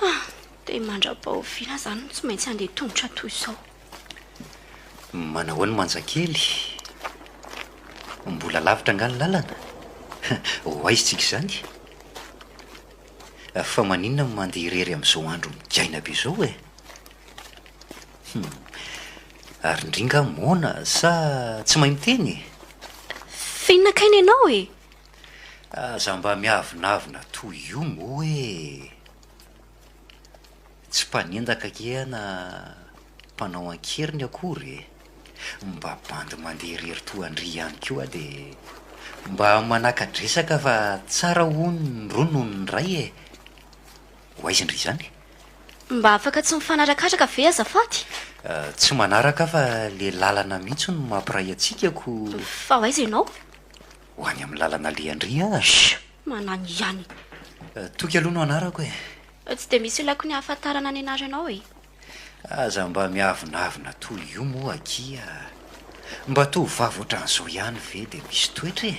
Ah, dia mandra-pahoviana zany no tsy maintsy handeha tongotra toy izao. Manahoana Manjakely? Mbola lavitra angaha ny lalana? Ho aiza tsika izany? Fa maninona no mandeha irery amin'izao andro migaina be izao e? Hum. Ary ndry nga moana sa tsy mahay miteny e? F'inona kay nenao e? Aza mba miavonavona toy io moa e! Tsy mpanendaka ange aho na mpanao an-keriny akory e! Mba bandy mandeha irery toa an-dry ihany koa aho dia mba manaka-dresaka fa tsara hono ny roa noho ny iray e! Ho aiza ndry izany? Mba afaka tsy mifanarakaraka ve azafady? Tsy manaraka aho fa le lalana mihitsy no mampiray antsika ko. Fa ho aiza ianao? Ho any amin'ny lalana alehan-dry aho. Shh! Manany ihany. Toky aloha no anarako e. Tsy dia misy ilaiko ny ahafantarana ny anaranao e. Aza mba miavonavona toy io moa akia. Mba tovovavy ohatran'izao ihany ve dia misy toetra e?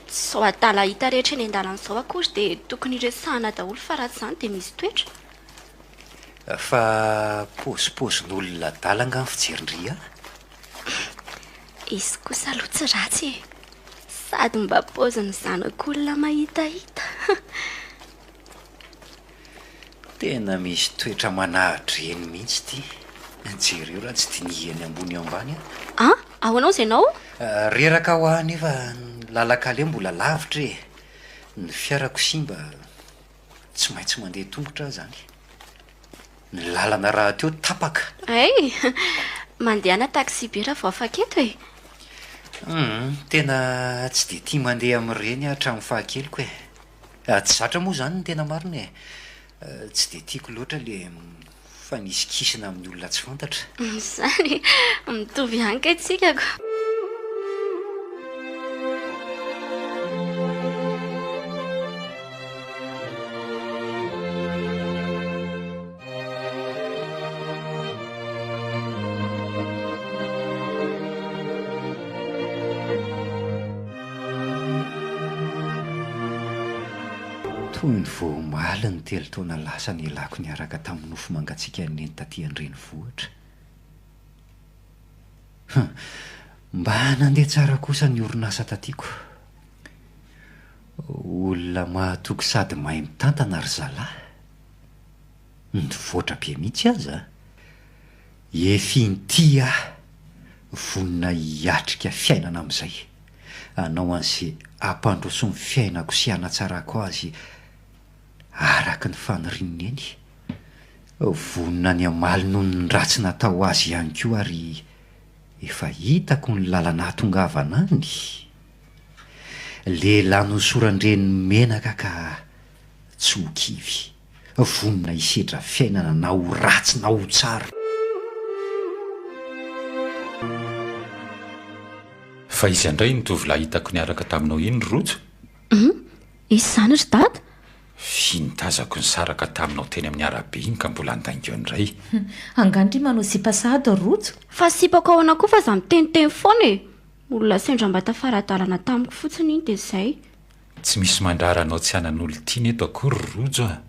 Tsy izao adala hita rehetra eny an-dalana izao akory dia tokony hiresahana daholo fa raha tsy izany dia misy toetra. Fa paozipaozin'olona adala angaha ny fijerin-dry ahy? Izy kosa aloha tsy ratsy e! Sady mba paozin'ny zanak'olona mahitahita. Tena misy toetra manaha-dreny mihitsy ity. Jereo raha tsy dinihany ambony ambany aho. An! Ahoana ozy ianao? Reraka aho aho nefa ny lalan-kaleha mbola lavitra e! Ny fiarako simba, tsy maintsy mandeha tongotra aho izany. Ny lalana rahateo tapaka. Hay! Mandehana taxi-be raha vao afaka eto e! Hum, tena tsy dia tia mandeha amin'ireny aho hatramin'ny fahakeliko e! Tsy zatra moa izany ny tena marina e! Tsy dia tiako loatra ilay mifanisikisina amin'ny olona tsy fantatra. Izany e! Mitovy ihany kay tsika ko! Toy ny vao omaly ny telo taona lasa nialako niaraka tamin'ny nofo mangatsiakan'i Neny taty an-drenivohitra. Hum, mba nandeha tsara kosa ny orinasa tatiko. Olona mahatoky sady mahay mitantana ry zalahy. Nivoatra be mihitsy aza. Efa inty aho vonona hiatrika fiainana amin'izay. Hanao an'izay hampandroso ny fiainako sy hanatsarako azy araka ny fanirian'i Neny. Vonona ny hamaly noho ny ratsy natao azy ihany koa ary efa hitako ny lalana hahatongavana any. Lehilahy nohosoran-dreny menaka ka tsy ho kivy. Vonona hisedra fiainana na ho ratsy na ho tsara. Fa iza indray iny tovolahy hitako niaraka taminao iny ry Rojo? Hum, iza izany ry dada? F'iny tazako nisaraka taminao teny amin'ny arabe iny ka mbola andaingao indray. Angaha ndry manao sipa sahady ry Rojo? Fa sipako ahoana koa fa za miteniteny foana e! Olona sendra mba tafara-dalana tamiko fotsiny iny dia izay. Tsy misy mandrara anao tsy hanan'olon-tiana eto akory ry Rojo a!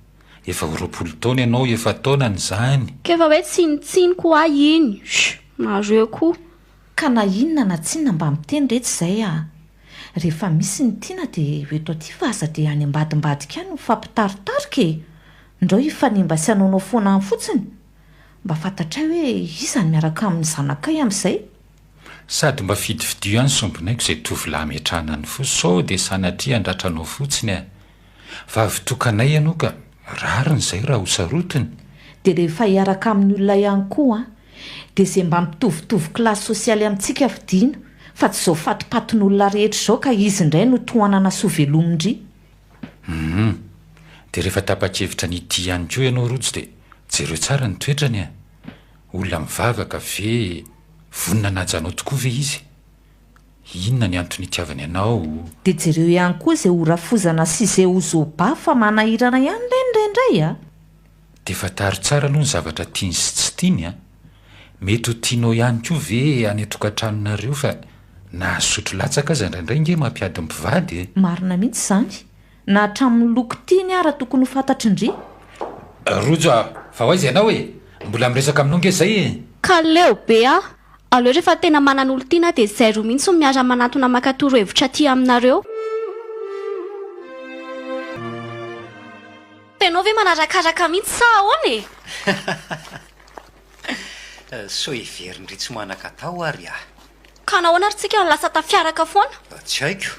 Efa ho 20 taona ianao, efa taonany izany. K'efa hoe tsinotsinoko hoa iny! Shh! Nareo koa. Ka na inona na tsinona mba miteny re tsy izay a! Rehefa misy ny tiana dia ho eto aty fa aza dia any ambadimbadika any mifampitaritarika e! Ndrao hifanimba sy hanaonao foana any fotsiny! Mba fantatray hoe iza no miaraka amin'ny zanakay amin'izay? Sady mba fidifidio ihany sombinaiko izay tovolahy ametrahana ny fo sao dia sanatria handratra anao fotsiny a! Vavy tokanay ianao ka rariny izay raha ho sarotiny. Dia rehefa hiaraka amin'ny olona ihany koa an, dia izay mba mitovitovy kilasy sosialy amintsika fidiana fa tsy izao fatipatin'olona rehetra izao ka izy indray no tohanana sy ho velomin-dry. Humm. Dia rehefa tapa-kevitra ny hitia ihany koa ianao Rojo dia jereo tsara ny toetrany a! Olona mivavaka ve vonona hanaja anao tokoa ve izy? Inona ny antony itiavany anao? Dia jereo ihany koa izay ho rafozana sy izay ho zoba fa manahirana ihany ireny indraindray a! Dia fantaro tsara aloha ny zavatra tiany sy tsy tiany a! Mety ho tianao ihany koa ve any an-tokantranonareo fa na sotro latsaka aza indraindray nge mampiady ny mpivady e! Marina mihitsy izany. Na hatramin'ny loko tiany ara tokony ho fantatry ndry. Rojo a! Fa ho aiza ianao e? Mbola miresaka aminao nge zay e! Ka leo be aho! Aleo rehefa tena manan'olon-tiana dia zay roa mihitsy no miara-manantona maka torohevitra aty aminareo. Tenao ve manarakaraka mihitsy sa ahoana e? Sao heverin-dry tsy manan-katao ary aho. Ka nahoana ary tsika no lasa tafiaraka foana? Tsy haiko.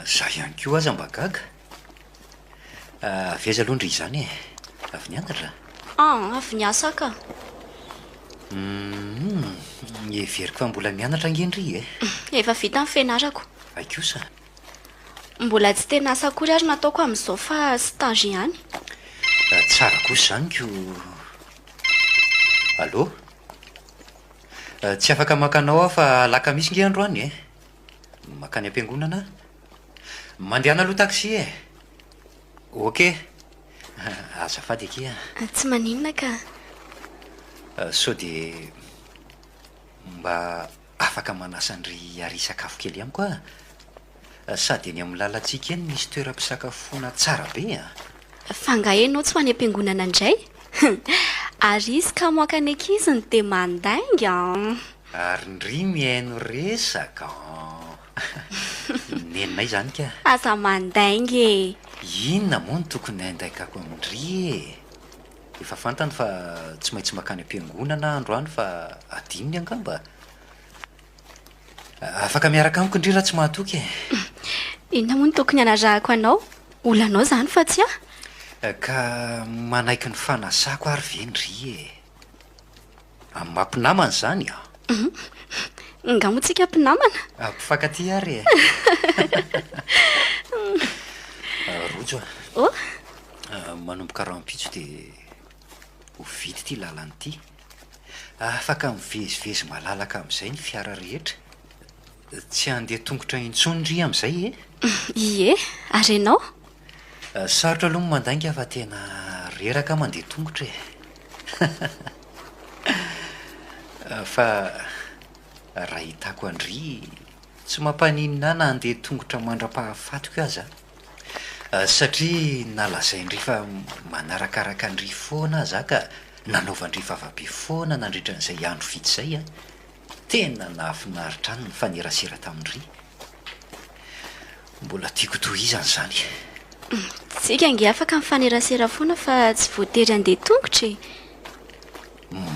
Za ihany koa aza mba gaga. Avy aiza aloha ndry izany e? Avy nianatra? An, avy niasa ka. Humm, heveriko fa mbola mianatra ange ndry e. Efa vita ny fianarako. Hay kosa. Mbola tsy tena asa akory ary no ataoko amin'izao fa stage ihany. Tsara kosa izany ko. Allô? Tsy afaka maka anao aho fa alakamisy nge androany e. Mankany am-piangonana aho. Mandehana aloha taxi e! Ok. Azafady akia. Tsy maninona ka. Sao dia mba afaka manasa an-dry Ari hisakafo kely amiko aho? Sady eny amin'ny lalantsika eny misy toeram-pisakafoana tsara be an! Fa angaha ianao tsy ho any am-piangonana indray? Ary izy kamo haka ny ankiziny dia mandainga an! Ary ndry mihaino resaka an! Neninay izany ka! Aza mandainga e! Inona moa no tokony handaingako amin-dry e? Efa fantany fa tsy maintsy mankany am-piangonana aho androany fa adinony angamba? Afaka miaraka amiko ndry raha tsy mahatoky e! Inona moa no tokony hanarahako anao? Olanao izany fa tsy ahy. Ka manaiky ny fanasako ary ve ndry e? Amin'ny maha mpinamana izany an! Nga moa tsika mpinamana? Mpifankatia ary e! Rojo a! Oh! Manomboka rahampitso dia ho vita ity lalana ity. Afaka mivezivezy malalaka amin'izay ny fiara rehetra. Tsy handeha tongotra intsony ndry amin'izay e! Ie, ary ianao? Sarotra aloha ny mandainga fa tena reraka aho mandeha tongotra e! Fa raha hitako an-dry, tsy mampaninona ahy na handeha tongotra mandra-pahafatiko aza. Satria na lazain-dry fa manarakaraka an-dry foana aza aho ka nanaovan-dry vava be foana nandritra an'izay andro vitsy izay an! Tena nahafinaritra ahy ny nifanerasera tamin-dry. Mbola tiako tohizana izany. Tsika ange afaka mifanerasera foana fa tsy voatery handeha tongotra e!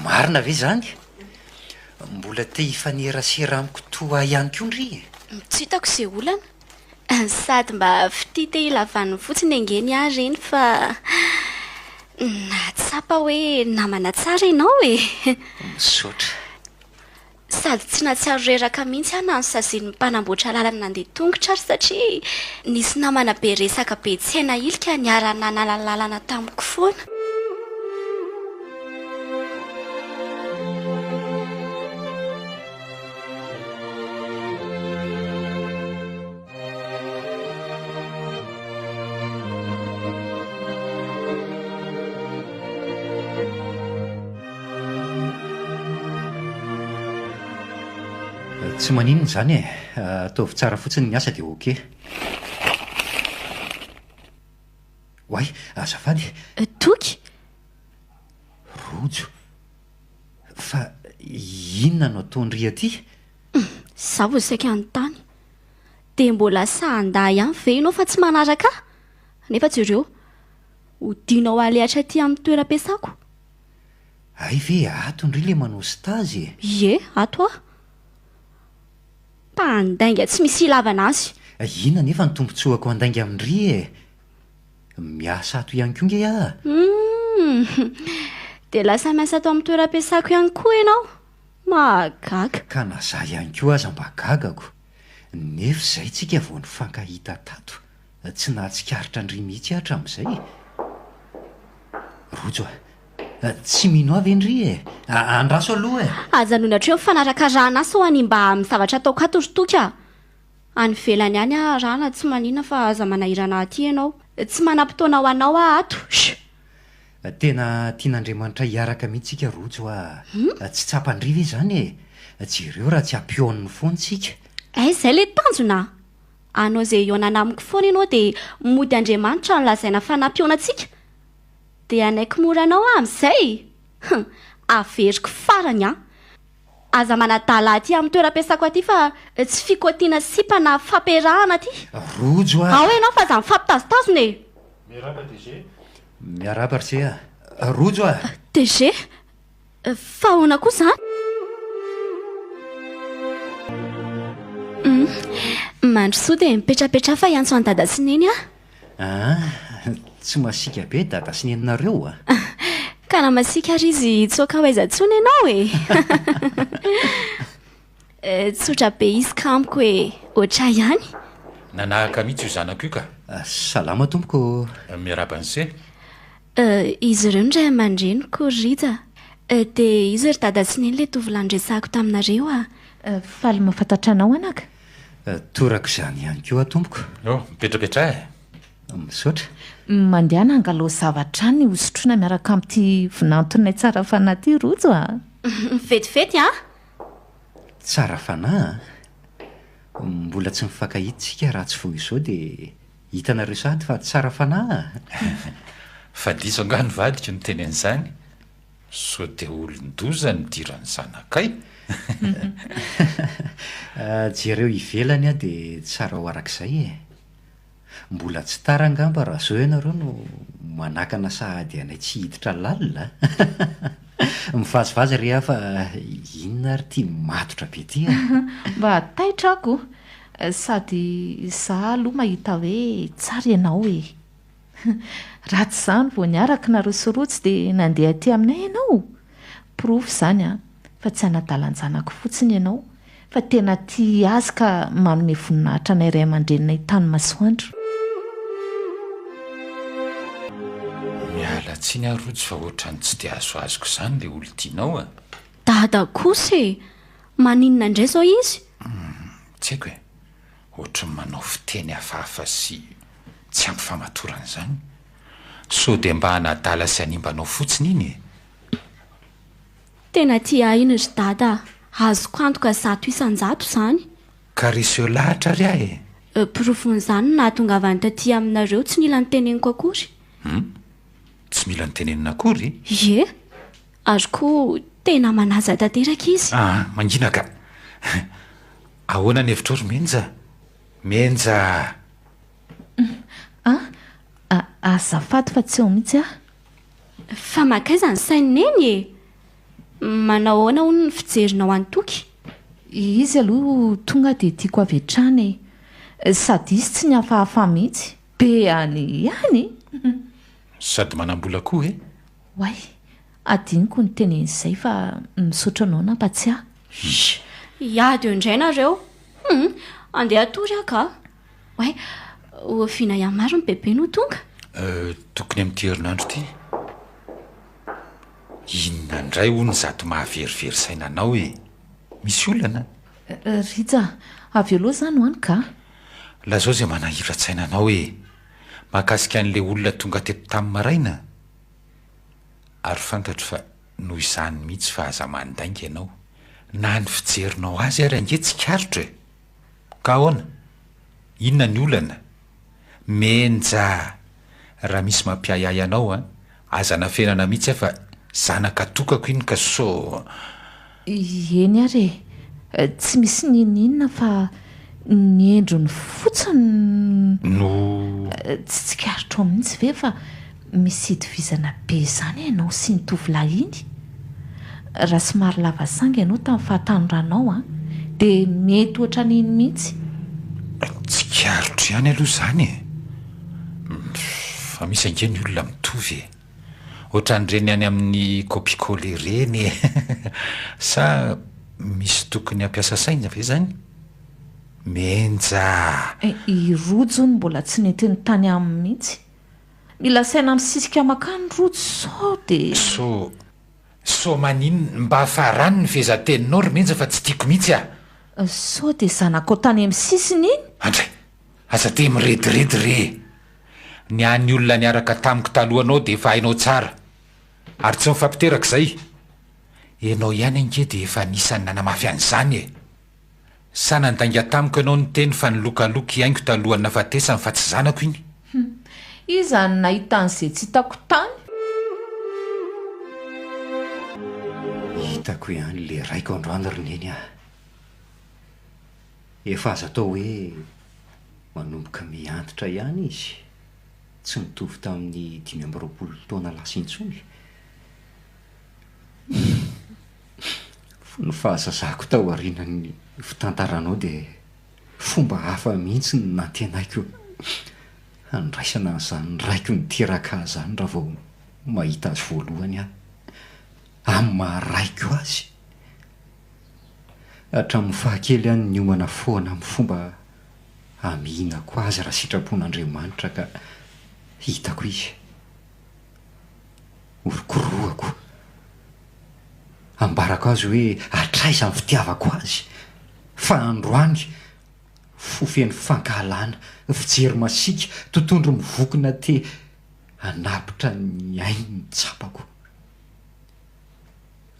Marina ve izany? Mbola te hifanerasera amiko toa ahy ihany koa ndry e! Tsy hitako izay olana. Sady mba fitia te hila vaniny fotsiny ange ny ahy ireny fa nahatsapa hoe namana tsara ianao e! Misaotra. Sady tsy nahatsiaro reraka mihitsy aho na nosazian'ny mpanamboatra lalana nandeha tongotra ary satria nisy namana be resaka be tsy hay nahilika niara-nanala lalana tamiko foana. Tsy maninona izany e! Ataovy tsara fotsiny ny asa dia ok. Oay, azafady. Toky? Rojo, fa inona no ataon-dry aty? Izaho vao saika hanontany. Dia mbola sahy handà ihany ve ianao fa tsy manaraka ahy? Nefa jereo, hodianao aleha hatraty amin'ny toeram-piasako. Hay ve ato ndry le manao stage e? Ie, ato aho. Mpandainga tsy misy ilavana azy. Inona anefa ny tombontsoako handainga amin-dry e? Miasa ato ihany koa nge aho. Humm! Dia lasa miasa ato amin'ny toeram-piasako ihany koa ianao? Mahagaga. Ka na za ihany koa aza mba gagako. Nefa izay tsika vao nifankahita tato. Tsy nahatsikaritra an-dry mihitsy aho hatramin'izay e! Rojo a! Tsy mino ahy ve ndry e? Andraso aloha e! Ajanony hatreo ny fanarakarahana ahy sao hanimba amin'ny zavatra ataoko ato ry Toky a! Any ivelany any aho arahana tsy maninona fa aza manahirana ahy aty ianao. Tsy manam-potoana ho anao aho ato. Sh! Tena tian'Andriamanitra hiaraka mihitsy tsika Rojo a! Tsy tsapan-dry ve izany e? Jereo raha tsy hampihaoniny foana tsika. Aiza izay ilay tanjona? Hanao izay hihaonana amiko foana ianao dia mody Andriamanitra no lazaina fa nampihaona antsika? Dia hanaiky mora anao aho amin'izay? Hum! Averiko farany an! Aza manadala aty amin'ny toeram-piasako aty fa tsy fikotiana sipa na fampiarahana aty! Rojo a! Ao ianao fa aza mifampitazotazona e! Miarahaba DG. Miarahaba ry se a! Rojo a! DG? Fa ahoana koa izany? Hum, mandrosoa dia mipetrapetraha fa hiantso an'i Dada sy Neny aho. Ah, tsy masiaka be Dada sy Neninareo a! Ka raha masiaka ary izy hitsoaka ho aiza intsony ianao e! Tsotra be izy ka amiko e, ohatray ihany. Nanahaka mihitsy io zanako io ka. Salama tompoko ô. Miarahaba an'se. Izy ireo ny ray aman-dreniko ry Rija. Dia izy ry dada sy neny ilay tovolahy niresahako taminareo a. Faly mahafantatra anao anaka. Toraka izany ihany koa tompoko. Oh, mipetrapetraha e. Misaotra. Mandehana angalao zavatra any hosotroina miaraka amin'ity vinantonay tsara fanahy ity Rojo a. Vetivety an! Tsara fanahy an! Mbola tsy mifankahita isika raha tsy vao izao dia hitanareo sahady fa tsara fanahy an! Fa diso angaha ny vadiko niteny an'izany? Sao dia olon-doza no idiran'ny zanakay? Jereo ivelany aho dia tsara ho arak'izay e! Mbola tsy tara angamba raha zao ianareo no manakana sahady anay tsy hiditra lalina a! Mivazivazy re aho fa inona ary ity matotra be ity a! Mba taitra aho ko! Sady izaho aloha mahita hoe tsara ianao e! Raha tsy izany vao niaraka nareo sy Rojo dia nandeha aty aminay ianao? Porofo izany an, fa tsy hanadalan-janako fotsiny ianao, fa tena tia azy ka manome voninahitra anay ray aman-dreninay tany masoandro. Miala tsiny aho Rojo fa ohatran'ny tsy dia azoazoko izany ilay olon-tianao a! Dada kosa e! Maninona indray izao izy? Humm, tsy haiko e! Ohatran'ny manao fiteny hafahafa sy tsy ampy famatorana izany. Sao dia mba hanadala sy hanimba anao fotsiny iny e! Tena tia ahy iny ry dada a! Azoko antoka 100% izany. Ka reseo lahatra ary aho e! Porofon'izany ny nahatongavany taty aminareo, tsy nila noteneniko akory. Hum? Tsy mila notenenina akory? Ie! Ary koa tena manaja tanteraka izy. Aa, mangina ka! Ahoana ny hevitrao ry Menja? Menja! A, azafady fa tsy ao mihitsy aho. Fa mankaiza ny sain'i Neny e? Manao ahoana hono ny fijerinao an'i Toky? Izy aloha tonga dia tiako avy hatrany e! Sady izy tsy nihafahafa mihitsy, be any ihany e! Sady manam-bola koa e! Oay! Adinoko ny teny an'izay fa misaotra anao nampatsiahy. Shh! Hiady eo indray nareo. Hum! Andeha hatory aho ka. Oay! Oviana ihany marina bebe no tonga? Euh, tokony amin'ity herinandro ity. Inona indray hono izato mahaverivery saina anao e? Misy olana? Rija, avy eo aloha izany ho any ka. Lazao izay manahiran-tsaina anao e! Mahakasika an'ilay olona tonga teto tamin'ny maraina? Ary fantatro fa noho izany mihitsy fa aza mandainga ianao. Na ny fijerinao azy ary ange tsikaritro e! Ka ahoana? Inona ny olana? Menja! Raha misy mampiahiahy anao an, aza anafenana mihitsy aho fa zanaka tokako iny ka sao. Eny ary e! Tsy misy n'inon'inona fa ny endriny fotsiny no. Tsy tsikaritrao mihitsy ve fa misy itovizana be izany ianao sy iny tovolahy iny? Raha somary lava sanga ianao tamin'ny fahatanoranao an, dia mety ohatran'iny mihitsy. Tsikaritro ihany aloha izany e! Fa misy ange ny olona mitovy e! Ohatran'ireny any amin'ny copie-coller ireny e! Sa misy tokony hampiasa saina ve izany? Menja! I Rojo hono mbola tsy nentiny tany aminy mihitsy. Mila saina misisika makany Rojo sao dia. Sao, sao maninona? Mba farano ny fehezanteninao ry Menja fa tsy tiako mihitsy ah! Sao dia zanakao tany amin'ny sisiny iny? Andray! Aza dia mirediredy re e! Ny an'ny olona niaraka tamiko talohanao dia efa hainao tsara. Ary tsy mifampiteraka izay. Ianao ihany ange dia efa anisan'ny nanamafy an'izany e! Sa nandainga tamiko ianao niteny fa nilokaloka i Haingo talohan'ny nahafatesany fa tsy zanako iny? Hum. Iza no nahita an'izay tsy hitako tany? Hitako ihany le raiko androany ry neny ah. Efa azo atao hoe manomboka miha-antitra ihany izy, tsy mitovy tamin'ny 25 taona lasa intsony. Ny fahazazako tao aorianan'ny fitantaranao dia fomba hafa mihitsy no nantenaiko handraisana an'izany raiko niteraka ahy izany raha vao mahita azy voalohany aho, amin'ny maha raiko azy. Hatramin'ny fahakely aho no niomana foana amin'ny fomba hamihinako azy raha sitrapon'Andriamanitra ka hitako izy. Orokorohako. Ambarako azy hoe hatraiza ny fitiavako azy, fa androany, fo feno fankahalana, fijery masiaka, totohondry mivokona te hanapitra ny ainy ny tsapako.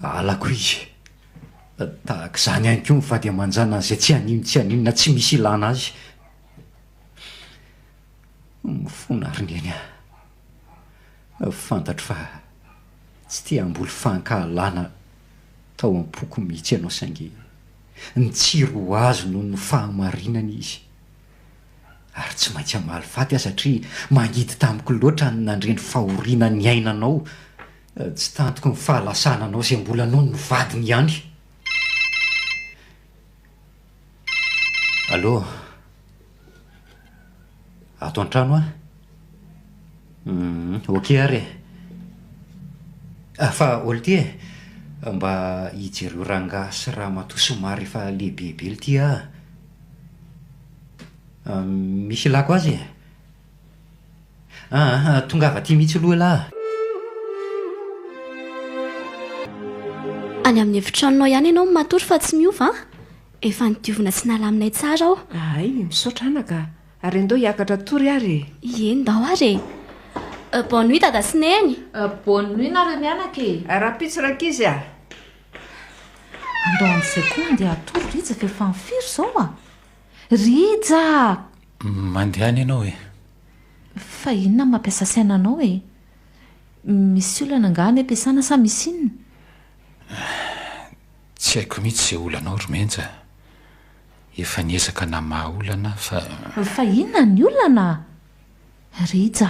Halako izy. Tahaka izany ihany koa ny vady aman-janany izay tsy haninontsy haninona tsy misy ilana azy. Mifona ry Neny a! Fantatro fa tsy te hamboly fankahalana tao am-poko mihitsy ianao saingy nitsiry ho azy noho ny fahamarinana izy. Ary tsy maintsy hamaly faty aho satria mangidy tamiko loatra ny nandre ny fahoriana niainanao. Tsy tantiko ny fahalasananao izay mbola noho ny vadiny ihany. Allô? Ato an-trano aho. Hum, ok ary e. Ah, fa Olty e, mba ijereo rangahy sy ramatoa somary efa lehibebe lty ah. Misy ilako azy e. Aa, tongava aty mihitsy aloha elah. Any amin'ny efitranonao ihany ianao no matory fa tsy miova an! Efa nodiovina sy nalaminay tsara aho. Hay, misaotra anaka a! Ary andao hiakatra hatory ary e! Ie, ndao ary e! Bonne nuit dada sy neny! Bonne nuit nareo mianaka e! Rahampitso rankizy a! Andao amin'izay koa andeha hatory Rija fa efa firy izao a! Rija a! Mandehana ianao e! Fa inona no mampiasa saina anao e? Misy olana angaha any am-piasana sa misy inona? Tsy haiko mihitsy izay olanao ry Menja. Efa niezaka namaha olana aho fa. Fa inona ny olana? Rija,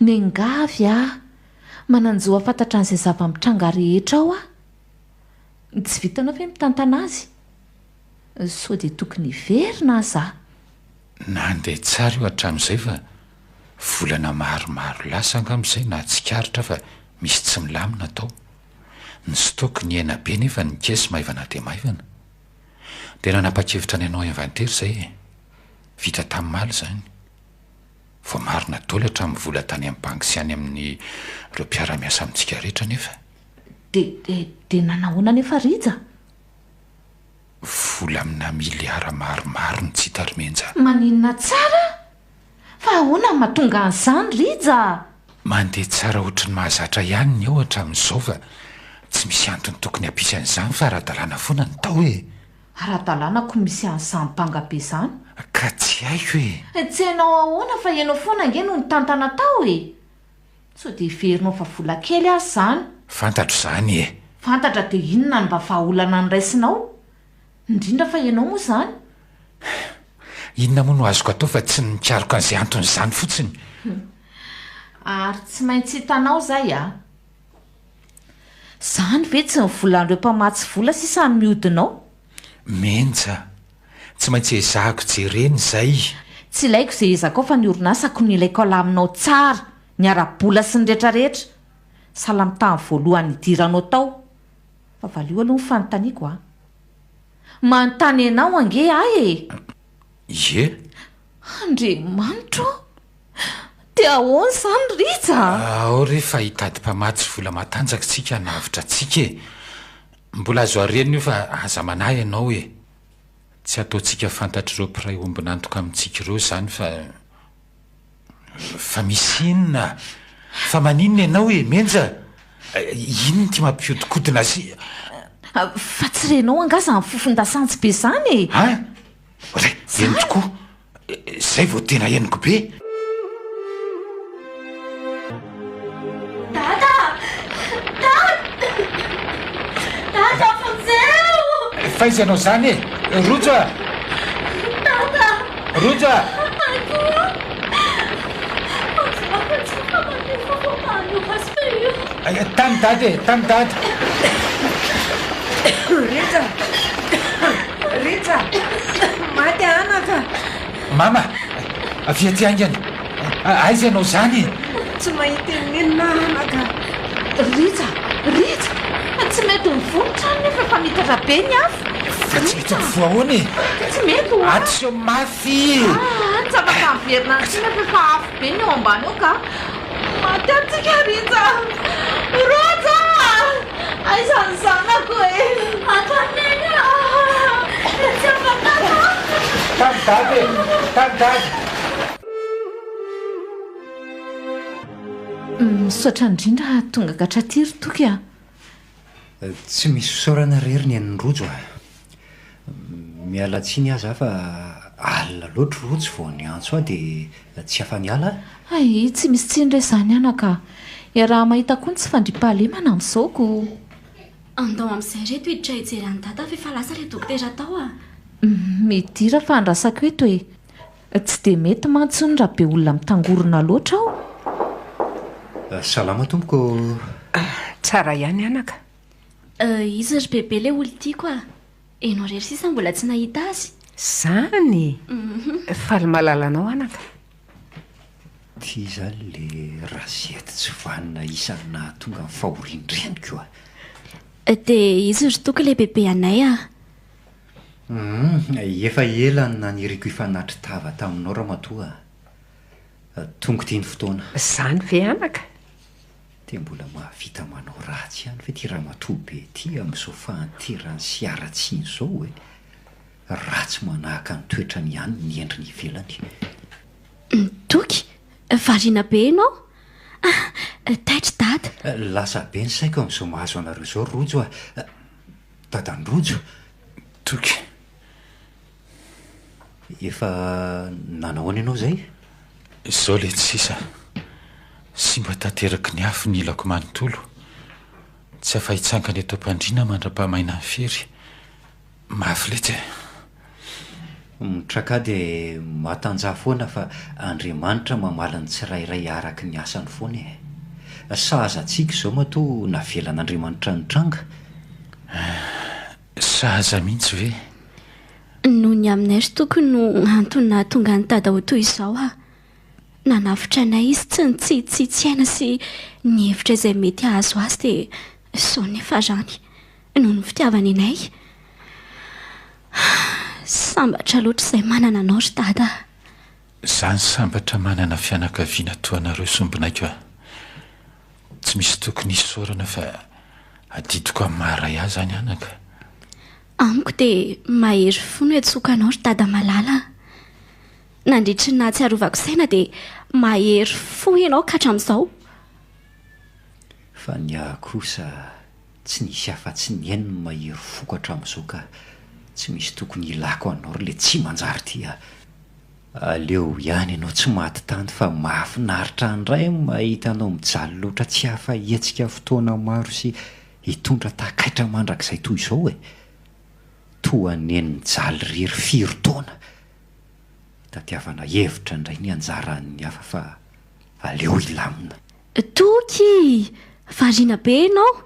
miangavy aho. Manan-jo hahafantatra an'izay zava-mitranga rehetra ao aho. Tsy vitanao ve mitantana azy? Sao dia tokony hiverina aza aho. Nandeha tsara io hatramin'izay fa volana maromaro lasa angamba izay nahatsikaritra aho fa misy tsy milamina tao. Ny stock nihena be nefa ny caisse maivana dia maivana. Dia nanapa-kevitra ny hanao inventaire izay e. Vita tamimaly izany. Voamarina daholo hatramin'ny vola tany amin'ny banky sy any amin'ireo mpiara-miasa amintsika rehetra nefa. Dia, dia nanahoana nefa Rija? Vola amina miliara maromaro no tsy hita ry Menja. Maninona tsara? Fa ahoana no mahatonga an'izany Rija a? Mandeha tsara ohatry ny mahazatra ihany ny eo hatramin'izao fa. Tsy misy antony tokony hampisy an'izany fa ara-dalàna foana ny tao e! Ara-dalàna ko misy an'izany banga be izany. Ka tsy haiko e! Tsy hainao ahoana fa ianao foana ange no nitantana tao e! Sao dia heverinao fa vola kely aza izany. Fantatro izany e! Fantatra dia inona no mba vahaolana noraisinao? Indrindra fa ianao moa izany. Inona moa no azoko atao fa tsy ny mikaroka an'izay anton'izany fotsiny. Ary tsy maintsy hitanao izay a! Izany ve tsy ny volan'ireo mpamatsy vola sisa no mihodina ao? Menja, tsy maintsy ezahako jerena izay. Tsy ilaiko izay ezakao fa ny orinasako no ilaiko alaminao tsara, ny ara-bola sy ny retraretra. Sahala amin'ny tamin'ny voalohany nidiranao tao. Fa valio aloha ny fanontaniako a! Manontany anao ange aho e! Ie. Andriamanitro ô! Dia ahoana izany Rija a? Ao re fa hitady mpamatsy vola matanjaka isika hanavotra antsika e! Mbola azo arenina io fa aza manahy ianao e! Tsy ataontsika fantatr'ireo mpiray ombon'antoka amintsika ireo izany fa. Fa misy inona? Fa maninona ianao e, Menja? Inona ity mampihodinkodina sy. Fa tsy renao angaha izany fofon-dasantsy be izany e? An! Re, eny tokoa. Izay vao tena henoko be. Dada! Dada! Dada vonjeo! F'aiza ianao izany e? Rojo a! Dada! Rojo a! Akoho! Vonjeo fa tsy afa-mandeha fa voabahan'io hazo be io. Tany dada e! Tany dada! Rija! Rija! Maty anaka! Mama! Avia aty haingana! Aiza ianao izany e? Tsy mahita inon'inona aho anaka! Rija! Rija! Tsy mety mivoha ny trano nefa efa miitatra be ny afo! Fa tsy mety mivoha ahoana e? Tsy mety hoa! Atsy mafy! Aa! Tsy afaka miverina any intsony nefa efa afo be ny eo ambany eo ka! Maty any tsika Rija! Rojo a! Aiza ny zanako e? Ato aneny a! Tsy afaka ato! Tany dada e! Tany dada! Misaotra indrindra tonga hatraty ry Toky a! Tsy misy fisaorana re ry Neny Rojo a! Miala tsiny aza aho fa alina loatra Rojo vao niantso ahy dia tsy afa-niala aho. Hay, tsy misy tsiny re izany anaka a! Iaraha-mahita koa ny tsy fandriampahalemana amin'izao ko! Andao amin'izay reto hiditra hijery an'i Dada fa efa lasa ilay dokotera tao a! Midira fa andrasako eto e! Tsy dia mety mantsy hono raha be olona mitangorona loatra ao. Salama tompoko ô. Tsara ihany anaka. Izy ry bebe ilay olon-tiako a! Enao irery sisa mbola tsy nahita azy. Zany? Faly mahalala anao anaka. Ty izany le razety tsy vanona isan'ny nahatonga ny fahorian-dreniko a! Dia izy ry Toky ilay bebe anay a! Humm, efa ela no naniriako hifanatri-tava taminao ramatoa a! Tonga ity ny fotoana. Zany ve anaka? Dia mbola mahavita manao ratsy ihany ve ity ramatoa be ity amin'izao fahanterany sy haratsiany izao e? Ratsy manahaka ny toetrany ihany ny endriny ivelany. Toky, variana be ianao? Ah, taitra dada. Lasa be ny saiko amin'izao mahazo anareo izao ry Rojo a! Dadan'i Rojo. Toky. Efa nanahoana ianao izay? Izao letsy sisa. Simba tanteraky ny afo ny ilako manontolo. Tsy afa-hitsangana eto am-pandriana mandra-pahamaina ny fery. Mafy letsy e! Mitraka dia matanjaha foana fa Andriamanitra mamaly ny tsirairay araka ny asany foana e! Sahaza antsika izao matoa navelan'Andriamanitra nitranga. Sahaza mihitsy ve? Noho ny aminay ry Toky no antony nahatonga an'i Dada ho toy izao aho. Nanavotra anay izy tsy nitsitsitsy aina sy nihevitra izay mety hahazo azy dia izao niafarany. Noho ny fitiavany anay. Sambatra loatra izay manana anao ry Dada a! Zany sambatra manana fianakaviana toa anareo sombinaiko a! Tsy misy tokony hisaorana fa adidiko amin'ny maha ray ahy zany anaka. Amiko dia mahery fo no iantsoako anao ry Dada malala a! Nandritry ny nahatsiarovako saina dia mahery fo ianao ka hatramin'izao. Fa ny ahy kosa. Tsy nisy afa-tsy neny no mahery foko hatramin'izao ka tsy misy tokony hilako anao ry le tsy manjary ty a! Aleo ihany ianao tsy maty tany fa mahafinaritra indray ny mahita anao mijaly loatra tsy afa-hetsika fotoana maro sy hitondra takaitra mandrakizay toy izao e! Toa neny nijaly irery firy taona? Itadiavana hevitra indray ny anjaran'ny hafa fa aleo hilamina. Toky! Variana be ianao.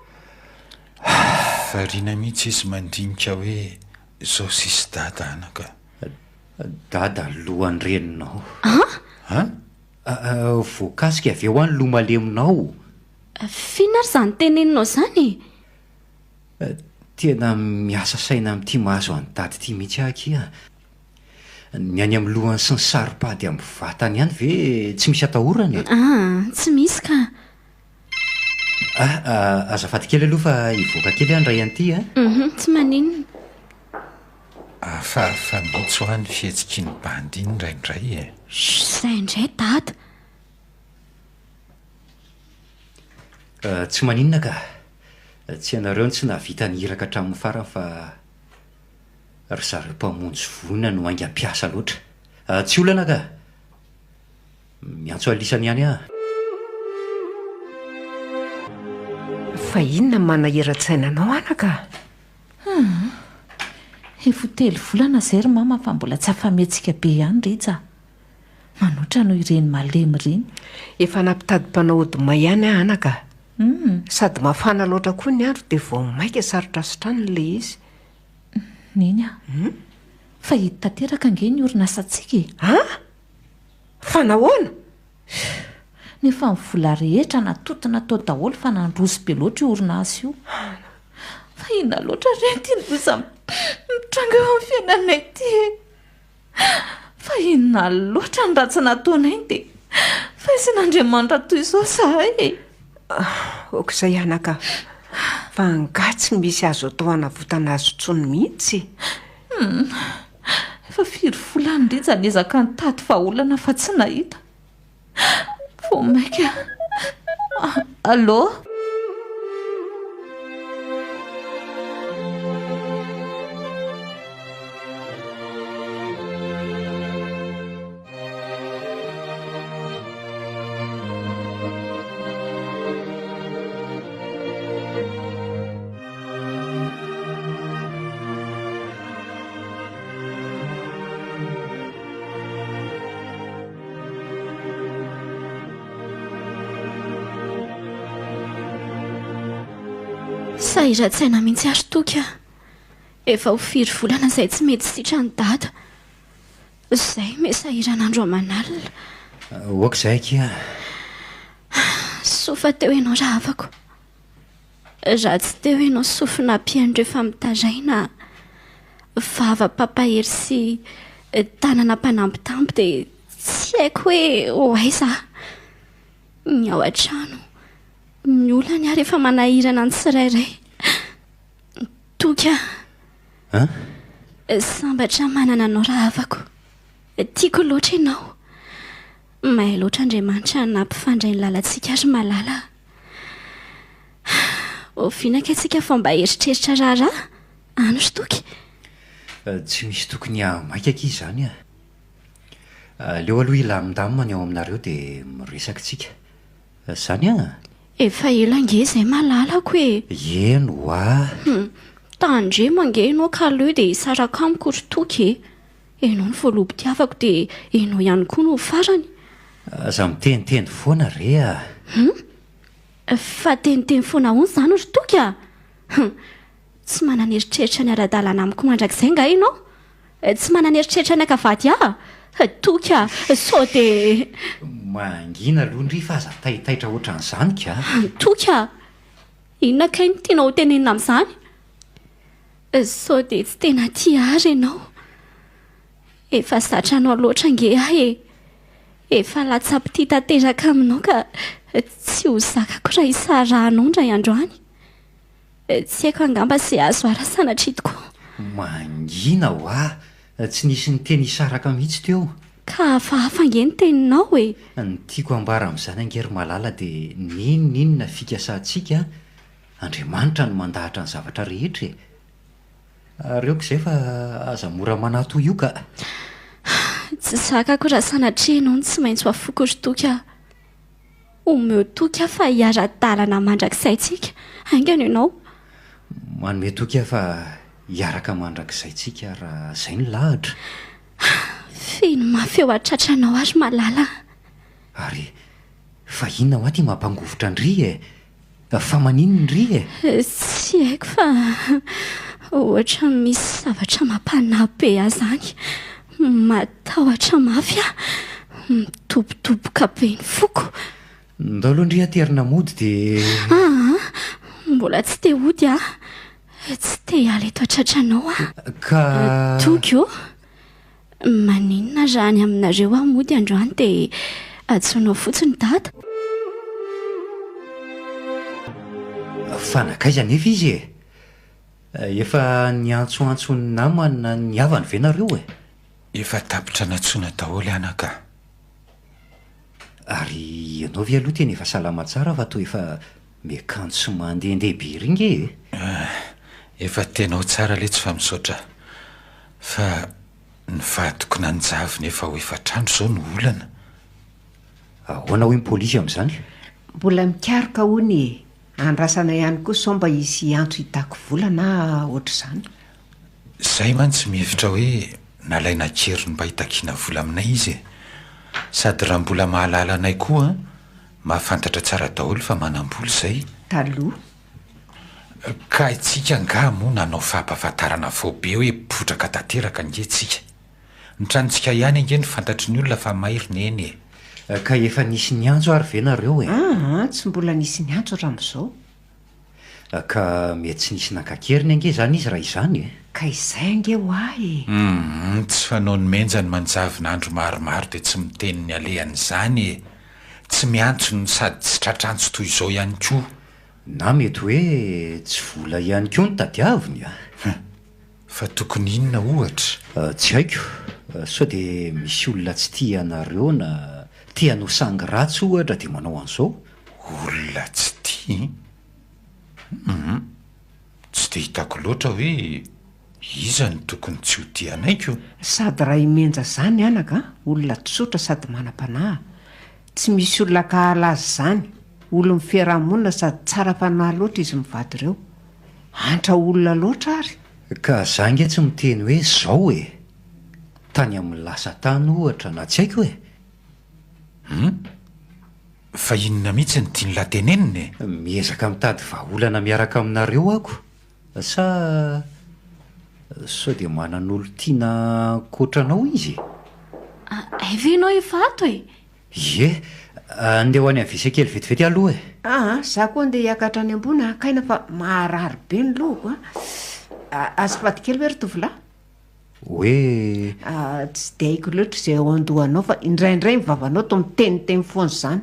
Variana mihitsy izy mandinika hoe izao sisy dada anaka. Dada lohan'ny reninao. An? An? Voakasika avy eo any loha maleminao. F'inona ary izany teneninao izany e? Tena miasa saina amin'ity mahazo an'i dada ity mihitsy aho akia. Ny any amin'ny lohany sy ny saro-pady amin'ny vatany ihany ve tsy misy atahorana e? Aa, tsy misy ka. Ah, azafady kely aloha fa hivoaka kely aho indray an'ity a. Hum, tsy maninona. Hafahafa mihitsy hoa ny fihetsik'iny bandy iny indraindray e. Shh, izay indray dada. Tsy maninona ka. Tsy ianareo no tsy nahavita ny iraka hatramin'ny farany fa. Ry zareo mpamonjy voina no haingam-piasa loatra. Tsy olana ka! Miantso alisany ihany aho. Fa inona no manahiran-tsaina anao anaka? Hum. Efa ho telo volana izay ry mama fa mbola tsy afa-mihetsika be ihany Rija a. Manoatra noho ireny malemy ireny. Efa nampitady mpanao ody may ihany aho anaka. Hum. Sady mafana loatra koa ny andro dia vao mainka sarotra sitranina ilay izy. Neny a! Fa hidy tanteraka ange ny orinasantsika e! An! Fa nahoana? Nefa ny vola rehetra natontona tao daholo fa nandroso be loatra io orinasa io. Fa inona loatra re ity loza mitranga eo amin'ny fiainanay ity e? Fa inona loatra ny ratsy nataonay dia faisin'Andriamanitra toy izao izahay e? Aoka izay anaka, fa angaha tsy misy azo atao hanavotana azy intsony mihitsy? Hum, efa firy volana Rija niezaka nitady vahaolana fa tsy nahita. Vao mainka. Allô? Sahiran-tsaina mihitsy ary Toky a! Efa ho firy volana izay tsy mety sitran'i Dada. Izay me sahirana andro aman'alina. Ok izay akia. Soa fa teo ianao rahavako. Raha tsy teo ianao sofina ampihaino rehefa mitaraina, vava mpampahery sy tanana mpanambitamby dia tsy haiko hoe ho aiza aho. Ny ao an-trano, ny olany ary efa manahirana ny tsirairay. Toky aho. An? Sambatra manana anao rahavako. Tiako loatra ianao. Mahay loatra Andriamanitra nampifandray ny lalantsika ry malala a. Oviana kay tsika vao mba hieritreritra raharaha? Any ry Toky. Tsy misy tokony hahamaika akia izany a. Aleo aloha hilamindamina ny ao aminareo dia miresaka tsika. Izany an! Efa ela ange izay malalako e! Eny hoa! Hum, tandremo ange ianao ka aleo dia hisaraka amiko ry Toky e! Ianao no voaloham-pitiavako dia ianao ihany koa no ho farany. Aza miteniteny foana re a! Hum! Fa teniteny foana ahoana izany ry Toky a! Hum! Tsy manana eritreritra ny ara-dalàna amiko mandrakizay nga ianao? Tsy manana eritreritra ny haka vady ahy? Toky a! Sao dia. Mangina aloha ndry fa aza taitaitra ohatran'izany ka! Toky a! Inona kay no tianao hotenenina amin'izany? Sao dia tsy tena tia ahy ary ianao? Efa zatra anao loatra ange aho e! Efa latsa-pitia tanteraka aminao ka tsy ho zakako raha hisarahanao indray andro any. Tsy haiko angamba izay azo ara sanatria tokoa. Mangina hoa! Tsy nisy niteny hisaraka mihitsy teo. Ka hafahafa ange ny teninao e! Ny tiako hambara amin'izany ange ry Malala dia n'inon'inona fikasantsika. Andriamanitra no mandahatra ny zavatra rehetra e! Ary aoka izay fa aza mora manahy toy io ka! Tsy zakako raha sanatria ianao no tsy maintsy ho afoko ry Toky a! Omeo toky aho fa hiara-dalana mandrakizay tsika. Haingana ianao. Manome toky aho fa hiaraka mandrakizay tsika raha izay no lahatra. Feno mafy eo an-tratranao aho ry malala a! Ary fa inona hoa ty mampangovitra an-dry e? Fa maninona ndry e? Tsy haiko fa ohatran'ny misy zavatra mampanahy be ahy izany. Matahotra mafy aho. Midobodoboka be ny foko. Ndao aloha ndry aterina mody dia. Aa, mbola tsy te hody aho. Tsy te hiala eto an-tratranao aho. Ka. Toky ô! Maninona raha any aminareo aho mody androany dia antsoinao fotsiny dada? Fa nankaiza anefa izy e? Efa niantsoantso ny namany na ny havany ve nareo e? Efa tapitra nantsoina daholo anaka a! Ary ianao ve aloha tena efa salama tsara fa toa efa miakanjo sy mandehandeha be ery nge e? Efa tena ao tsara letsy fa misaotra Fa ny vadiko nanjavona efa ho efatr'andro izao no olana. Ahoana hoy ny polisy amin'izany? Mbola mikaroka hono e! Andrasana ihany koa sao mba hisy hiantso hitaky vola na ohatr'izany. Izay mantsy mihevitra hoe nalaina an-keriny mba hitakiana vola aminay izy e! Sady raha mbola mahalala anay koa, mahafantatra tsara daholo fa manam-bola izay. Taloha. Ka itsika angaha moa nanao fampahafantarana faobe hoe potraka tanteraka ange tsika. Ny tranontsika ihany ange no fantatry ny olona fa may ry neny e. Ka efa nisy niantso ary ve nareo e? Aa, tsy mbola nisy niantso hatramin'izao. Ka mety tsy nisy nankakeriny ange izany izy raha izany e. Ka izay ange ho ahy e. Humm, tsy fanaon'i Menja ny manjavona andro maromaro dia tsy miteny ny alehan'izany e. Tsy miantso no sady tsy tratr'antso toy izao ihany koa. Na mety hoe tsy vola ihany koa no tadiaviny a! Hum! Fa tokony inona ohatra? Tsy haiko, sao dia misy olona tsy tia anareo na te hanao sangy ratsy ohatra dia manao an'izao? Olona tsy tia? Hum! Tsy dia hitako loatra hoe iza no tokony tsy ho tia anay ko! Sady raha i Menja zany anaka a, olona tsotra sady manam-panahy, tsy misy olona ankahala azy zany, olon'ny fiaraha-monina sady tsara fanahy loatra izy mivady ireo. Antra olona loatra ary. Ka za nge tsy miteny hoe zao e! Tany amin'ny lasa tany ohatra na tsy haiko e! Hum! Fa inona mihitsy no tian'lah tenenina e? Miezaka mitady vahaolana miaraka aminareo ako sa sao dia manan'olon-tiana ankoatranao izy e? Hay ve ianao efa ato e? Ie, andeha ho any amin'ny WC kely vetivety aloha e. Aa, za koa andeha hiakatra any ambony haka aina fa maharary be ny lohako a. Azafady kely ve ry tovolahy? Hoe. Tsy dia haiko loatra izay ao an-dohanao fa indraindray ny vavanao toa miteniteny foana izany.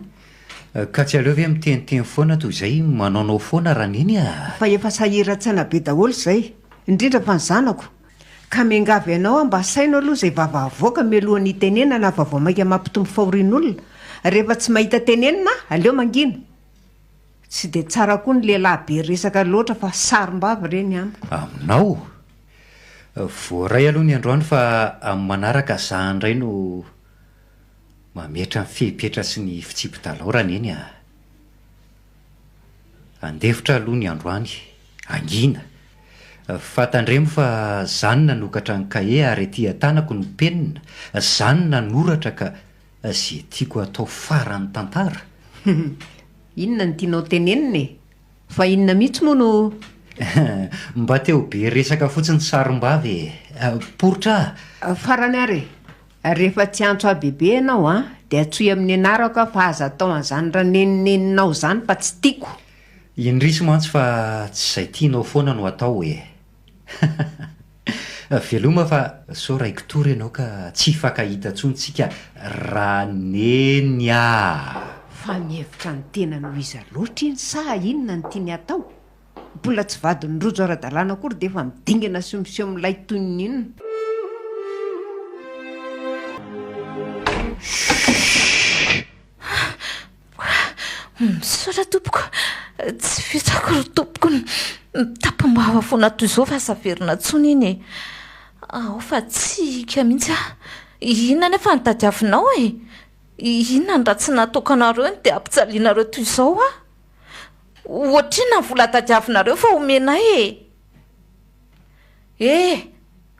Ka tsy aleo ve miteniteny foana toy izay manaonao foana Raneny a! Fa efa sahiran-tsaina be daholo izay, indrindra fa ny zanako. Ka miangavy anao aho mba saino aloha izay vava avoaka mialohan'ny hitenenana fa vao mainka mampitombo fahorian'olona. Rehefa tsy mahita tenenina, aleo mangina. Tsy dia tsara koa ny lehilahy be resaka loatra fa sarom-bava ireny amiko. Aminao? Voaray aloha ny androany fa amin'ny manaraka za indray no mametra ny fepetra sy ny fitsipi-dalao Raneny a! Andefitra aloha ny androany, hangina. Fa tandremo fa za no nanokatra ny kahie ary aty an-tanako ny penina, za no nanoratra ka ze tiako atao faran'ny tantara. Inona no tianao tenenina e? Fa inona mihitsy moa no. Mba te ho be resaka fotsiny sarom-bava e! Poritra a! Farany ary e! Rehefa tsy hiantso ahy bebe ianao an, dia antsoy amin'ny anarako aho fa aza atao an'izany ranenineninao izany fa tsy tiako. Indrisy mantsy fa tsy izay tianao foana no atao e! Veloma fa sao raiki-tory ianao ka tsy hifankahita intsony tsika raneny a! Fa mihevitra ny tenany ho iza loatra iny sa inona no tiany hatao? Mbola tsy vadin'i Rojo ara-dalàna akory dia efa midingana sy miseho milay toy ny inona. Misaotra tompoko. Tsy vitako ry tompoko ny mitapim-bava foana toy izao fa aza averina intsony iny e. Ao fa tsy hika mihitsy aho. Inona anefa no tadiavinao e? Inona no ratsy nataoko anareo no dia ampijalianareo toy izao aho? Ohatrinona ny vola tadiavinareo fa omenay e? Eh!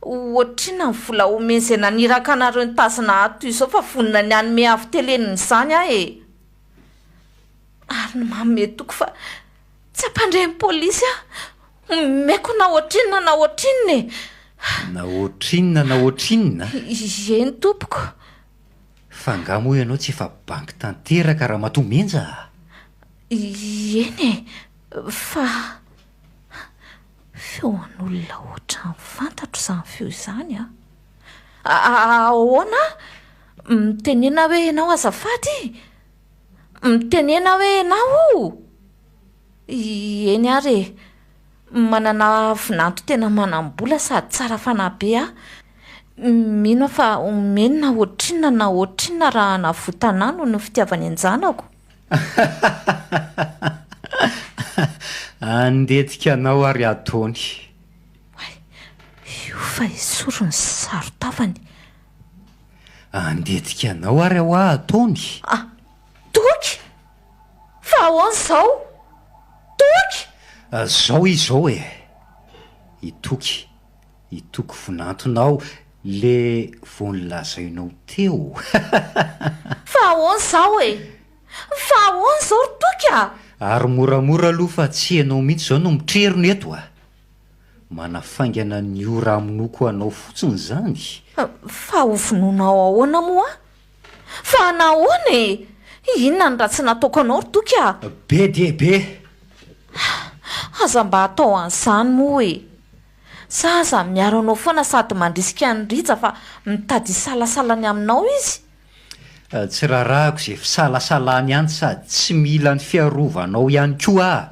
Ohatrinona ny vola omen'izay naniraka anareo nitazona ahy toy izao fa vonona ny hanome avo telenina izany aho e! Ary ny manome toky fa tsy hampandre ny polisy aho. Omeko na ohatrinona na ohatrinona e! Na ohatrinona na ohatrinona? Eny tompoko. Fa angaha moa ianao tsy efa banky tanteraka ramatoa Menja a? Eny e, fa feo an'olona ohatran'ny fantatro izany feo izany an! Ahoana? Mitenena hoe ianao azafady? Mitenena hoe ianao o! Eny ary e! Manana vinanto tena manam-bola sady tsara fanahy be aho. Mino aho fa omeny na ohatrinona na ohatrinona raha hanavotana ahy noho ny fitiavany an-janako. Handetika anao ary ataony. Oay, io fa esory ny saron-tavany. Handetika anao ary ahoa ataony. Ah! Toky! Fa ahoana izao? Toky! Zao izy zao e! I Toky, i Toky vinantonao le vao nolazainao teo. Fa ahoana izao e? Fa ahoana izao ry Toky a? Ary moramora aloha fa tsy ianao mihitsy izao no mitrerona eto a! Manafaingana ny ora hamonoako anao fotsiny izany? Fa ho vonoinao ahoana moa aho? Fa nahoana e? Inona no ratsy nataoko anao ry Toky a? Be dia be! Aza mba atao an'izany moa e! Za aza miaro anao foana sady mandrisika an'i Rija fa mitady hisalasala ny aminao izy. Tsy raharahako izay fisalasalany any sady tsy mila ny fiarovanao ihany koa aho.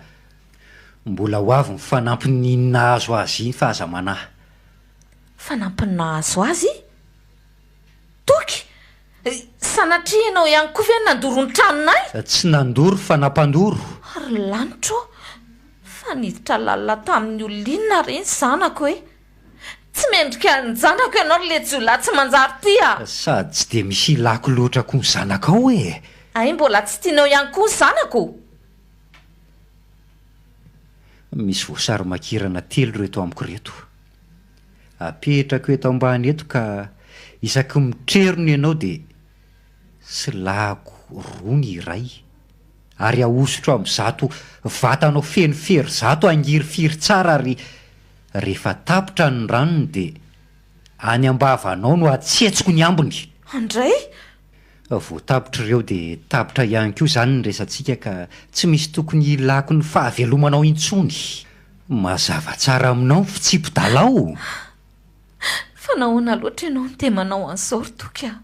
Mbola ho avy ny fanampin'iny nahazo azy iny fa aza manahy. Fanampin'ny nahazo azy? Toky! Sanatria ianao ihany koa ve no nandoro ny tranonay? Tsy nandoro fa nampandoro. Ry lanitra ô! Fa niditra lalina tamin'ny olona inona re ny zanako e? Tsy mendrika ny zanako ianao ry le jiolahy tsy manjary ty a! Sady tsy dia misy ilako loatra koa ny zanakao e! Hay mbola tsy tianao ihany koa ny zanako? Misy voasary makirana telo ireto amiko ireto. Apetrako eto ambany eto ka isaky mitrerona ianao dia silahako roa ny iray ary ahosotro amin'izato vatanao feno fery zato hangirifiry tsara ary rehefa tapitra ny ranony dia any am-bavanao no atsetsiko ny ambiny. Andray! Vao tapitra ireo dia tapitra ihany koa izany ny resatsika ka tsy misy tokony hilako ny fahavelomanao intsony. Mazava tsara aminao ny fitsipi-dalao. Fa nahoana loatra ianao no dia manao an'izao ry Toky a?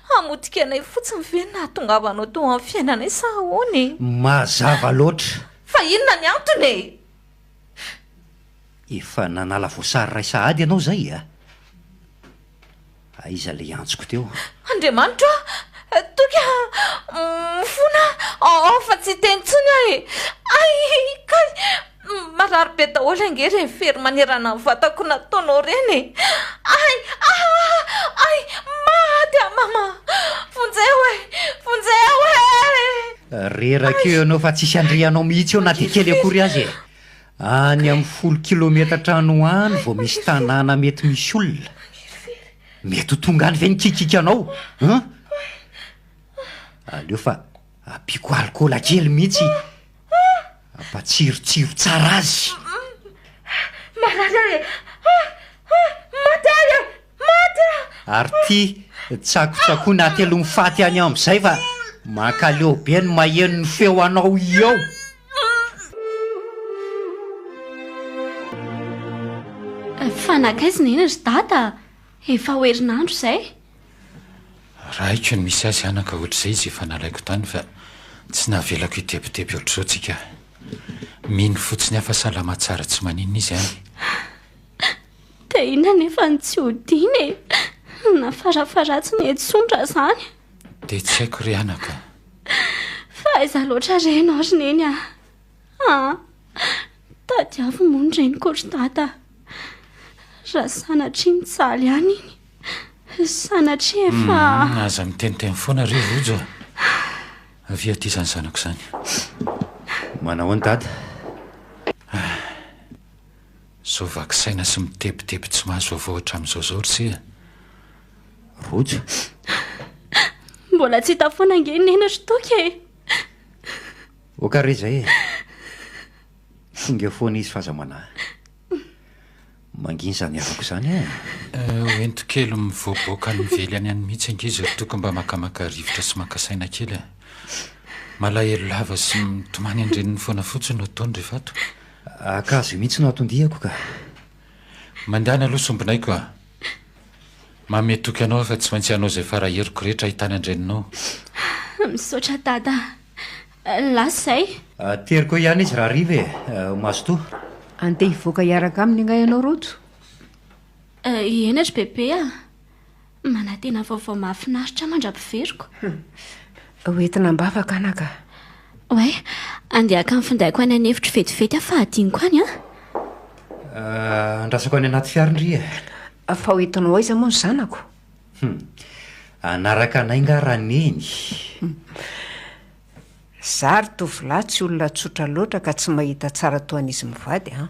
Hamotika anay fotsiny ve ny nahatongavanao teo amin'ny fiainanay sa ahoana e? Mazava loatra. Fa inona ny antony e? Efa nanala voasary iray sahady ianao izay a? Aiza ilay antsoko teo? Andriamanitro a! Toky a! Mifona aho ao fa tsy hiteny intsony aho e! Ay! Kay! Marary be daholo ange ireny fery manerana ny vatako nataonao ireny e! Ay! Ah! Ay! Maty aho mama! Vonjeo e! Vonjeo e! Reraka eo ianao fa tsisy andrianao mihitsy eo na dia kely akory aza e! Any amin'ny folo kilometatra any ho any vao misy tanàna mety misy olona. Mety ho tonga any ve ny kikikanao an? Aleo fa ampiako alikaola kely mihitsy hampatsirotsiro tsara azy. Marary aho e! Maty aho e! Maty aho! Ary ity tsakotsakoina hatelomy faty any amin'izay fa mankaleo be ny maheno ny feo anao eo. Fa nankaiza neny ry dada? Efa ho herinandro izay. Raiko ny misy azy anaka ohatr'izay izy efa nalaiko tany fa tsy navelako hitebiteby ohatr'izao tsika. Mino fotsiny aho fa salama tsara tsy maninona izy any. Dia inona anefa no tsy hodiana e? Na farafaharatsiny etsondra izany. Dia tsy haiko ry anaka. Fa aiza loatra re ianao ry Neny a? Ah! Tadiavo moa ny reniko ry dada. Raha sanatria mijaly any iny. Sanatria efa. Hum, aza miteniteny foana ry Rojo a. Avia aty izany zanako izany. Manao ahoana dada? Ah, Zao vaky saina sy mitebiteby tsy mahazo vaovao hatramin'izao izao ry se a. Rojo? Mbola tsy hita foana ange Neny ry Toky e. Ok re zay e! Tonga eo foana izy f'aza manahy. Mangina izany havako izany e! Hoento kely mivoaboaka any mively any any mihitsy ange izy ry Toky mba makamaka rivotra sy maka saina kely e! Malahelo lava sy mitomany an-dreniny foana fotsiny no ataony rehefa ato. Haka azy io mihitsy no anton-diako ka! Mandehana aloha sombinaiko a! Manome toky anao aho fa tsy maintsy hanao izay fara heriko rehetra ahitana an-dreninao. Misaotra Dada a! Lasa izay. Ateriko eo ihany izy rahariva e! Mazotoa. Andeha hivoaka hiaraka aminy angaha ianao Rojo? Eny ry Bebe a! Manantena vaovao mahafinaritra mandra-piveriko. Ho entina am-bavaka anaka. Oay, andeha haka ny findaiko any an'efitro vetivety aho fa hadinoko any an! Andrasako any anaty fiara ndry e! Fa ho entinao aiza moa ny zanako? Hum, hanaraka anay nga Raneny? Za ry tovolahy tsy olona tsotra loatra ka tsy mahita tsara toa an'izy mivady an!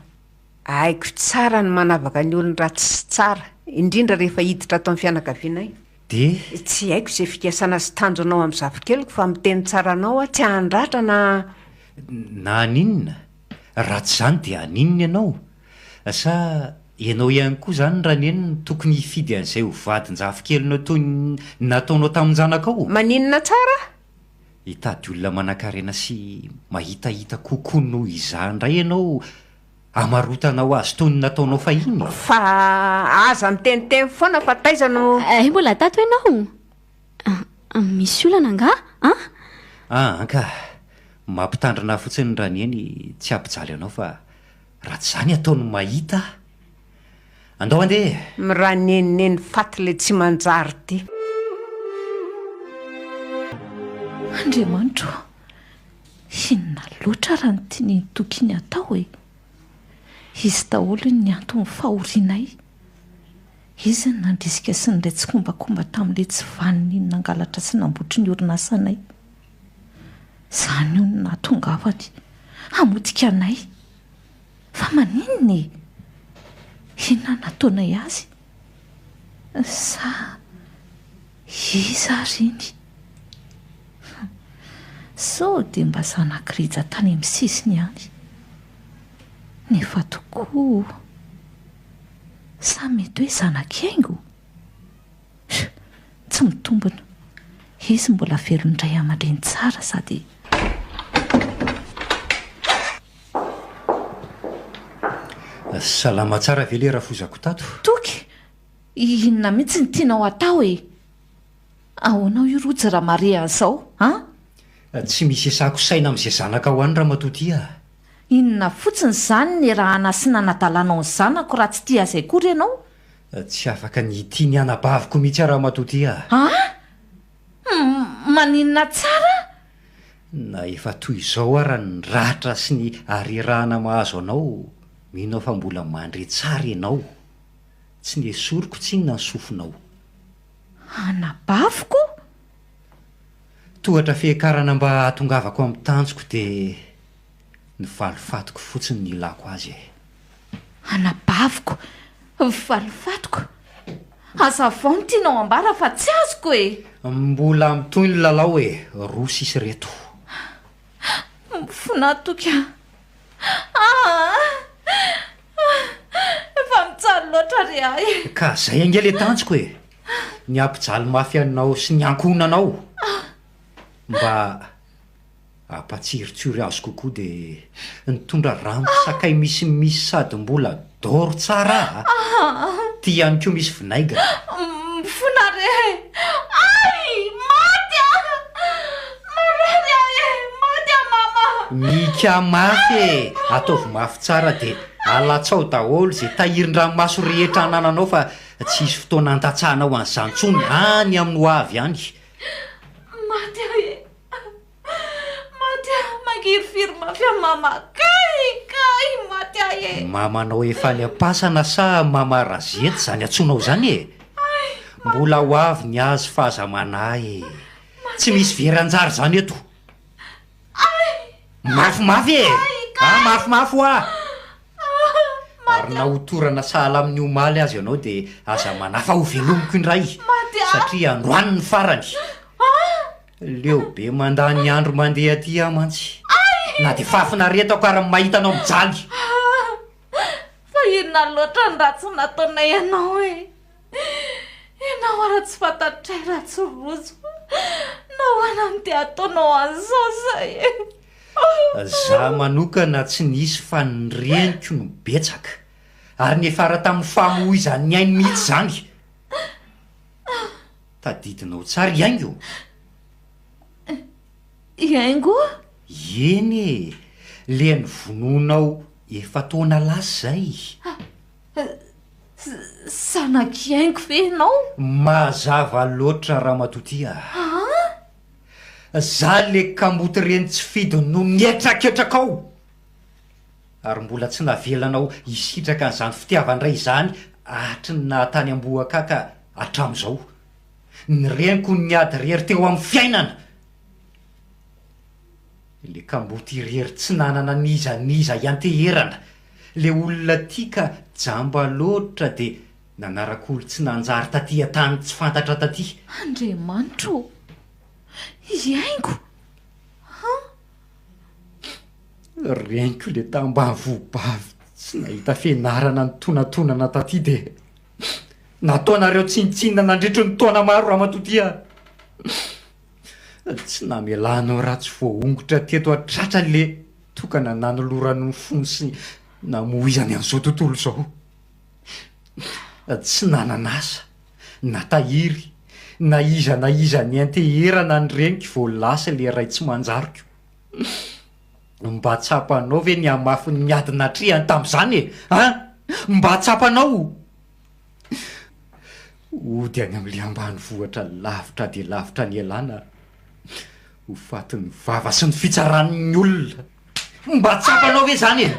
Haiko tsara ny manavaka ny olon-dratsy sy tsara, indrindra rehefa hiditra ato amin'ny fianakavianay. Dia? Tsy haiko izay fikasana sy tanjonao amin'ny zafikeliko fa miteny tsara anao aho, tsy handratra na. Na haninona? Raha tsy izany dia haninona ianao? Sa ianao ihany koa izany Raneny no tokony hifidy an'izay ho vadin-jafikelinao toy ny nataonao tamin-janakao? Maninona tsara? Hitady olona manankarena sy mahitahita kokoa noho izaho indray ianao hamarotanao azy toy ny nataonao fahiny? Fa aza miteniteny foana fa taiza no. Hay mbola tato ianao? Misy olana angaha an? An ka! Mampitandrina ahy fotsiny Raneny tsy hampijaly anao fa raha tsy izany ataony mahita aho. Andao andeha e! Miraneniny faty le tsy manjary ty. Andriamanitra ô! Inona loatra raha ny tian'iny Toky iny atao e? Izy daholo ny anton'ny fahorianay. Izy no nandrisika sy niray tsikombakomba tamin'ilay tsy vanona iny nangalatra sy nambotry ny orinasanay. Izany hono no nahatongavany hamotika anay. Fa maninona e? Inona no nataonay azy? Sa iza ary iny? Sao dia mba zanak'i Rija tany amin'ny sisiny ihany? Nefa tokoa, sa mety hoe zanak'i Haingo? Tsy mitombina. Izy mbola velon-dray aman-dreny tsara sady. Salama tsara ve le rafozako tato? Toky! Inona mihitsy no tianao hatao e? Ahoanao io Rojo raha mahare an'izao an? Tsy misy esako saina amin'izay zanakao any ramatoa ty a! Inona fotsiny izany nierahana sy nanadalanao ny zanako raha tsy tia azy akory ianao? Tsy afaka ny hitia ny anabaviko mihitsy aho ramatoa ty a! An? Maninona tsara? Na efa toy izao ara ny ratra sy ny harerahana mahazo anao, mino aho fa mbola mandre tsara ianao. Tsy nesoriko tsinona ny sofinao. Anabaviko? Tohatra fiakarana mba hahatongavako amin'ny tanjoko dia ny valifatiko fotsiny no ilako azy e. Anabaviko, valifatiko? Hazavao ny tianao ambara fa tsy azoko e! Mbola mitohy ny lalao e, roa sisa ireto. Mifona toky aho. Aa! Efa mijaly loatra re ahy e! Ka zay ange le tanjoko e! Ny hampijaly mafy anao sy ny ankohonanao mba hampatsirotsiry azy kokoa dia nitondra ranon-tsakay misimisy sady mbola d'or tsara a! Ty ihany koa misy vinaigre. Mifona re e! Ay! Maty aho! Marary aho e! Maty aho mama! Mika mafy e! Ataovy mafy tsara dia alatsao daholo izay tahirin-dranomaso rehetra anananao fa tsy hisy fotoana handatsahanao an'izany intsony any amin'ny ho avy any. Maty aho e! Maty aho! Mangirifiry mafy aho mama ka! ahy e! Mamanao efa any am-pasana sa mama Razety izany antsoinao izany e? Mbola ho avy ny azy fa aza manahy e! Tsy misy very anjara izany eto. Mafimafy e! Ah, mafimafy hoa! Ary na ho torana sahala amin'ny omaly aza ianao dia aza manahy fa ho velomiko indray satria androany ny farany. Leo be mandany andro mandeha aty aho mantsy. Na dia fahafinaretako ary ny mahita anao mijaly. Fa inona loatra ny ratsy nataonay anao e? Ianao ara tsy fantatray raha tsy rojo fa nahoana no dia ataonao an'izao zay e? Za manokana tsy nisy fa ny reniko no betsaka ary niafara tamin'ny famoizan'ny ainy mihitsy izany. Tadidinao tsara i Haingo? I Haingo? Eny e! Le novonoinao efa-taona lasa izay. Zanak'i Haingo ve ianao? Mazava loatra ramatoa ty a! Za le kamboty reny tsy fidiny no nietraketraka ao! Ary mbola tsy navelanao hisitraka an'izany fitiavan-dray izany hatry ny naha tany am-bohakaka hatramin'izao. Ny reniko no niady irery teo amin'ny fiainana! Le kamboty irery tsy nanana n'iza n'iza hianteherana. Le olona tia ka jamba loatra de nanaraka-olo tsy nanjary taty an-tany tsy fantatra taty. Andriamanitra ô! Hihaingo an! Reniko le tambavobavy tsy nahita fianarana nitonatonana taty de nataonareo tsinontsinona nandritry ny taona maro ramatoa ty a! Tsy namelanao raha tsy voaongotra teto an-tratra le tokana nanolorany ny fony sy namoizany an'izao tontolo izao. Tsy nanana asa, na tahiry, na iza na iza nianteherana ny reniko vao lasa le ray tsy manjariko. Mba tsapanao ve ny hamafin'ny ady natrehany tamin'izany e? An? Mba tsapanao? Hody any amin'ilay ambanivohitra lavitra dia lavitra nialana, ho fatin'ny vava sy ny fitsaran'ny olona. Mba tsapanao ve izany e?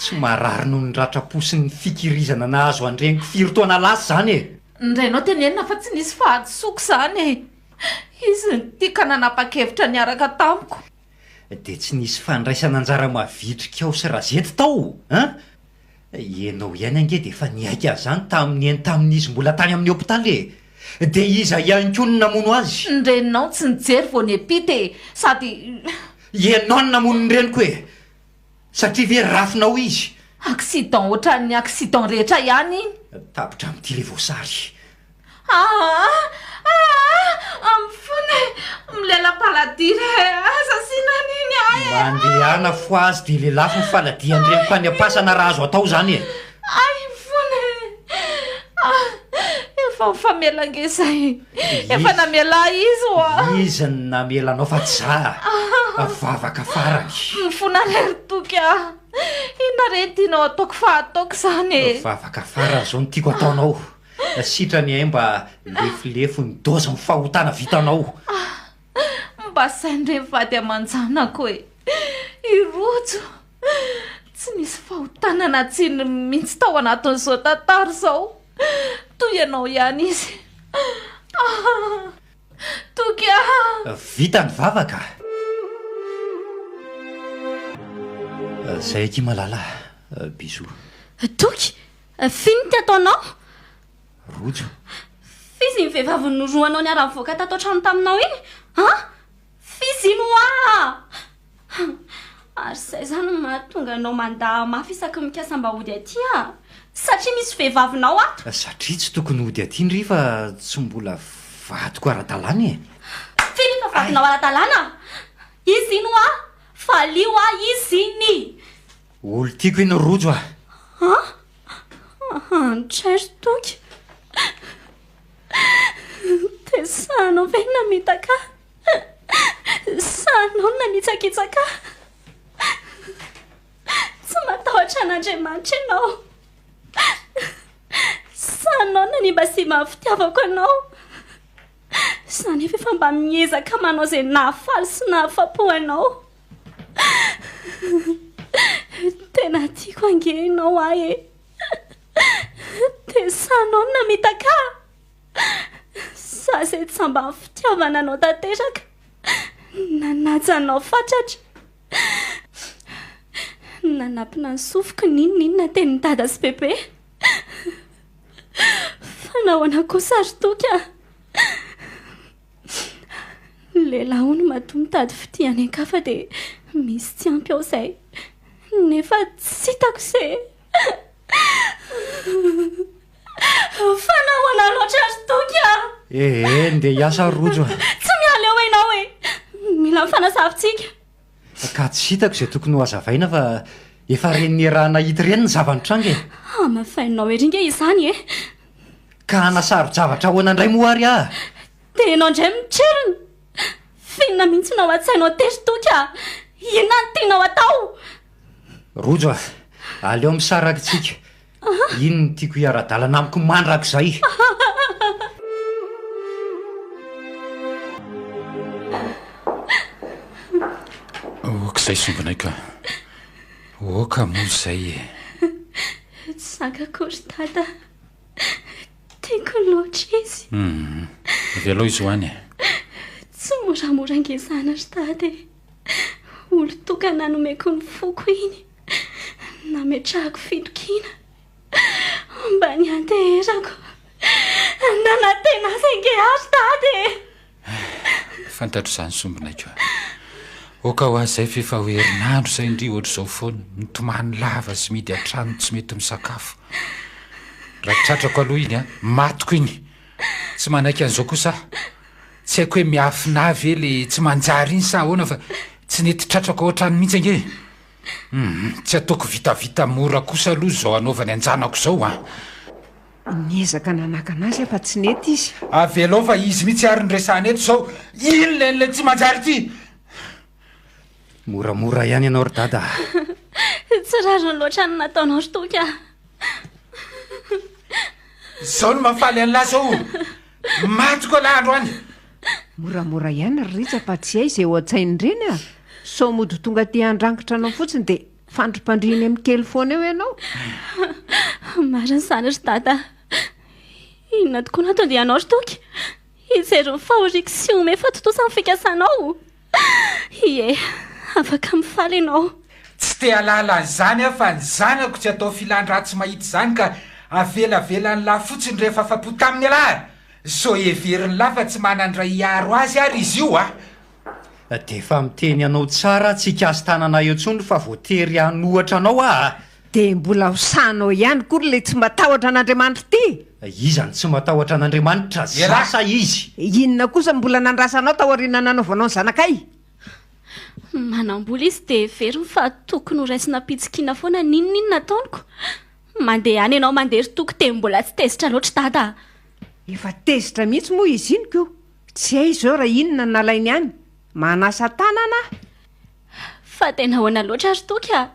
Tsy marary noho ny ratram-po sy ny fikirizana nahazo an-dreniko firy taona lasa izany e? Ny rainao tenenina fa tsy nisy fahadisoako izany e! Izy no tia ka nanapa-kevitra niaraka tamiko. Dia tsy nisy fandraisana anjara mavitrika ao sy Razety tao an? Ianao ihany ange dia efa niaiky an'izany tamin'i Neny tamin'izy mbola tany amin'ny hopitaly e! Dia iza ihany koa no namono azy? Ny reninao tsy nijery vao niampita e! Sady. Ianao no namono ny reniko e! Satria ve rafinao izy? Accident ohatran'ny accident rehetra ihany iny. Tapitra amin'ity ilay voasary. Aa! Aa! Mifona e! Milela-paladia re! Aza asiana an'iny ahy e! Mandehana fohazy dia lelafo ny faladian-dreniko any am-pasana raha azo atao izany e! Ay mifona e! Ah! Efa mifamela ange izay e! Efa namela ahy izy ho'a! Izy no namela anao fa tsy za! Vavaka farany! Mifona re ry Toky a! Inona re no tianao ataoko fa ataoko izany e! Vavaka farany izao no tiako ataonao! Sitrany ahay mba lefilefy ny dose ny fahotana vitanao. Ah! Mba saino re ny vady aman-janako e! I Rojo! Tsy nisy fahotana na tsiny mihitsy tao anatin'izao tantara izao. Toy ianao ihany izy. Ah! Toky ah! Vita ny vavaka. Zay akia malala a! Bisous. Toky! F'inona ty ataonao? Rojo. F'iza iny vehivavy norohanao niara-nivoaka tato an-trano taminao iny? An? F'iza iny hoa? Ary izay izany no mahatonga anao mandà mafy isaky ny mikasa mba hody aty an? Satria misy vehivavinao ato? Satria tsy tokony hody aty ndry fa tsy mbola vadiko ara-dalàna e! F'inona fa vadinao ara-dalàna? Iza iny hoa? Valio hoa iza iny? Olon-tiako iny Rojo a! An? An-tray ry Toky. Dia sahinao ve ny namitaka ahy? Sahinao ny nanitsakitsaka ahy? Tsy matahotra an'Andriamanitra ianao. Sahinao ny nanimbasimba ny fitiavako anao. Izaho anefa efa mba miezaka manao izay nahafaly sy nahafapo anao. Tena tiako ange ianao ahy e. Dia sahinao ny namitaka ahy. Za izay tsy mba fitiavana anao tanteraka. Nanaja anao fatratra. Nanampina ny sofiko n'inon'inona tenin'i Dada sy Bebe. Fa nahoana kosa ry Toky a? Ny lehilahy hono matoa mitady fitia any an-kafa dia misy tsy ampy ao izay. Nefa tsy hitako izay. Fa nahoana loatra ry Toky a? Ee, ndeha hiasa ry Rojo a! Tsy miala eo ianao e! Mila mifanazava tsika. Ka tsy hitako izay tokony ho hazavaina fa efa ren'ny niaraha-nahita ireny ny zava-nitranga e! Hamafainao ery nge izany e! Ka hanasaro-javatra ahoana indray moa ary aho? Dia ianao indray mitrerona! F'inona mihitsy no ao an-tsainao aty ry Toky a? Inona no tianao atao? Rojo a! Aleo misaraka isika. Iny no tiako hiara-dalana amiko mandrakizay. Ok izay sombinay ka. Oka moa izay e. Tsy zakako ry dada. Tiako loatra izy. Hum. Avelao izy ho any e. Tsy moramora ange izany ry dada e. Olon-tokana nomeko ny foko iny. Nametrahako fitokiana. Mba nianteherako. Nanantena azy ange aho ry dada e. Fantatro izany sombinaiko a. Oka ho azy izay f'efa ho herinandro izay ndry ohatr'izao foana, mitomany lava sy mihidy an-trano tsy mety misakafo. Raha tratrako aloha iny an, matiko iny. Tsy manaiky an'izao kosa aho. Tsy haiko hoe miafina ahy ve le tsy manjary iny sa ahoana fa tsy nety tratrako ao an-trano mihitsy ange e. Hum, tsy ataoko vitavita mora kosa aloha izao anaovany an-janako izao an. Niezaka nanakana azy aho fa tsy nety izy. Avelao fa izy mihitsy ary no resahana eto izao, inona ilay tsy manjary ity? Moramora ihany ianao ry dada a! Tsy rariny loatra ny nataonao ry Toky a! Izao no mahafaly an'lah izao! Matiko elah androany! Moramora ihany ry Rija fa tsy hay izay ao an-tsain'ireny a! Sao mody tonga aty handrangitra anao fotsiny dia fandrimpandrihiny amin'ny kely foana eo ianao. Marina izany ry Dada a! Inona tokoa no anton-dianao ry Toky? Hijery ny fahoriako sy hihomehy fa tontosa ny fikasanao? Ie, afaka mifaly ianao. Tsy te hahalala an'izany aho fa ny zanako tsy atao filan-dratsy mahita izany ka avelavelan'lah fotsiny rehefa afa-po taminy ialahy! Sao heverin'lah fa tsy manan-dray hiaro azy ary izy io a! Dia efa miteny anao tsara aho tsy hikasi-tanana eo intsony fa voatery hanohatra anao aho a! Dia mbola ho sahanao ihany koa ry ilay tsy matahotra an'Andriamanitra ity? Iza no tsy matahotra an'Andriamanitra, za sa izy? Inona kosa no mbola nandrasanao tao aoriana nanaovanao ny zanakay? Manam-bola izy dia heveriny fa tokony ho raisina am-pitsikiana foana n'inon'inona ataoniko. Mandeha any ianao mandeha ry Toky dia mbola tsy tezitra loatra Dada a! Efa tezitra mihitsy moa izy iny ko! Tsy hay izao raha inona no nalainy any! Manasa tanana aho! Fa dia nahoana loatra ry Toky a!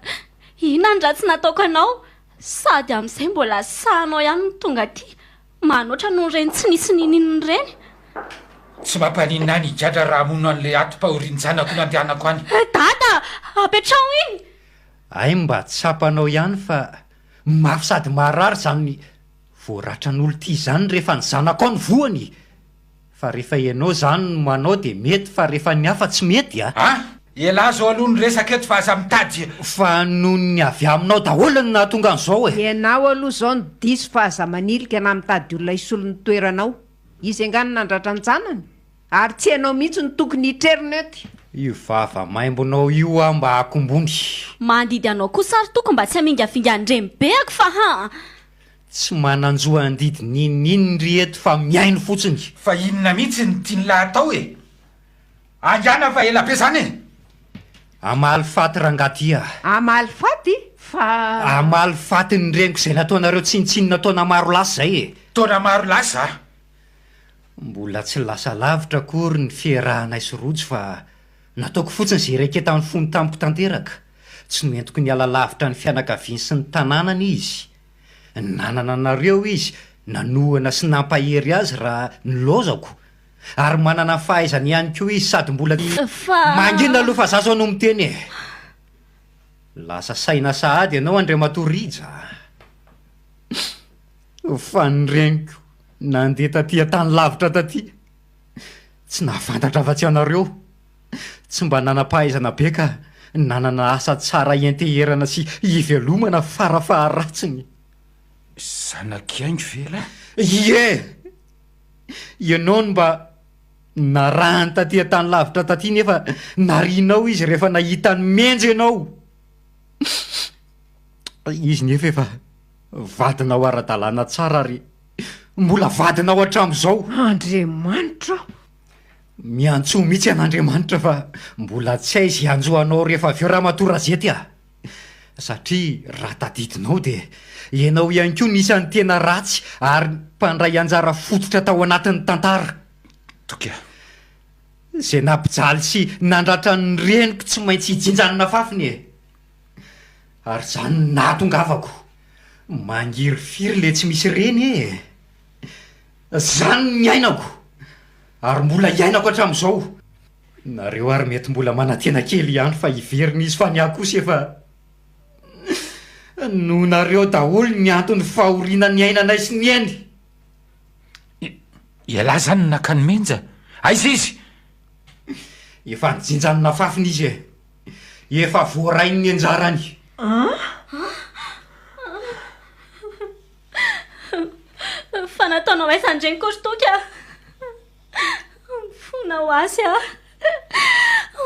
Inona ny ratsy nataoko anao? Sady amin'izay mbola sahinao ihany ny tonga aty, manoatra noho ireny tsy nisy ninininona ireny. Tsy mampaninona ahy ny higadra raha hamono an'ilay atom-pahorian-janako nandehanako any. Dada! Apetraho iny! Hay mba tsapanao ihany fa mafy sady maharary izany voaratran'olon-tia izany rehefa ny zanakao no voany! Fa rehefa ianao zany no manao dia mety fa rehefa ny hafa tsy mety a! A! Elah zao aloha ny resaka eto fa aza mitady. Fa noho ny avy aminao daholo no nahatonga an'izao e! Ianao aloha izao no diso fa aza manilika na mitady olona hisolo ny toeranao. Izy angaha no nandratra an-janany? Ary tsy ianao mihitsy no tokony hitrerona ety. Io vava maimbonao io aho mba akombony. Mandidy anao kosa ry Toky mba tsy hamingavinga ny renibeako fa haa! Tsy manan-jo handidy n'inon'inona ry eto fa mihaino fotsiny. Fa inona mihitsy no tian'lah atao e? Angana fa ela be zany e! Hamaly faty rangahy ty a! Hamaly faty? Fa. Hamaly faty ny reniko izay nataonareo tsinontsinona taona maro lasa izay e! Taona maro lasa? Mbola tsy lasa lavitra akory ny fiarahanay sy Rojo fa nataoko fotsiny izay iraiketan'ny fony tamiko tanteraka. Tsy noentiko niala lavitra ny fianakaviany sy ny tanànany izy. Nanana anareo izy nanohana sy nampahery azy raha nilaozako. Ary manana ny fahaizany ihany koa izy sady mbola. Fa. Mangina aloha fa za zao no miteny e! Lasa saina sahady ianao Andriamatoa Rija a! Fa ny reniko nandeha taty an-tany lavitra taty, tsy nahafantatra afa-tsy anareo. Tsy mba nanam-pahaizana be ka nanana asa tsara hianteherana sy hivelomana fara faharatsiny. Zanak'i Haingo ve ialahy? Ie! Ianao no mba narahany taty an-tany lavitra taty nefa narianao izy rehefa nahita an'i Menja ianao. Izy nefa efa vadinao ara-dalàna tsara ary mbola vadinao hatramin'izao. Andriamanitra o! Miantsoa mihitsy an'Andriamanitra fa mbola tsy hay izay hanjo anao rehefa avy eo Ramatoa Razety a! Satria raha tadidinao dia ianao ihany koa no isan'ny tena ratsy ary mpandray anjara fototra tao anatin'ny tantara. Toky a! Izay nampijaly sy nandratra ny reniko tsy maintsy hijinja ny nafafiny e! Ary izany no nahatongavako. Mangirifiry le tsy misy reny e! Izany no niainako ary mbola iainako hatramin'izao. Nareo ary mety mbola manantena kely ihany fa hiverina izy fa ny ahy kosa efa noho nareo daholo ny antony fahoriana niainanay sy niainy. Ialahy zany no naka an'i Menja? Aiza izy? Efa nijinja ny nafafiny izy e! Efa voarainy ny anjarany. An? Fa nataonao aiza ny reniko ry Toky a? Mifona ho azy aho.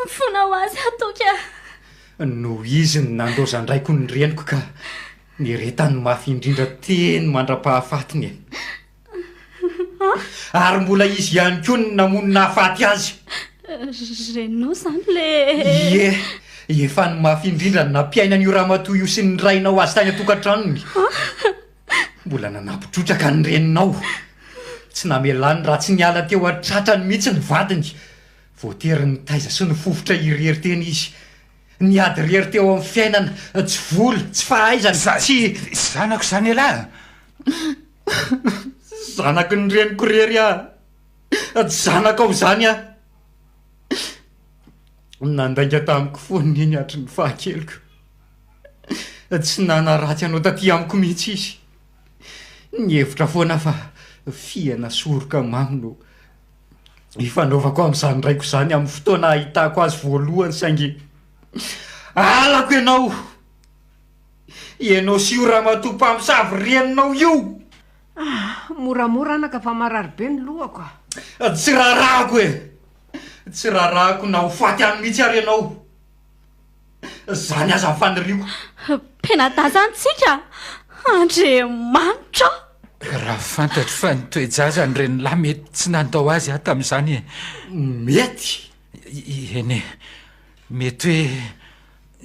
Mifona ho azy aho Toky a. Noho izy no nandaozan-draiko ny reniko ka niretany mafy indrindra teny mandra-pahafatiny e. Ary mbola izy ihany koa no namono nahafaty azy. Reninao izany le. Ie, efa ny mafy indrindra no nampiainan'io ramatoa io sy ny rainao azy tany an-tokantranony. Mbola nanampy trotraka ny reninao. Tsy namelany raha tsy niala teo an-tratrany mihitsy ny vadiny. Voatery nitaiza sy nifofotra irery teny izy. Niady irery teo amin'ny fiainana, tsy vola, tsy fahaizana, tsy. Zanako izany ialahy a! Zanaky ny reniko irery aho. Tsy zanakao izany aho. Nandainga tamiko foana iny hatry ny fahakeliko. Tsy nanaratsy anao taty amiko mihitsy izy. Nihevitra foana aho fa fihana soroka mamy no ifanaovako amin'izany raiko izany amin'ny fotoana ahitako azy voalohany saingy halako ianao! Ianao sy io ramatoa mpamosavy reninao io! Ah, moramora anaka fa marary be ny lohako a! Tsy raharahako e! Tsy raharahako na ho faty any mihitsy ary ianao! Izany aza ny faniriako. Mpianadahy izany tsika? Andriamanitra o! Raha fantatro fa nitoe-jaza ny renilahy mety tsy nandao azy aho tamin'izany e! Mety? Eny e! Mety hoe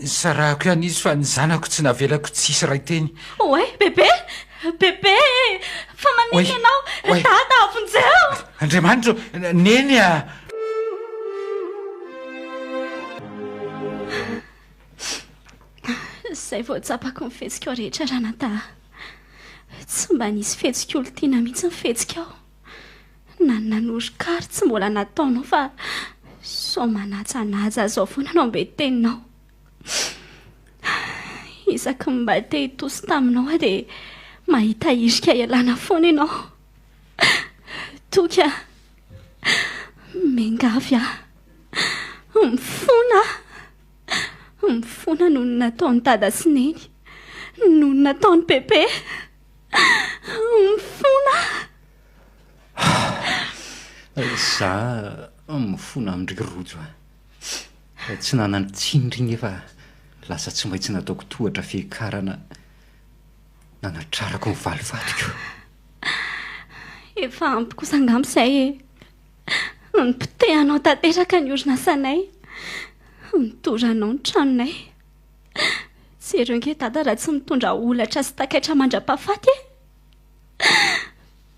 nisarahako ihany izy fa ny zanako tsy navelako tsy hisy ray teny. Oay! Bebe! Bebe e! Fa maninona ianao? Dada, vonjeo! Andriamanitra o! Neny a! Izay vao tsapako ny fihetsikao rehetra Ranata a! Tsy mba nisy fihetsik'olon-tiana mihitsy ny fihetsikao. Na ny nanoroka ary tsy mbola nataonao fa sao manajanaja izao foana no ambenteninao. Isaky ny mba te hitosy taminao aho dia mahita hirika hialana foana ianao. Toky a! Miangavy aho. Mifona aho. Mifona noho ny nataon'i Dada sy Neny. Noho ny nataon'i Bebe. Mifona aho. Za mifona amin-dry Rojo a. Tsy nanan-tsiny ry nefa lasa tsy maintsy nataoko tohatra fiakarana nanatrarako ny valifatiko. Efa ampy kosa angamba izay e! Nipotehanao tanteraka ny orinasanay, nitoranao ny tranonay. Jereo ange Dada raha tsy mitondra holatra sy takaitra mandra-pahafaty e!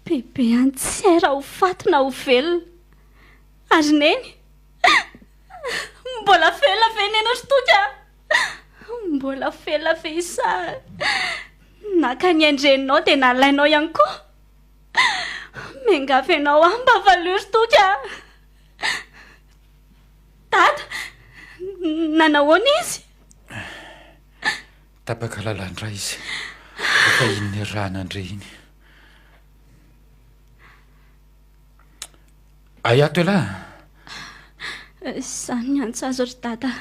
Bebe any tsy hay raha ho faty na ho velona. Ary Neny? Mbola velona ve Neny ry Toky a? Mbola velona ve izy sa naka ny ain-dreninao dia nalainao ihany koa? Miangavy anao aho mba valio ry Toky a! Dada, nanahoana izy? Tapaka lalan-dra izy rehefa iny nirahana an-dre iny. Aia ato elah? Izany ny antso azo ry Dada.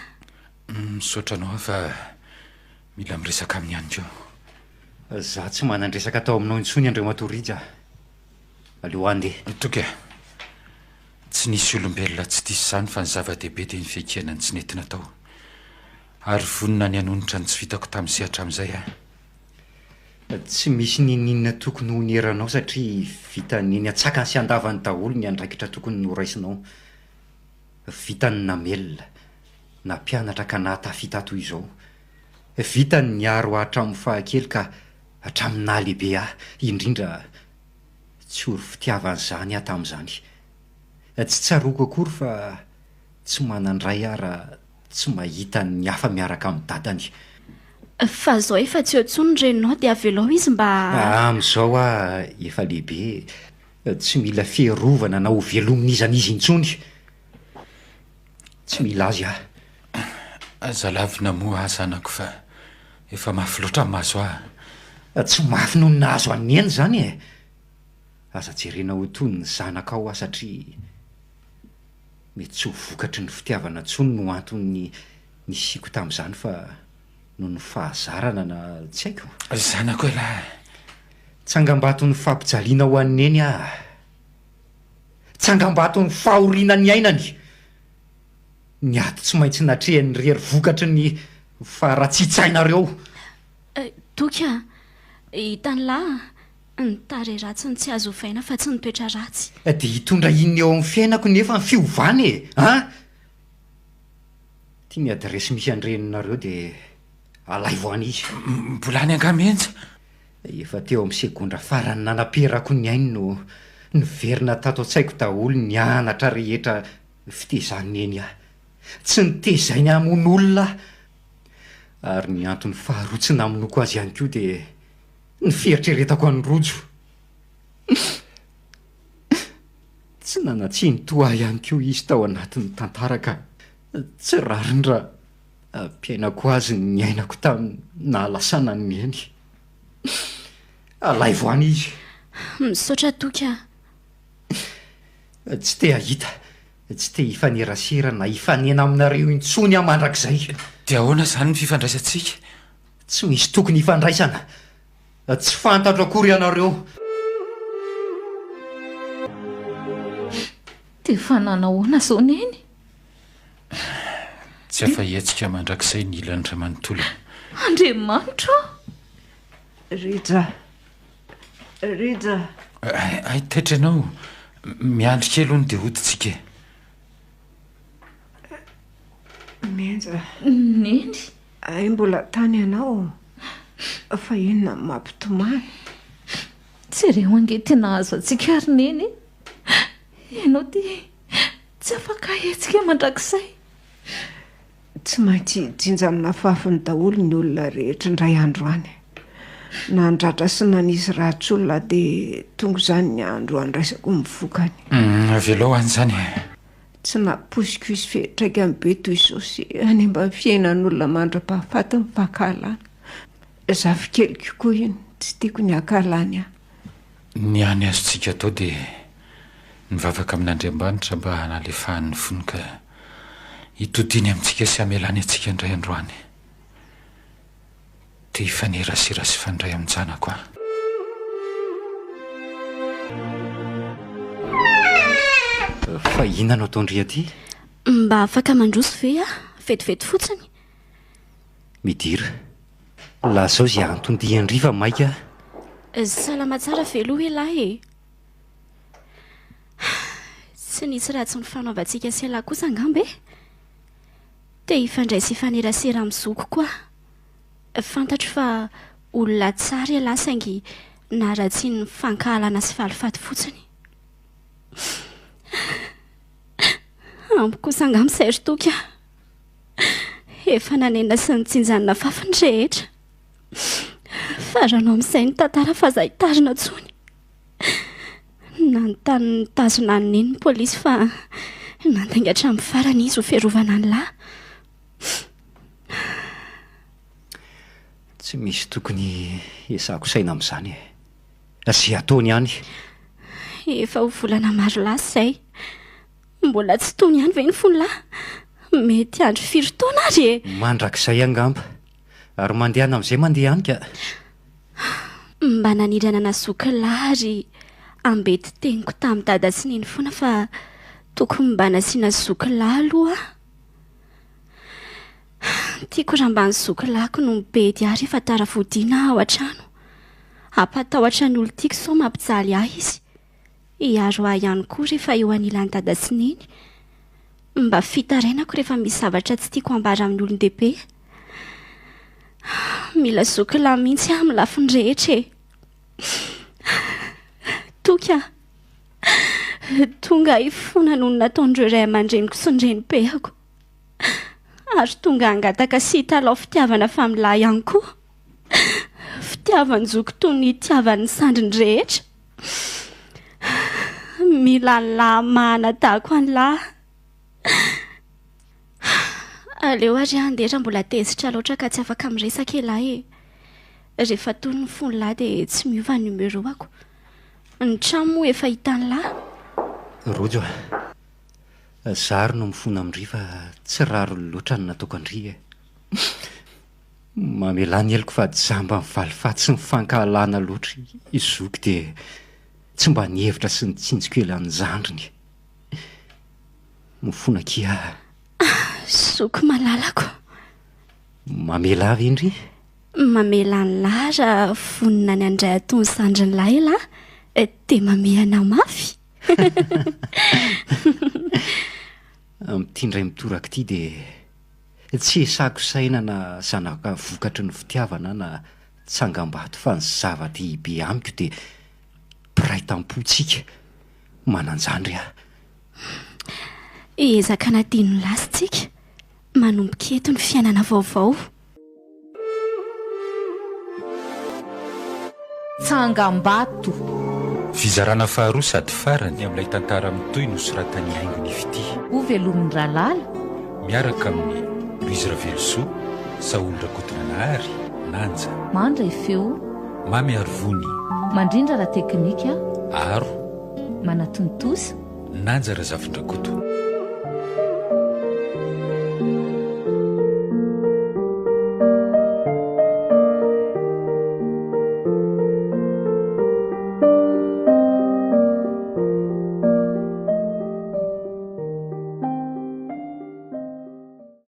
Misaotra anao aho fa mila miresaka aminy ihany koa. Za tsy manan-dresaka atao aminao intsony Andriamatoa Rija a. Aleo handeha. Toky a. Tsy nisy olombelona tsy diso izany fa ny zava-dehibe dia ny fiekena ny tsy nety natao. Ary vonona ny hanonitra ny tsy vitako tamin'izay hatramin'izay aho. Tsy misy n'inon'inona tokony ho nieranao satria vitany eny an-tsakany sy an-davany daholo ny andraikitra tokony noraisinao. Vitany ny namelona, nampianatra ka nahatafita ahy toy izao. Vitany ny niaro ahy hatramin'ny fahakely ka hatramin'ny nahalehibe ahy, indrindra tsy ory fitiavana izany aho tamin'izany. Tsy tsaroako akory fa tsy manan-dray aho raha tsy mahita ny hafa miaraka amin'ny dadany. Fa zao efa tsy eo intsony ny reninao dia avelao izy mba. Amin'izao aho efa lehibe, tsy mila fiarovana na ho velomin'iza n'iza intsony. Tsy mila azy aho. Aza lavina moa aho zanako fa efa mafy loatra ny mahazo ahy. Tsy mafy noho ny nahazo an'i Neny izany e! Aza jerena ho toy ny zanakao aho satria. Mety tsy ho vokatry ny fitiavana intsony no antony nisiako tamin'izany fa noho ny fahazarana na tsy haiko. Zanako elah e! Tsangambaton'ny fampijaliana ho an'i Neny aho. Tsangambaton'ny fahoriana niainany. Ny ady tsy maintsy natrehiny irery vokatry ny faharatsian-tsainareo. Toky a! Hitan'lah Ny tarehy ratsy no tsy azo ovaina fa tsy ny toetra ratsy. Dia hitondra inona eo amin'ny fiainako nefa ny fiovana e! An! Ity ny adiresy misy an-dreninareo dia alaivo any izy. Mbola any angaha Menja? Efa teo amin'ny segondra farany nanaperako ny ainy no niverina tato an-tsaiko daholo ny anatra rehetra fitezan'i Neny ahy. Tsy nitezainy hamono olona aho. Ary ny antony faharoa tsy namonoako azy ihany koa dia Ny fieritreretako an'i Rojo. Tsy nanan-tsiny toa ahy ihany koa izy tao anatin'ny tantara ka tsy rariny raha ampiainako azy ny niainako tamin'ny nahalasana an'i Neny. Alaivo any izy. Misaotra Toky a. Tsy te hahita, tsy te hifanerasera na hifanena aminareo intsony aho mandrakizay. Dia ahoana izany ny fifandraisantsika? Tsy misy tokony hifandraisana. Tsy fantatro akory ianareo. Dia fa nanahoana izao Neny? Tsy afa-hihetsika mandrakizay ny ilany iray manontolo. Andriamanitra ô! Rija! Rija! Hay taitra ianao. Miandry kely hono dia hody tsika e. Menja. Neny. Hay mbola tany ianao fa inona no mampitomany? Jereo ange ity nahazo antsika ry Neny e! Ianao ity tsy afaka hihetsika mandrakizay. Tsy maintsy hijinja ny nafafiny daholo ny olona rehetra indray andro any. Nandratra sy nanisy ratsy olona dia tonga izany ny andro handraisako ny vokany. Avelao any izany e! Tsy nampoiziko hisy fiantraikany be toy izao sy hanimba ny fiainan'olona mandra-pahafaty ny fankahalana. Zafikeliko koa iny, tsy tiako ny hankahalany ahy. Ny hany azontsika atao dia mivavaka amin'Andriamanitra mba hanalefahany ny fony ka hitodiany amintsika sy hamelany antsika indray androany. Te hifanerasera sy hifandray amin-janako aho. Fa inona no ataon-dry aty? Mba afaka mandroso ve aho? Vetivety fotsiny. Midira. Lazao izay anton-dian-dry fa maika aho. Salama tsara ve aloha ialahy e? Tsy nisy ratsy nifanaovantsika sy ialahy kosa angamba e? Te hifandray sy hifanerasera amin'ny zokiko aho. Fantatro fa olona tsara ialahy saingy naharatsian'ny fankahalana sy valifaty fotsiny. Amiko kosa angamba izay ry Toky a! Efa nanenina sy nitsinja ny nafafy ny rehetra. Farano amin'izay ny tantara fa aza hitarina intsony. Nanontany nitazona an'i Neny ny polisy fa nandainga hatramin'ny farany izy ho fiarovana an'lah. Tsy misy tokony hiasako saina amin'izany e. Izay ataony ihany. Efa ho volana maro lasa izay. Mbola tsy tony ihany ve ny fon'lah? Mety andro firy taona ary e? Mandrakizay angamba. Ary mandehana amin'izay mandeha any ka. Mba naniry hanana zoky lahy ary ambety teniko tamin'i dada sy neny foana fa tokony mba nasiana zoky lahy aloha aho. Tiako raha mba ny zoky lahiko no mibedy ahy rehefa tara fodiana aho ao an-trano. Hampatahotra ny olon-tiako sao mampijaly ahy izy. Hiaro ahy ihany koa rehefa eo anilan'i dada sy neny. Mba fitarainako rehefa misy zavatra tsy tiako hambara amin'ny olon-dehibe. Mila zoky lahy mihitsy aho amin'ny lafiny rehetra e. Toky a! Tonga hifona noho ny nataon'ireo ray aman-dreniko sy ny renibeako. Ary tonga hangataka sy hitalaho fitiavana fa amin'ny lahy ihany koa. Fitiavan-joky toy ny itiavan'ny sandriny rehetra. Mila an'lah mahanadako an'lah. Aleo ary aho andeha raha mbola tezitra loatra ka tsy afaka miresaka elah e. Rehefa tony ny fon'lah dia tsy miova ny numéro-ako. Ny trano moa efa hitan'lah. Rojo a! Zary no mifona amin-dry fa tsy rariny loatra ny nataoko an-dry e! Mamelà ny heloko fa jamba ny valifaty sy ny fankahalana loatra i zoky dia tsy mba nihevitra sy nitsinjo kely an'ny zandriny. Mifona akia a! Zoky malalako. Mamelà ve ndry? Mamela an'lah raha vonona ny handray atony zandrin'lah elah dia mamehy anah mafy. Amin'ity indray mitoraka ity dia Tsy esako saina na zanaka vokatry ny fitiavana na tsangambato fa ny zava-dehibe amiko dia mpiray tampo tsika, manan-jandry aho. Hiezaka hanadino ny lasa tsika, manomboka eto ny fiainana vaovao. Tsangambato. Fizarana faharoa sady farany amin'ilay tantara mitohy nosoratan'i Haingo ny Fitia. Ho velomin'i Ralala. Miaraka amin'i Louise Ravelosoa, Saholy Rakotonanahary, Nanja. Mandray feo. Mamy Arivony. Mandrindra ara-teknika. Aro. Manatontosa. Nanja Razafindrakoto.